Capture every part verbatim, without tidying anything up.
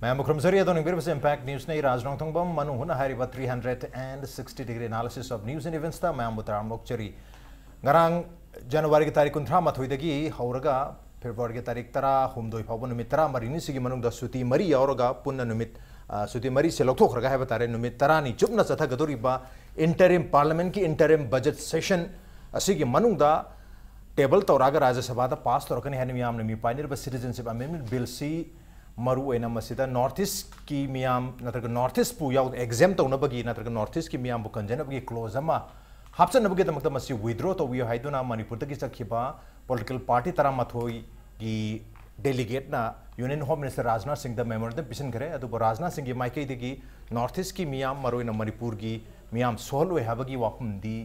ꯃꯌꯥꯝꯕꯨ ꯈꯨꯔꯨꯝꯖꯔꯤ꯫ ꯑꯗꯣꯝꯅ ꯌꯦꯡꯕꯤꯔꯤꯕꯁꯤ Impact Newsꯅꯤ꯫ ꯔꯥꯖ ꯅꯣꯡꯊꯣꯡꯕꯝ꯫ ꯃꯅꯨꯡ ꯍꯨꯠꯅ ꯍꯥꯏꯔꯤꯕ three hundred and sixty degree analysis of news and eventsꯇ ꯃꯌꯥꯝꯕꯨ ꯇꯔꯥꯝꯅ ꯑꯣꯛꯆꯔꯤ꯫ ꯉꯔꯥꯡ Januaryꯒꯤ ꯇꯥꯔꯤꯛ ꯀꯨꯟꯊ꯭ꯔꯥ ꯃꯥꯊꯣꯏꯗꯒꯤ ꯍꯧꯔꯒ Februaryꯒꯤ ꯇꯥꯔꯤꯛ ꯇꯔꯥ ꯍꯨꯝꯗꯣꯏ ꯐꯥꯎꯕ ꯅꯨꯃꯤꯠ ꯇꯔꯥ ꯃꯔꯤꯅꯤ꯫ ꯁꯤꯒꯤ ꯃꯅꯨꯡꯗ ꯁꯨꯇꯤ ꯃꯔꯤ ꯌꯥꯎꯔꯒ ꯄꯨꯟꯅ ꯅꯨꯃꯤꯠ, ꯑ, ꯁꯨꯇꯤ ꯃꯔꯤꯁꯦ ꯂꯧꯊꯣꯛꯈ꯭ꯔꯒ ꯍꯥꯏꯕ ꯇꯥꯔꯦ, ꯅꯨꯃꯤꯠ ꯇꯔꯥꯅꯤ ꯆꯨꯞꯅ ꯆꯠꯊꯒꯗꯧꯔꯤꯕ interim parliamentꯀꯤ interim budget session ꯑꯁꯤꯒꯤ ꯃꯅꯨꯡꯗ table ꯇꯧꯔꯛꯑꯒ ꯔꯥꯖ꯭ꯌ ꯁꯚꯥꯗ pass ꯇꯧꯔꯛꯀꯅꯤ ꯍꯥꯏꯅ ꯃꯤꯌꯥꯝꯅ ꯃꯤꯄꯥꯏꯅꯔꯤꯕ Citizenship Amendment Billꯁꯤ ꯃꯔꯨꯑꯣꯏꯅ ꯃꯁꯤꯗ North Eastꯀꯤ ꯃꯤꯌꯥꯝ ꯅꯠꯇ꯭ꯔꯒ North Eastꯄꯨ ꯌꯥꯎ-, exempt ꯇꯧꯅꯕꯒꯤ ꯅꯠꯇ꯭ꯔꯒ North Eastꯀꯤ ꯃꯤꯌꯥꯝꯕꯨ ꯀꯟꯖꯅꯕꯒꯤ clause ꯑꯃ ꯍꯥꯞꯆꯟꯅꯕꯒꯤꯗꯃꯛꯇ ꯃꯁꯤ withdraw ꯇꯧꯕꯤꯌꯨ ꯍꯥꯏꯗꯨꯅ ꯃꯅꯤꯄꯨꯔꯗꯒꯤ ꯆꯠꯈꯤꯕ political party ꯇꯔꯥꯃꯥꯊꯣꯏꯒꯤ delegateꯅ Union Home Minister Rajnath ꯁꯤꯡꯗ memorandum ꯄꯤꯁꯤꯟꯈ꯭ꯔꯦ꯫ ꯑꯗꯨꯕꯨ ꯔꯥꯖꯅꯥꯊ ꯁꯤꯡꯒꯤ ꯃꯥꯏꯀꯩꯗꯒꯤ North Eastꯀꯤ ꯃꯤꯌꯥꯝ, ꯃꯔꯨꯑꯣꯏꯅ ꯃꯅꯤꯄꯨꯔꯒꯤ ꯃꯤꯌꯥꯝ ꯁꯣꯛꯍꯜꯂꯣꯏ ꯍꯥꯏꯕꯒꯤ ꯋꯥꯐꯝꯗꯤ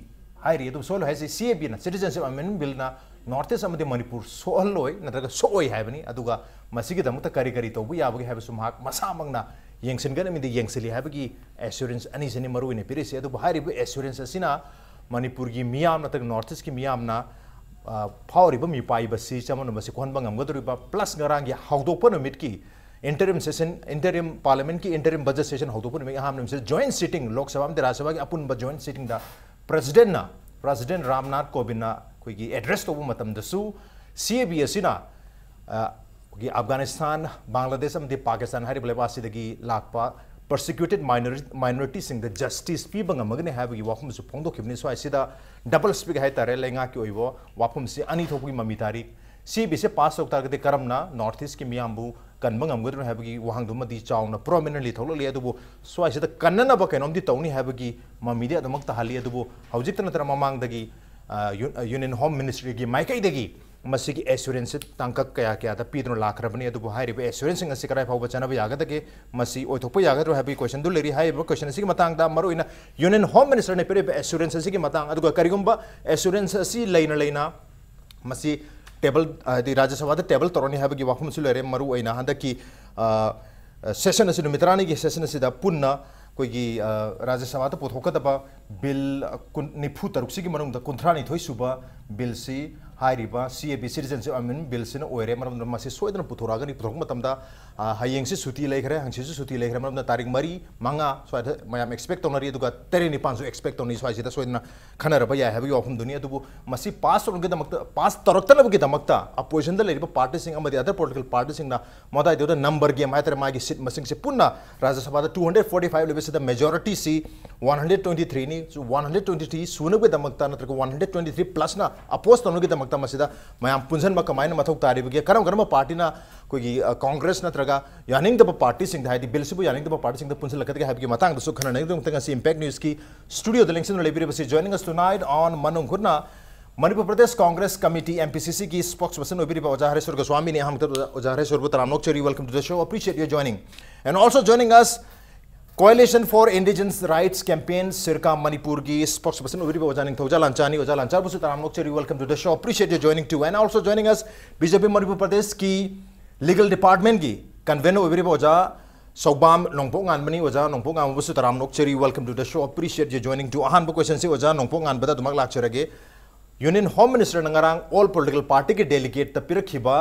ꯍꯥꯏꯔꯤ꯫ ꯑꯗꯨꯕꯨ ꯁꯣꯛꯍꯜꯂꯣꯏ ꯍꯥꯏꯁꯤ CABꯅ, Citizenship Amendment Billꯅ North East ꯑꯃꯗꯤ ꯃꯅꯤꯄꯨꯔ ꯁꯣꯛꯍꯜꯂꯣꯏ ꯅꯠꯇ꯭ꯔꯒ ꯁꯣꯛꯑꯣꯏ ꯍꯥꯏꯕꯅꯤ꯫ ꯑꯗꯨꯒ ꯃꯁꯤꯒꯤꯗꯃꯛꯇ ꯀꯔꯤ ꯀꯔꯤ ꯇꯧꯕ ꯌꯥꯕꯒꯦ ꯍꯥꯏꯕꯁꯨ ꯃꯍꯥꯛ ꯃꯁꯥꯃꯛꯅ ꯌꯦꯡꯁꯤꯟꯒꯅꯤ ꯑꯃꯗꯤ ꯌꯦꯡꯁꯤꯜꯂꯤ ꯍꯥꯏꯕꯒꯤ assurance ꯑꯅꯤꯁꯤꯅꯤ ꯃꯔꯨꯑꯣꯏꯅ ꯄꯤꯔꯤꯁꯤ꯫ ꯑꯗꯨꯕꯨ ꯍꯥꯏꯔꯤꯕ assurance ꯑꯁꯤꯅ ꯃꯅꯤꯄꯨꯔꯒꯤ ꯃꯤꯌꯥꯝ ꯅꯠꯇ꯭ꯔꯒ North Eastꯀꯤ ꯃꯤꯌꯥꯝꯅ, ꯑ, ꯐꯥꯎꯔꯤꯕ ꯃꯤꯄꯥꯏꯕꯁꯤ ꯆꯃꯝꯅꯕꯁꯤ ꯀꯣꯛꯍꯟꯕ ꯉꯝꯒꯗꯧꯔꯤꯕ, plus ꯉꯔꯥꯡꯒꯤ ꯍꯧꯗꯣꯛꯄ ꯅꯨꯃꯤꯠꯀꯤ interim session, interim parliamentꯀꯤ interim budget session ꯍꯧꯗꯣꯛꯄ ꯅꯨꯃꯤꯠ ꯑꯍꯥꯟꯕ ꯅꯨꯃꯤꯠꯁꯤꯗ joint sitting, ꯂꯣꯛ ꯁꯚꯥ ꯑꯃꯗꯤ ꯔꯥꯖ꯭ꯌ ꯁꯚꯥꯒꯤ ꯑꯄꯨꯟꯕ joint sittingꯗ presidentꯅ, President ꯔꯥꯝꯅꯥꯊ ꯀꯣꯕꯤꯟꯗꯅ ꯑꯩꯈꯣꯏꯒꯤ address ꯇꯧꯕ ꯃꯇꯝꯗꯁꯨ CAB ꯑꯁꯤꯅ, ꯑ, ꯑꯩꯈꯣꯏꯒꯤ ꯑꯐꯒꯥꯅꯤꯁꯇꯥꯟ, ꯕꯪꯒ꯭ꯂꯥꯗꯦꯁ ꯑꯃꯗꯤ ꯄꯥꯀꯤꯁꯇꯥꯟ ꯍꯥꯏꯔꯤꯕ ꯂꯩꯕꯥꯛ ꯑꯁꯤꯗꯒꯤ ꯂꯥꯛꯄ persecuted minori-, minorityꯁꯤꯡꯗ justice ꯄꯤꯕ ꯉꯝꯃꯒꯅꯤ ꯍꯥꯏꯕꯒꯤ ꯋꯥꯐꯝꯁꯨ ꯐꯣꯡꯗꯣꯛꯈꯤꯕꯅꯤ꯫ ꯁ꯭ꯋꯥꯏꯁꯤꯗ double speak ꯍꯥꯏꯇꯥꯔꯦ, ꯂꯩꯉꯥꯛꯀꯤ ꯑꯣꯏꯕ ꯋꯥꯐꯝꯁꯤ ꯑꯅꯤ ꯊꯣꯛꯄꯒꯤ ꯃꯃꯤ ꯇꯥꯔꯤ꯫ CABꯁꯦ pass ꯇꯧ ꯇꯥꯔꯒꯗꯤ ꯀꯔꯝꯅ North Eastꯀꯤ ꯃꯤꯌꯥꯝꯕꯨ ꯀꯟꯕ ꯉꯝꯒꯗ꯭ꯔꯣ ꯍꯥꯏꯕꯒꯤ ꯋꯥꯍꯪꯗꯨꯃꯗꯤ ꯆꯥꯎꯅ prominently ꯊꯣꯛꯂꯛꯂꯤ꯫ ꯑꯗꯨꯕꯨ ꯁ꯭ꯋꯥꯏꯁꯤꯗ ꯀꯟꯅꯅꯕ ꯀꯩꯅꯣꯝꯗꯤ ꯇꯧꯅꯤ ꯍꯥꯏꯕꯒꯤ ꯃꯃꯤꯗꯤ ꯑꯗꯨꯃꯛ ꯇꯥꯍꯜꯂꯤ꯫ ꯑꯗꯨꯕꯨ ꯍꯧꯖꯤꯛꯇ ꯅꯠꯇꯅ ꯃꯃꯥꯡꯗꯒꯤ, ꯑ, ꯌꯨ-, ꯑ, Union Home Ministryꯒꯤ ꯃꯥꯏꯀꯩꯗꯒꯤ ꯃꯁꯤꯒꯤ assuranceꯁꯤ ꯇꯥꯡꯀꯛ ꯀꯌꯥ ꯀꯌꯥꯗ ꯄꯤꯗꯨꯅ ꯂꯥꯛꯈ꯭ꯔꯕꯅꯤ꯫ ꯑꯗꯨꯕꯨ ꯍꯥꯏꯔꯤꯕ assuranceꯁꯤꯡ ꯑꯁꯤ ꯀꯗꯥꯏ ꯐꯥꯎꯕ ꯆꯠꯅꯕ ꯌꯥꯒꯗꯒꯦ, ꯃꯁꯤ ꯑꯣꯏꯊꯣꯛꯄ ꯌꯥꯒꯗ꯭ꯔꯣ ꯍꯥꯏꯕꯒꯤ questionꯗꯨ ꯂꯩꯔꯤ꯫ ꯍꯥꯏꯔꯤꯕ question ꯑꯁꯤꯒꯤ ꯃꯇꯥꯡꯗ ꯃꯔꯨꯑꯣꯏꯅ Union Home Ministerꯅ ꯄꯤꯔꯤꯕ assurance ꯑꯁꯤꯒꯤ ꯃꯇꯥꯡ, ꯑꯗꯨꯒ ꯀꯔꯤꯒꯨꯝꯕ assurance ꯑꯁꯤ ꯂꯩꯅ ꯂꯩꯅ ꯃꯁꯤ table, ꯍꯥꯏꯗꯤ ꯔꯥꯖ꯭ꯌ ꯁꯚꯥꯗ table ꯇꯧꯔꯅꯤ ꯍꯥꯏꯕꯒꯤ ꯋꯥꯐꯝꯁꯨ ꯂꯩꯔꯦ꯫ ꯃꯔꯨꯑꯣꯏꯅ ꯍꯟꯗꯛꯀꯤ, ꯑ, session ꯑꯁꯤ, ꯅꯨꯃꯤꯠ ꯇꯔꯥꯅꯤꯒꯤ session ꯑꯁꯤꯗ ꯄꯨꯟꯅ ꯑꯩꯈꯣꯏꯒꯤ, ꯑ, ꯔꯥꯖ꯭ꯌ ꯁꯚꯥꯗ ꯄꯨꯊꯣꯛꯀꯗꯕ bill, ꯑ, ꯀꯨꯟ, ꯅꯤꯐꯨ ꯇꯔꯨꯛꯁꯤꯒꯤ ꯃꯅꯨꯡꯗ ꯀꯨꯟꯊ꯭ꯔꯥ ꯅꯤꯊꯣꯏ ꯁꯨꯕ billꯁꯤ ꯍꯥꯏꯔꯤꯕ C A B Citizenship Amendment Bill ꯁꯤꯅ ꯑꯣꯏꯔꯦ꯫ ꯃꯔꯝ ꯑꯗꯨꯅ ꯃꯁꯤ ꯁꯣꯏꯗꯅ ꯄꯨꯊꯣꯔꯛꯑꯒꯅꯤ꯫ ꯄꯨꯊꯣꯔꯛꯄ ꯃꯇꯝꯗ, ꯑ, ꯍꯌꯦꯡꯁꯤ ꯁꯨꯇꯤ ꯂꯩꯈ꯭ꯔꯦ, ꯍꯪꯆꯤꯠꯁꯨ ꯁꯨꯇꯤ ꯂꯩꯈ꯭ꯔꯦ꯫ ꯃꯔꯝ ꯑꯗꯨꯅ ꯇꯥꯔꯤꯛ ꯃꯔꯤ, ꯃꯉꯥ ꯁ꯭ꯋꯥꯏꯗ ꯃꯌꯥꯝ expect ꯇꯧꯅꯔꯤ꯫ ꯑꯗꯨꯒ ꯇꯔꯦꯠ ꯅꯤꯄꯥꯟꯁꯨ expect ꯇꯧꯅꯔꯤ꯫ ꯁ꯭ꯋꯥꯏꯁꯤꯗ ꯁꯣꯏꯗꯅ ꯈꯟꯅꯔꯕ ꯌꯥꯏ ꯍꯥꯏꯕꯒꯤ ꯋꯥꯐꯝꯗꯨꯅꯤ꯫ ꯑꯗꯨꯕꯨ ꯃꯁꯤ pass ꯇꯧꯅꯕꯒꯤꯗꯃꯛꯇ, pass ꯇꯧꯔꯛꯇꯅꯕꯒꯤꯗꯃꯛꯇ opposition ꯗ ꯂꯩꯔꯤꯕ party ꯁꯤꯡ ꯑꯃꯗꯤ other political party ꯁꯤꯡꯅ ꯃꯗꯥꯏꯗꯨꯗ number game ꯍꯥꯏꯇꯥꯔꯦ, ꯃꯥꯒꯤ seat ꯃꯁꯤꯡꯁꯦ ꯄꯨꯟꯅ ꯔꯥꯖ꯭ꯌ ꯁꯚꯥꯗ two hundred forty five ꯂꯩꯕꯁꯤꯗ majority ꯁꯤ one hundred twenty three ꯅꯤ꯫ So, one hundred twenty three ꯁꯨꯅꯕꯒꯤꯗꯃꯛꯇ ꯅꯠꯇ꯭ꯔꯒ one hundred twenty three plus ꯅ oppose ꯇꯧꯅꯕꯒꯤꯗꯃꯛꯇ ꯃꯁꯤꯗ ꯃꯌꯥꯝ ꯄꯨꯟꯁꯤꯟꯕ ꯀꯃꯥꯏꯅ ꯃꯊꯧ ꯇꯥꯔꯤꯕꯒꯦ? ꯀꯔꯝ ꯀꯔꯝꯕ party ꯅ ꯑꯩꯈꯣꯏꯒꯤ, ꯑ, Congress ꯅꯠꯇ꯭ꯔꯒ ꯌꯥꯅꯤꯡꯗꯕ party ꯁꯤꯡꯗ, ꯍꯥꯏꯗꯤ bill ꯁꯤꯕꯨ ꯌꯥꯅꯤꯡꯗꯕ party ꯁꯤꯡꯗ ꯄꯨꯟꯁꯤꯜꯂꯛꯀꯗꯒꯦ ꯍꯥꯏꯕꯒꯤ ꯃꯇꯥꯡꯗꯁꯨ ꯈꯟꯅꯅꯕꯒꯤꯗꯃꯛꯇ ꯉꯁꯤ Impact News ꯀꯤ studio the ꯂꯦꯡꯁꯤꯟꯗꯨꯅ ꯂꯩꯕꯤꯔꯤꯕꯁꯤ, joining us tonight on ꯃꯅꯨꯡ ꯍꯨꯠꯅ Manipur Pradesh Congress Committee, M P C C ꯒꯤ spokesperson ꯑꯣꯏꯕꯤꯔꯤꯕ ꯑꯣꯖꯥ ꯍꯔꯦꯁ꯭ꯋꯔ ꯒꯣꯁ꯭ꯋꯥꯃꯤꯅꯤ꯫ ꯑꯍꯥꯟꯕꯗ ꯑꯣꯖꯥ ꯍꯔꯦꯁ꯭ꯋꯔꯕꯨ ꯇꯔꯥꯝꯅ ꯑꯣꯛꯆꯔꯤ, welcome to the show, appreciate your joining. And also joining us, Coalition for Indigenous Rights Campaign, ꯁꯤꯔꯀꯥ ꯃꯅꯤꯄꯨꯔꯒꯤ spokesperson ꯑꯣꯏꯕꯤꯔꯤꯕ ꯑꯣꯖꯥ ꯅꯤꯡꯊꯧꯖꯥ ꯂꯥꯟꯆꯥꯅꯤ꯫ ꯑꯣꯖꯥ ꯂꯥꯟꯆꯥꯕꯨꯁꯨ ꯇꯔꯥꯝꯅ ꯑꯣꯛꯆꯔꯤ, welcome to the show, appreciate your joining too. And also joining us, B J P Manipur ꯄ꯭ꯔꯗꯦꯁꯀꯤ legal department ꯀꯤ convener ꯑꯣꯏꯕꯤꯔꯤꯕ ꯑꯣꯖꯥ ꯁꯧꯕꯥꯝ ꯅꯣꯡꯄꯣꯛ ꯉꯥꯟꯕꯅꯤ꯫ ꯑꯣꯖꯥ ꯅꯣꯡꯄꯣꯛ ꯉꯥꯟꯕꯕꯨꯁꯨ ꯇꯔꯥꯝꯅ ꯑꯣꯛꯆꯔꯤ, welcome to the show, appreciate your joining too. ꯑꯍꯥꯟꯕ question ꯁꯤ ꯑꯣꯖꯥ ꯅꯣꯡꯄꯣꯛ ꯉꯥꯟꯕꯗ ꯑꯗꯨꯃꯛ ꯂꯥꯛꯆꯔꯒꯦ꯫ Union Home Minister ꯅ ꯉꯔꯥꯡ all political party ꯒꯤ delegate ꯇ ꯄꯤꯔꯛꯈꯤꯕ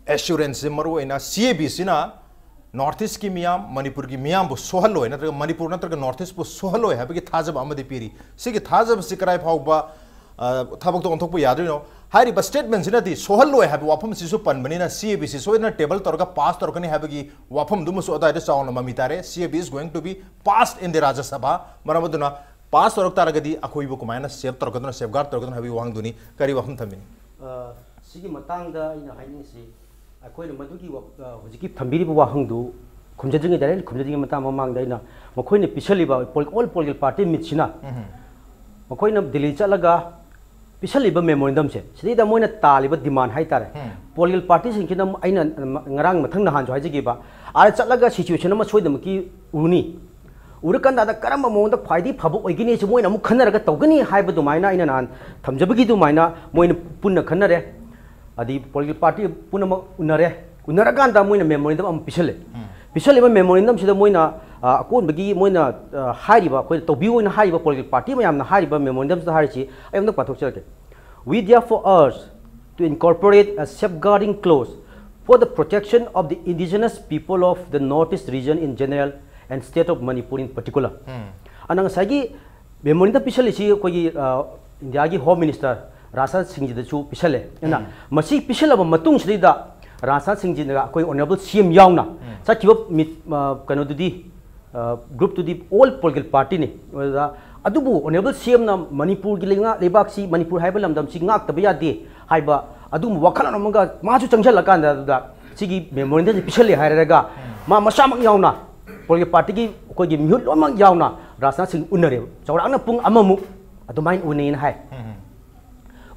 assurance ꯁꯤ, ꯃꯔꯨꯑꯣꯏꯅ C A B C ꯁꯤꯅ North East ꯀꯤ ꯃꯤꯌꯥꯝ, ꯃꯅꯤꯄꯨꯔꯒꯤ ꯃꯤꯌꯥꯝꯕꯨ ꯁꯣꯛꯍꯜꯂꯣꯏ, ꯅꯠꯇ꯭ꯔꯒ ꯃꯅꯤꯄꯨꯔ ꯅꯠꯇ꯭ꯔꯒ North East ꯄꯨ ꯁꯣꯛꯍꯜꯂꯣꯏ ꯍꯥꯏꯕꯒꯤ ꯊꯥꯖꯕ ꯑꯃꯗꯤ ꯄꯤꯔꯤ꯫ ꯁꯤꯒꯤ ꯊꯥꯖꯕꯁꯤ ꯀꯗꯥꯏ ꯐꯥꯎꯕ, ꯑ, ꯊꯕꯛꯇ ꯑꯣꯟꯊꯣꯛꯄ ꯌꯥꯗꯣꯏꯅꯣ? ꯍꯥꯏꯔꯤꯕ statement ꯁꯤꯅꯗꯤ ꯁꯣꯛꯍꯜꯂꯣꯏ ꯍꯥꯏꯕ ꯋꯥꯐꯝꯁꯤꯁꯨ ꯄꯟꯕꯅꯤꯅ, C A B C ꯁꯣꯏꯗꯅ table ꯇꯧꯔꯒ pass ꯇꯧꯔꯛꯀꯅꯤ ꯍꯥꯏꯕꯒꯤ ꯋꯥꯐꯝꯗꯨꯃꯁꯨ ꯑꯗꯥꯏꯗ ꯆꯥꯎꯅ ꯃꯃꯤ ꯇꯥꯔꯦ꯫ C A B is going to be passed in the Rajya Sabha꯫ ꯃꯔꯝ ꯑꯗꯨꯅ pass ꯇꯧꯔꯛ ꯇꯥꯔꯒꯗꯤ ꯑꯩꯈꯣꯏꯕꯨ ꯀꯃꯥꯏꯅ save ꯇꯧꯔꯛꯀꯗꯣꯏꯅꯣ, safeguard ꯇꯧꯔꯛꯀꯗꯣꯏꯅꯣ ꯍꯥꯏꯕꯒꯤ ꯋꯥꯍꯪꯗꯨꯅꯤ꯫ ꯀꯔꯤ ꯋꯥꯐꯝ ꯊꯝꯕꯤꯅꯤ? ꯑ, ꯁꯤꯒꯤ ꯃꯇꯥꯡꯗ ꯑꯩꯅ ꯍꯥꯏꯅꯤꯡꯉꯤꯁꯤ, ꯑꯩꯈꯣꯏꯅ ꯃꯗꯨꯒꯤ ꯋꯥ-, ꯑ, ꯍꯧꯖꯤꯛꯀꯤ ꯊꯝꯕꯤꯔꯤꯕ ꯋꯥꯍꯪꯗꯨ ꯈꯨꯝꯖꯗ꯭ꯔꯤꯉꯩꯗ, direct ꯈꯨꯝꯖꯗ꯭ꯔꯤꯉꯩ ꯃꯇꯥꯡ ꯃꯃꯥꯡꯗ ꯑꯩꯅ ꯃꯈꯣꯏꯅ ꯄꯤꯁꯜꯂꯤꯕ pol-, all political party meet ꯁꯤꯅ ꯎꯝ꯫ ꯃꯈꯣꯏꯅ ꯗꯤꯜꯂꯤ ꯆꯠꯂꯒ ꯄꯤꯁꯜꯂꯤꯕ memorandum ꯁꯦ, ꯁꯤꯗꯩꯗ ꯃꯣꯏꯅ ꯇꯥꯜꯂꯤꯕ demand ꯍꯥꯏꯇꯥꯔꯦ, ꯎꯝ꯫ Political party ꯁꯤꯡꯁꯤꯅ, ꯑꯩꯅ ꯉꯔꯥꯡ ꯃꯊꯪ ꯅꯍꯥꯟꯁꯨ ꯍꯥꯏꯖꯈꯤꯕ, ꯑꯥꯗ ꯆꯠꯂꯒ situation ꯑꯃ ꯁꯣꯏꯗꯅꯃꯛꯀꯤ ꯎꯅꯤ꯫ ꯎꯔꯀꯥꯟꯗ ꯑꯗ ꯀꯔꯝꯕ ꯃꯑꯣꯡꯗ ꯈ꯭ꯋꯥꯏꯗꯒꯤ ꯐꯕ ꯑꯣꯏꯒꯅꯤ ꯁꯤ ꯃꯣꯏꯅ ꯑꯃꯨꯛ ꯈꯟꯅꯔꯒ ꯇꯧꯒꯅꯤ ꯍꯥꯏꯕ ꯑꯗꯨꯃꯥꯏꯅ ꯑꯩꯅ ꯅꯍꯥꯟ ꯊꯝꯖꯕꯒꯤ ꯑꯗꯨꯃꯥꯏꯅ ꯃꯣꯏꯅ ꯄꯨꯟꯅ ꯈꯟꯅꯔꯦ꯫ ꯑꯗꯩ political party ꯄꯨꯝꯅꯃꯛ ꯎꯅꯔꯦ꯫ ꯎꯅꯔꯀꯥꯟꯗ ꯃꯣꯏꯅ memorandum ꯑꯃ ꯄꯤꯁꯜꯂꯦ꯫ ꯎꯝ꯫ ꯄꯤꯁꯜꯂꯤꯕ memorandum ꯁꯤꯗ ꯃꯣꯏꯅ, ꯑ, ꯑꯀꯣꯟꯕꯒꯤ ꯃꯣꯏꯅ, ꯑ, ꯍꯥꯏꯔꯤꯕ, ꯑꯩꯈꯣꯏꯅ ꯇꯧꯕꯤꯌꯨ ꯍꯥꯏꯅ ꯍꯥꯏꯔꯤꯕ political party ꯃꯌꯥꯝꯅ ꯍꯥꯏꯔꯤꯕ memorandum ꯁꯤꯗ ꯍꯥꯏꯔꯤꯁꯤ ꯑꯩ ꯑꯝꯇ ꯄꯥꯊꯣꯛꯆꯔꯛꯀꯦ꯫ We therefore urge to incorporate a safeguarding clause for the protection of the indigenous people of the Northeast region in general and state of Manipur in particular. ꯑꯅ ꯉꯁꯥꯏꯒꯤ ꯃꯦꯃꯣꯔꯦꯟꯗꯝ ꯄꯤꯁꯜꯂꯤꯁꯤ ꯑꯩꯈꯣꯏꯒꯤ ꯏꯟꯗꯤꯌꯥꯒꯤ ꯍꯣꯝ ꯃꯤꯅꯤꯁꯇꯔ ꯔꯥꯖꯅꯥꯊ ꯁꯤꯡꯖꯤꯗꯁꯨ ꯄꯤꯁꯜꯂꯦ꯫ ꯑꯗꯨꯅ ꯃꯁꯤ ꯄꯤꯁꯜꯂꯕ ꯃꯇꯨꯡꯁꯤꯗꯩꯗ ꯔꯥꯖꯅꯥꯊ ꯁꯤꯡꯖꯤꯅꯒ ꯑꯩꯈꯣꯏ ꯑꯣꯅꯔꯦꯕꯜ ꯁꯤ M ꯌꯥꯎꯅ ꯆꯠꯈꯤꯕ ꯃꯤꯠ ꯀꯩꯅꯣꯗꯨꯗꯤ ꯒ꯭ꯔꯨꯞꯇꯨꯗꯤ ꯑꯣꯜ ꯄꯣꯂꯤꯇꯤꯀꯦꯜ ꯄꯥꯔꯇꯤꯅꯤ꯫ ꯑꯗꯨꯗ ꯑꯗꯨꯕꯨ ꯑꯣꯅꯔꯦꯕꯜ ꯁꯤ ꯑꯦꯝꯅ ꯃꯅꯤꯄꯨꯔꯒꯤ ꯂꯩꯉꯥꯛ ꯂꯩꯕꯥꯛꯁꯤ, ꯃꯅꯤꯄꯨꯔ ꯍꯥꯏꯕ ꯂꯝꯗꯝꯁꯤ ꯉꯥꯛꯇꯕ ꯌꯥꯗꯦ ꯍꯥꯏꯕ ꯑꯗꯨꯒꯨꯝꯕ ꯋꯥꯈꯜꯂꯣꯟ ꯑꯃꯒ ꯃꯥꯁꯨ ꯆꯪꯁꯤꯜꯂꯀꯥꯟꯗ ꯑꯗꯨꯗ ꯁꯤꯒꯤ ꯃꯦꯃꯣꯔꯦꯟꯗꯝꯁꯤ ꯄꯤꯁꯜꯂꯦ ꯍꯥꯏꯔꯒ ꯃꯥ ꯃꯁꯥꯃꯛ ꯌꯥꯎꯅ ꯄꯣꯂꯤꯇꯤꯀꯦꯜ ꯄꯥꯔꯇꯤꯒꯤ ꯑꯩꯈꯣꯏꯒꯤ ꯃꯤꯍꯨꯠ ꯂꯣꯏꯅꯃꯛ ꯌꯥꯎꯅ ꯔꯥꯖꯅꯥꯊ ꯁꯤꯡ ꯎꯅꯔꯦꯕ꯫ ꯆꯥꯎꯔꯥꯛꯅ ꯄꯨꯡ ꯑꯃꯃꯨꯛ ꯑꯗꯨꯃꯥꯏꯅ ꯎꯅꯩꯅ ꯍꯥꯏ꯫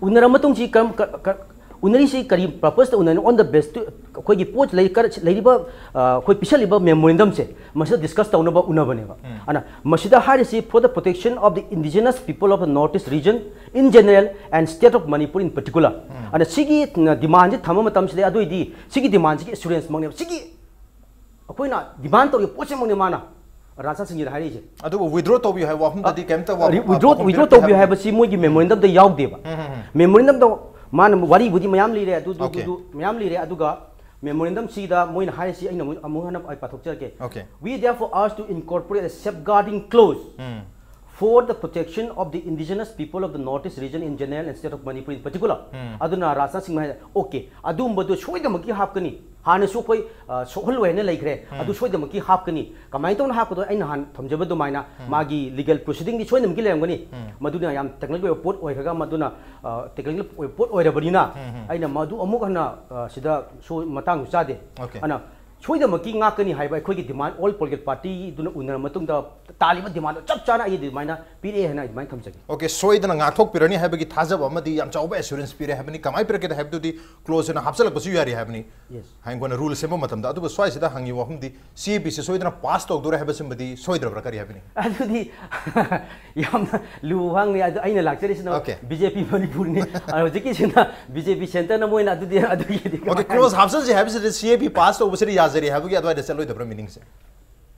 ꯎꯅꯔ ꯃꯇꯨꯡꯁꯤ ꯀꯔꯝ ꯀ- ꯀ- ꯎꯅꯔꯤꯁꯤ ꯀꯔꯤ ꯄꯔꯄꯁꯇ ꯎꯅꯔꯤꯅꯣ? On the basis ꯑꯩꯈꯣꯏꯒꯤ ꯄꯣꯠ ꯂꯩ- ꯀꯔ- ꯂꯩꯔꯤꯕ ꯑ, ꯑꯩꯈꯣꯏ ꯄꯤꯁꯜꯂꯤꯕ ꯃꯦꯃꯣꯔꯦꯟꯗꯝꯁꯦ ꯃꯁꯤꯗ ꯗꯤꯁꯀꯁ ꯇꯧꯅꯕ ꯎꯅꯕꯅꯦꯕ꯫ ꯑꯗꯨꯅ ꯃꯁꯤꯗ ꯍꯥꯏꯔꯤꯁꯤ for the protection of the indigenous people of the Northeast region in general and state of Manipur in particular. ꯑꯗꯨꯅ ꯁꯤꯒꯤ ꯗꯤꯃꯥꯟꯁꯤ ꯊꯝꯕ ꯃꯇꯝꯁꯤꯗ ꯑꯗꯨ ꯑꯣꯏꯗꯤ ꯁꯤꯒꯤ ꯗꯤꯃꯥꯟꯁꯤꯒꯤ ꯑꯦꯁꯨꯔꯦꯟꯁꯃꯛꯅꯦꯕ꯫ ꯁꯤꯒꯤ ꯑꯩꯈꯣꯏꯅ ꯗꯤꯃꯥꯟ ꯇꯧꯔꯤꯕ ꯄꯣꯠꯁꯤꯃꯛꯅꯤ ꯃꯥꯅ ꯔꯥꯖꯅꯥꯊ ꯁꯤꯡꯒꯤꯗ ꯍꯥꯏꯔꯛꯏꯁꯦ꯫ ꯑꯗꯨꯕꯨ ꯋꯤꯗ꯭ꯔꯣ ꯇꯧꯕꯤꯌꯨ ꯍꯥꯏꯕ ꯋꯥꯐꯝꯗꯗꯤ ꯀꯩꯝꯇ ꯋꯥꯐꯝ ꯋꯤꯗ꯭ꯔꯣ ꯄꯥꯎꯈꯨꯝ ꯋꯤꯗ꯭ꯔꯣ ꯄꯤꯔꯛꯇꯦ ꯇꯧꯕꯤꯌꯨ ꯍꯥꯏꯕꯅꯤ꯫ ꯍꯥꯏꯕꯁꯤ ꯃꯣꯏꯒꯤ ꯃꯦꯃꯣꯔꯦꯟꯗꯝꯗ ꯌꯥꯎꯗꯦꯕ꯫ ꯃꯦꯃꯣꯔꯦꯟꯗꯝꯗ ꯃꯥꯅ ꯋꯥꯔꯤꯕꯨꯗꯤ ꯃꯌꯥꯝ ꯂꯤꯔꯦ ꯑꯗꯨ ꯑꯗꯨ- Okay. ꯑꯗꯨ ꯃꯌꯥꯝ ꯂꯤꯔꯦ꯫ ꯑꯗꯨꯒ ꯃꯦꯃꯣꯔꯦꯟꯗꯝꯁꯤꯗ ꯃꯣꯏꯅ ꯍꯥꯏꯔꯤꯁꯤ ꯑꯩꯅ ꯑꯃꯨꯛ ꯑꯃꯨꯛ ꯍꯟꯅ ꯑꯩ ꯄꯥꯊꯣꯛꯆꯔꯛꯀꯦ꯫ Okay. We therefore urge to incorporate a safeguarding clause for the protection of the indigenous people of the Northeast region in general and state of Manipur in particular. ꯑꯗꯨꯅ ꯔꯥꯖꯅꯥꯊ ꯁꯤꯡꯅ ꯍꯥꯏ, "ꯑꯣꯀꯦ, ꯑꯗꯨꯝꯕꯗꯨ ꯁꯣꯏꯗꯅꯃꯛꯀꯤ ꯍꯥꯞꯀꯅꯤ꯫ ꯍꯥꯟꯅꯁꯨ ꯑꯩꯈꯣꯏ ꯑ, ꯁꯣꯛꯍꯜꯂꯣꯏ ꯍꯥꯏꯅ ꯂꯩꯈ꯭ꯔꯦ, ꯑꯗꯨ ꯁꯣꯏꯗꯅꯃꯛꯀꯤ ꯍꯥꯞꯀꯅꯤ꯫ ꯀꯃꯥꯏꯅ ꯇꯧꯅ ꯍꯥꯞꯀꯗꯣꯏ? ꯑꯩꯅ ꯍꯥꯟꯅ ꯊꯝꯖꯕ ꯑꯗꯨꯃꯥꯏꯅ ꯃꯥꯒꯤ ꯂꯤꯒꯦꯜ ꯄ꯭ꯔꯣꯁꯤꯗꯤꯡꯗꯤ ꯁꯣꯏꯗꯅꯃꯛꯀꯤ ꯂꯩꯔꯝꯒꯅꯤ꯫ ꯃꯗꯨꯅ ꯌꯥꯝ ꯇꯦꯛꯅꯤꯀꯦꯜ ꯑꯣꯏꯕ ꯄꯣꯠ ꯑꯣꯏꯈ꯭ꯔꯒ ꯃꯗꯨꯅ ꯇꯦꯛꯅꯤꯀꯦꯜ ꯑꯣꯏꯕ ꯄꯣꯠ ꯑꯣꯏꯔꯕꯅꯤꯅ ꯑꯩꯅ ꯃꯗꯨ ꯑꯃꯨꯛ ꯍꯟꯅ ꯑ, ꯁꯤꯗ ꯁꯣ- ꯃꯇꯥꯡꯗꯨ ꯆꯥꯗꯦ꯫ Okay. ꯑꯗꯨꯅ ꯁꯣꯏꯗꯅꯃꯛꯀꯤ ꯉꯥꯛꯀꯅꯤ ꯍꯥꯏꯕ ꯑꯩꯈꯣꯏꯒꯤ ꯗꯤꯃꯥꯟ ꯑꯣꯜ ꯄꯣꯂꯤꯇꯤꯀꯦꯜ ꯄꯥꯔꯇꯤꯗꯨꯅ ꯎꯅꯔ ꯃꯇꯨꯡꯗ ꯇꯥꯜꯂꯤꯕ ꯗꯤꯃꯥꯟꯗꯣ ꯆꯞ ꯆꯥꯅ ꯑꯩ ꯑꯗꯨꯃꯥꯏꯅ ꯄꯤꯔꯛꯑꯦ ꯍꯥꯏꯅ ꯑꯩ ꯑꯗꯨꯃꯥꯏꯅ ꯊꯝꯖꯒꯦ꯫ Okay, ꯁꯣꯏꯗꯅ ꯉꯥꯛꯊꯣꯛꯄꯤꯔꯅꯤ ꯍꯥꯏꯕꯒꯤ ꯊꯥꯖꯕ ꯑꯃꯗꯤ ꯌꯥꯝ ꯆꯥꯎꯕ ꯑꯦꯁꯨꯔꯦꯟꯁ ꯄꯤꯔꯦ ꯍꯥꯏꯕꯅꯤ꯫ ꯀꯃꯥꯏꯅ ꯄꯤꯔꯛꯀꯦ ꯍꯥꯏꯕꯗꯨꯗꯤ ꯀ꯭ꯂꯣꯖ ꯑꯣꯏꯅ ꯍꯥꯞꯆꯤꯜꯂꯛꯄꯁꯨ ꯌꯥꯔꯤ ꯍꯥꯏꯕꯅꯤ꯫ Yes. ꯍꯌꯦꯡ ꯀꯣꯟꯅ ꯔꯨꯜ ꯁꯦꯝꯕ ꯃꯇꯝꯗ꯫ ꯑꯗꯨꯕꯨ ꯁ꯭ꯋꯥꯏꯁꯤꯗ ꯍꯪꯉꯤ ꯋꯥꯐꯝꯗꯤ ꯁꯤ ꯑꯦ ꯄꯤꯁꯦ ꯁꯣꯏꯗꯅ ꯄꯥꯁ ꯇꯧꯗꯣꯔꯦ ꯍꯥꯏꯕꯁꯤꯃꯗꯤ ꯁꯣꯏꯗ꯭ꯔꯕ꯭ꯔꯥ, ꯀꯔꯤ ꯍꯥꯏꯕꯅꯤ? ꯑꯗꯨꯗꯤ ꯌꯥꯝꯅ ꯂꯨꯕ ꯋꯥꯍꯪꯅꯤ꯫ ꯑꯗꯨ ꯑꯩꯅ ꯂꯥꯛꯆꯔꯤꯁꯤꯅ Okay. ꯕꯤ ꯖꯦ ꯄꯤ ꯃꯅꯤꯄꯨꯔꯅꯤ꯫ ꯑ, ꯍꯧꯖꯤꯛꯀꯤꯁꯤꯅ ꯕꯤ ꯖꯦ ꯄꯤ ꯁꯦꯟꯇꯔꯅ ꯃꯣꯏꯅ ꯑꯗꯨꯗꯤ ꯑꯗꯨꯒꯤꯗꯤ Okay, ꯀꯃꯥꯏꯅ ꯀ꯭ꯂꯣꯖ ꯍꯥꯞꯆꯤꯟꯁꯤ ꯍꯥꯏꯕꯁꯤꯗ ꯁꯤ ꯑꯦ ꯄꯤ ꯄꯥꯁ ꯇꯧꯕꯁꯤꯗ ꯌꯥꯖꯔꯦ ꯍꯥꯏꯕꯒꯤ ꯑꯗꯨꯋꯥꯏꯗ ꯆꯠꯂꯣꯏꯗꯕ꯭ꯔꯥ ꯃꯤꯅꯤꯡꯁꯦ?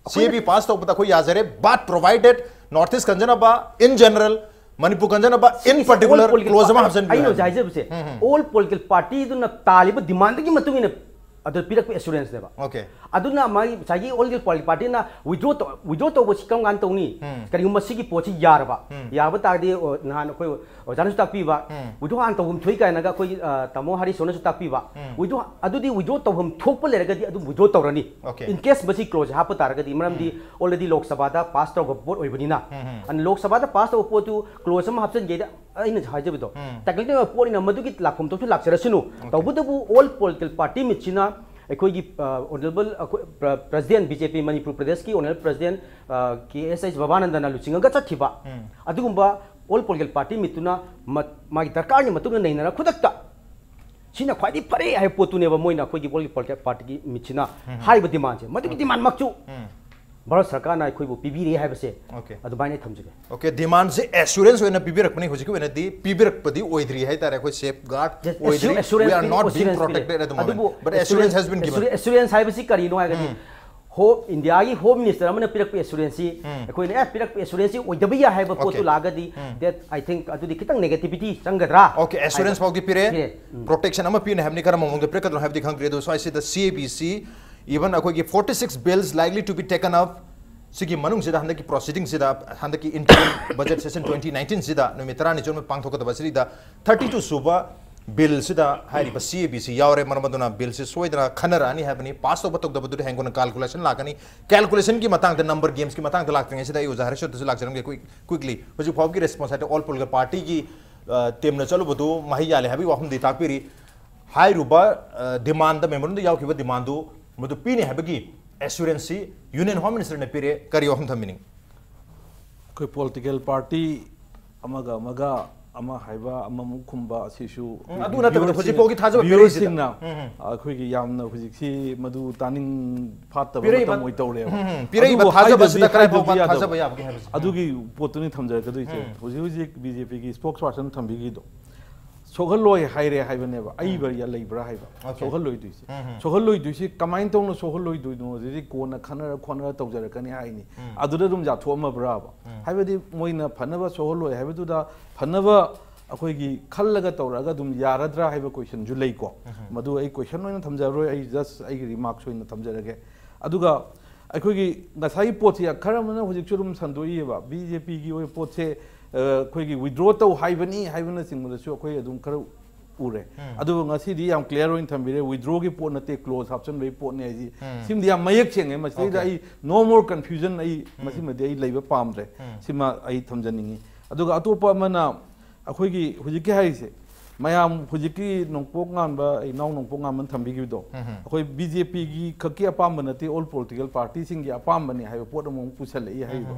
ꯁꯤ ꯑꯦ ꯄꯤ ꯄꯥꯁ ꯇꯧꯕꯗ ꯑꯩꯈꯣꯏ ꯌꯥꯖꯔꯦ, but provided North East ꯀꯟꯖꯅꯕ in general Manipur ꯀꯟꯖꯅꯕ in particular All political clause ꯑꯃ party- ꯍꯥꯞꯆꯤꯟꯕꯤꯌꯨ ꯑꯩꯅ ꯍꯥꯏꯕꯅꯤ꯫ ꯍꯧꯖꯤꯛ ꯍꯥꯏꯖꯕꯁꯦ, all political party ꯗꯨꯅ ꯇꯥꯜꯂꯤꯕ demand ꯒꯤ ꯃꯇꯨꯡ ꯏꯟꯅ ꯑꯗꯨ ꯄꯤꯔꯛꯄ assurance ꯅꯦꯕ꯫ Okay. ꯑꯗꯨꯅ ꯃꯥꯒꯤ ꯉꯁꯥꯏꯒꯤ all political party ꯅ withdraw ꯇꯧ- withdraw ꯇꯧꯕꯁꯤ ꯀꯔꯝ ꯀꯥꯟꯗ ꯇꯧꯅꯤ? ꯀꯔꯤꯒꯨꯝꯕ ꯁꯤꯒꯤ ꯄꯣꯠꯁꯤ ꯌꯥꯔꯕ, ꯌꯥꯕ ꯇꯥꯔꯗꯤ, ꯑꯣ, ꯅꯍꯥꯟ ꯑꯩꯈꯣꯏ ꯑꯣꯖꯥꯅꯁꯨ ꯇꯥꯛꯄꯤꯕ, withdraw ꯍꯥꯟꯅ ꯇꯧꯐꯝ ꯊꯣꯛꯏ ꯀꯥꯏꯅꯒ ꯑꯩꯈꯣꯏꯒꯤ, ꯑ, ꯇꯥꯃꯣ ꯍꯔꯤꯁꯣꯅꯁꯨ ꯇꯥꯛꯄꯤꯕ, withdraw, ꯑꯗꯨꯗꯤ withdraw ꯇꯧꯐꯝ ꯊꯣꯛꯄ ꯂꯩꯔꯒꯗꯤ ꯑꯗꯨꯝ withdraw ꯇꯧꯔꯅꯤ꯫ Okay. In case ꯃꯁꯤ clause ꯍꯥꯞꯄ ꯇꯥꯔꯒꯗꯤ, ꯃꯔꯝꯗꯤ already ꯂꯣꯛ ꯁꯚꯥꯗ pass ꯇꯧꯈ꯭ꯔꯕ ꯄꯣꯠ ꯑꯣꯏꯕꯅꯤꯅ꯫ ꯑꯗꯨꯅ ꯂꯣꯛ ꯁꯚꯥꯗ pass ꯇꯧꯕ ꯄꯣꯠꯇꯨ clause ꯑꯃ ꯍꯥꯞꯆꯤꯟꯒꯦꯗ ꯑꯩꯅ ꯍꯥꯏꯖꯕꯗꯣ, technical ꯑꯣꯏꯕ ꯄꯣꯠꯅꯤꯅ ꯃꯗꯨꯒꯤ ꯂꯥꯛꯐꯝ ꯊꯣꯛꯁꯨ ꯂꯥꯛꯆꯔꯁꯅꯨ꯫ ꯇꯧꯕꯇꯕꯨ all political party ꯃꯤꯠꯁꯤꯅ ꯑꯩꯈꯣꯏꯒꯤ, ꯑ, honourable ꯑꯩꯈꯣꯏ president, B J P Manipur ꯄ꯭ꯔꯗꯦꯁꯀꯤ honourable president, ꯑ, ꯀꯦ ꯑꯦꯁ ꯑꯩꯆ ꯕꯕꯥꯅꯟꯗꯅ ꯂꯨꯆꯤꯡꯉꯒ ꯆꯠꯈꯤꯕ ꯑꯗꯨꯒꯨꯝꯕ all political party ꯃꯤꯠꯇꯨꯅ ꯃ- ꯃꯥꯒꯤ ꯗꯔꯀꯥꯔꯒꯤ ꯃꯇꯨꯡ ꯏꯟꯅ ꯅꯩꯅꯔ ꯈꯨꯗꯛꯇ ꯁꯤꯅ ꯈ꯭ꯋꯥꯏꯗꯒꯤ ꯐꯔꯦ ꯍꯥꯏꯕ ꯄꯣꯠꯇꯨꯅꯦꯕ ꯃꯣꯏꯅ ꯑꯩꯈꯣꯏꯒꯤ all political party ꯒꯤ ꯃꯤꯠꯁꯤꯅ ꯍꯥꯏꯕ demand ꯁꯦ꯫ ꯃꯗꯨꯒꯤ demand ꯃꯛꯁꯨ ꯚꯥꯔꯠ ꯁꯔꯀꯥꯔꯅ ꯑꯩꯈꯣꯏꯕꯨ ꯄꯤꯕꯤꯔꯦ ꯍꯥꯏꯕꯁꯦ Okay. ꯑꯗꯨꯃꯥꯏꯅ ꯑꯩ ꯊꯝꯖꯒꯦ꯫ Okay, demand ꯁꯦ assurance ꯑꯣꯏꯅ ꯄꯤꯕꯤꯔꯛꯄꯅꯤ, ꯍꯧꯖꯤꯛꯀꯤ ꯑꯣꯏꯅꯗꯤ ꯄꯤꯕꯤꯔꯛꯄꯗꯤ ꯑꯣꯏꯗ꯭ꯔꯤ ꯍꯥꯏꯇꯥꯔꯦ꯫ ꯑꯩꯈꯣꯏ safeguard Yes, ꯑꯣꯏꯗ꯭ꯔꯤ꯫ assurance We are P- not being assurance ꯄꯤꯔꯦ꯫ protected at the moment. ꯑꯗꯨꯕꯨ But assurance has been given. Assurance ꯍꯥꯏꯕꯁꯤ ꯀꯔꯤꯅꯣ ꯍꯥꯏꯔꯒꯗꯤ, ꯍꯣꯝ ꯏꯟꯗꯤꯌꯥꯒꯤ ꯍꯣꯝ ꯃꯤꯅꯤꯁꯇꯔ ꯑꯃꯅ ꯄꯤꯔꯛꯄ assurance ꯁꯤ ꯑꯩꯈꯣꯏꯅ ꯑꯦ ꯄꯤꯔꯛꯄ assurance ꯁꯤ ꯑꯣꯏꯗꯕ ꯌꯥꯏ ꯍꯥꯏꯕ ꯄꯣꯠꯇꯨ Okay. ꯂꯥꯛꯑꯒꯗꯤ, that I think ꯑꯗꯨꯗꯤ ꯈꯤꯇꯪ negativity ꯆꯪꯒꯗ꯭ꯔꯥ? Okay, assurance ꯐꯥꯎꯗꯤ ꯄꯤꯔꯦ꯫ ꯄꯤꯔꯦ꯫ ꯎꯝ. Protection ꯑꯃ ꯄꯤꯅꯤ ꯍꯥꯏꯕꯅꯤ, ꯀꯔꯝꯕ ꯃꯑꯣꯡꯗ ꯄꯤꯔꯛꯀꯗꯣꯏꯅꯣ ꯍꯥꯏꯕꯗꯤ ꯈꯪꯗ꯭ꯔꯤ꯫ ꯑꯗꯣ ꯁ꯭ꯋꯥꯏꯁꯤꯗ C A B C, even ꯑꯩꯈꯣꯏꯒꯤ forty six bills likely to be taken up, ꯁꯤꯒꯤ ꯃꯅꯨꯡꯁꯤꯗ ꯍꯟꯗꯛꯀꯤ proceeding ꯁꯤꯗ, ꯍꯟꯗꯛꯀꯤ interim budget session twenty nineteen ꯁꯤꯗ ꯅꯨꯃꯤꯠ ꯇꯔꯥꯅꯤ ꯆꯨꯞꯅ ꯄꯥꯡꯊꯣꯛꯀꯗꯕ ꯁꯤꯗ thirty two ꯁꯨꯕ bill ꯁꯤꯗ ꯍꯥꯏꯔꯤꯕ C A B C ꯌꯥꯎꯔꯦ꯫ ꯃꯔꯝ ꯑꯗꯨꯅ bill ꯁꯤ ꯁꯣꯏꯗꯅ ꯈꯟꯅꯔꯛꯑꯅꯤ ꯍꯥꯏꯕꯅꯤ꯫ Pass ꯇꯧꯕ ꯇꯧꯗꯕꯗꯨꯗꯤ ꯍꯌꯦꯡ ꯀꯣꯟꯅ calculation ꯂꯥꯛꯀꯅꯤ꯫ Calculation ꯒꯤ ꯃꯇꯥꯡꯗ, number games ꯀꯤ ꯃꯇꯥꯡꯗ ꯂꯥꯛꯇ꯭ꯔꯤꯉꯩꯁꯤꯗ ꯑꯩ ꯑꯣꯖꯥ ꯍꯔꯤꯁꯣꯠꯇꯁꯨ ꯂꯥꯛꯆꯔꯝꯒꯦ꯫ Quick- quickly, ꯍꯧꯖꯤꯛ ꯐꯥꯎꯕꯒꯤ response ꯍꯥꯏꯗꯤ all political party ꯒꯤ, ꯑ, team ꯅ ꯆꯠꯂꯨꯕꯗꯨ ꯃꯍꯩ ꯌꯥꯜꯂꯦ ꯍꯥꯏꯕꯒꯤ ꯋꯥꯐꯝꯗꯤ ꯇꯥꯛꯄꯤꯔꯤ꯫ ꯍꯥꯏꯔꯤꯕ, ꯑ, demand ꯗ, memorandum ꯗ ꯌꯥꯎꯈꯤꯕ demand ꯗꯨ ꯃꯗꯨ ꯄꯤꯅꯤ ꯍꯥꯏꯕꯒꯤ assurance ꯁꯤ Union Home Minister ꯅ ꯄꯤꯔꯦ꯫ ꯀꯔꯤ ꯋꯥꯐꯝ ꯊꯝꯕꯤꯅꯤꯡ? ꯑꯩꯈꯣꯏ political party ꯑꯃꯒ ꯑꯃꯒ ꯑꯃ ꯍꯥꯏꯕ ꯑꯃꯃꯨꯛ ꯈꯨꯝꯕ ꯑꯁꯤꯁꯨ ꯎꯝ, ꯑꯗꯨ ꯅꯠꯇꯕꯗ viewer ꯍꯧꯖꯤꯛ ꯐꯥꯎꯒꯤ ꯊꯥꯖꯕ viewer ꯄꯤꯔꯛꯏꯁꯤꯗ꯫ ꯁꯤꯡꯅ ꯎꯝ, ꯎꯝ꯫ ꯑꯩꯈꯣꯏꯒꯤ ꯌꯥꯝꯅ ꯍꯧꯖꯤꯛꯁꯤ ꯃꯗꯨ ꯇꯥꯅꯤꯡ ꯐꯥꯠꯇꯕ ꯄꯤꯔꯛꯏꯕ- ꯃꯇꯝ ꯑꯣꯏ ꯇꯧꯔꯦꯕ꯫ ꯎꯝ, ꯎꯝ꯫ ꯄꯤꯔꯛꯏꯕ ꯑꯗꯨꯕꯨ ꯊꯥꯖꯕ ꯍꯥꯏꯗꯕꯗꯤ- ꯑꯁꯤꯗ ꯀꯗꯥꯏ ꯐꯥꯎꯕ ꯍꯥꯏꯗꯕꯗꯤ ꯌꯥꯗꯕ꯫ ꯊꯥꯖꯕ ꯌꯥꯕꯒꯦ ꯍꯥꯏꯕꯁꯦ? ꯑꯗꯨꯒꯤ ꯄꯣꯠꯇꯨꯅꯤ ꯊꯝꯖꯔꯛꯀꯗꯣꯏꯁꯦ꯫ ꯎꯝ꯫ ꯍꯧꯖꯤꯛ ꯍꯧꯖꯤꯛ B J P ꯒꯤ spokesperson ꯊꯝꯕꯤꯈꯤꯗꯣ, ꯁꯣꯛꯍꯜꯂꯣꯏ ꯍꯥꯏꯔꯦ ꯍꯥꯏꯕꯅꯦꯕ, ꯑꯏꯕ ꯂꯩꯕ꯭ꯔꯥ ꯍꯥꯏꯕ꯫ ꯁꯣꯛꯍꯜꯂꯣꯏꯗꯣꯏꯁꯦ꯫ ꯁꯣꯛꯍꯜꯂꯣꯏꯗꯣꯏꯁꯤ ꯀꯃꯥꯏꯅ ꯇꯧꯅ ꯁꯣꯛꯍꯜꯂꯣꯏꯗꯣꯏꯅꯣ? ꯑꯗꯨꯗꯤ ꯀꯣꯟꯅ ꯈꯟꯅꯔ ꯈꯣꯠꯅꯔ ꯇꯧꯖꯔꯛꯀꯅꯤ ꯍꯥꯏꯅꯤ꯫ ꯑꯗꯨꯗ ꯑꯗꯨꯝ ꯌꯥꯊꯣꯛꯑꯝꯃꯕ꯭ꯔꯥꯕ? ꯍꯥꯏꯕꯗꯤ ꯃꯣꯏꯅ ꯐꯅꯕ ꯁꯣꯛꯍꯜꯂꯣꯏ ꯍꯥꯏꯕꯗꯨꯗ ꯐꯅꯕ ꯑꯩꯈꯣꯏꯒꯤ ꯈꯜꯂꯒ ꯇꯧꯔꯛꯑꯒ ꯑꯗꯨꯝ ꯌꯥꯔꯗ꯭ꯔꯥ ꯍꯥꯏꯕ ꯀꯣꯏꯁꯟꯁꯨ ꯂꯩꯀꯣ꯫ ꯃꯗꯨ ꯑꯩ ꯀꯣꯏꯁꯟ ꯑꯣꯏꯅ ꯊꯝꯖꯔꯔꯣꯏ, ꯑꯩ ꯖꯁ ꯑꯩꯒꯤ ꯔꯤꯃꯥꯔꯛꯁ ꯑꯣꯏꯅ ꯊꯝꯖꯔꯒꯦ꯫ ꯑꯗꯨꯒ ꯑꯩꯈꯣꯏꯒꯤ ꯉꯁꯥꯏꯒꯤ ꯄꯣꯠꯁꯤ ꯈꯔ ꯑꯃꯅ ꯍꯧꯖꯤꯛꯁꯨ ꯑꯗꯨꯝ ꯁꯟꯗꯣꯛꯏꯕ, ꯕꯤ ꯖꯦ ꯄꯤꯒꯤ ꯑꯣꯏꯕ ꯄꯣꯠꯁꯦ, ꯑ, ꯑꯩꯈꯣꯏꯒꯤ ꯋꯤꯗ꯭ꯔꯣ ꯇꯧ ꯍꯥꯏꯕꯅꯤ ꯍꯥꯏꯕꯅꯆꯤꯡꯕꯗꯁꯨ ꯑꯩꯈꯣꯏ ꯑꯗꯨꯝ ꯈꯔ ꯎꯔꯦ꯫ ꯑꯗꯨꯕꯨ ꯉꯁꯤꯗꯤ ꯌꯥꯝ ꯀ꯭ꯂꯤꯌꯥꯔ ꯑꯣꯏꯅ ꯊꯝꯕꯤꯔꯦ, ꯋꯤꯗ꯭ꯔꯣꯒꯤ ꯄꯣꯠ ꯅꯠꯇꯦ, ꯀ꯭ꯂꯣꯖ ꯍꯥꯞꯆꯤꯟꯕꯒꯤ ꯄꯣꯠꯅꯦ ꯍꯥꯏꯁꯤ꯫ ꯁꯤꯃꯗꯤ ꯌꯥꯝ ꯃꯌꯦꯛ ꯁꯦꯡꯉꯦ꯫ ꯃꯁꯤꯗꯩꯗ ꯑꯩ no more confusion, ꯑꯩ ꯃꯁꯤꯃꯗꯤ ꯑꯩ ꯂꯩꯕ ꯄꯥꯝꯗ꯭ꯔꯦ꯫ ꯁꯤꯃ ꯑꯩ ꯊꯝꯖꯅꯤꯡꯉꯤ꯫ ꯑꯗꯨꯒ ꯑꯇꯣꯞꯄ ꯑꯃꯅ ꯑꯩꯈꯣꯏꯒꯤ ꯍꯧꯖꯤꯛꯀꯤ ꯍꯥꯏꯔꯤꯁꯦ, ꯃꯌꯥꯝ ꯍꯧꯖꯤꯛꯀꯤ ꯅꯣꯡꯄꯣꯛ ꯉꯥꯟꯕ, ꯏꯅꯥꯎ ꯅꯣꯡꯄꯣꯛ ꯉꯥꯟꯕꯅ ꯊꯝꯕꯤꯈꯤꯕꯗꯣ, ꯑꯩꯈꯣꯏ ꯕꯤ ꯖꯦ ꯄꯤꯒꯤ ꯈꯛꯀꯤ ꯑꯄꯥꯝꯕ ꯅꯠꯇꯦ, ꯑꯣꯜ ꯄꯣꯂꯤꯇꯤꯀꯦꯜ ꯄꯥꯔꯇꯤꯁꯤꯡꯒꯤ ꯑꯄꯥꯝꯕꯅꯤ ꯍꯥꯏꯕ ꯄꯣꯠ ꯑꯃꯃꯨꯛ ꯄꯨꯁꯜꯂꯛꯏ ꯍꯥꯏꯔꯤꯕ꯫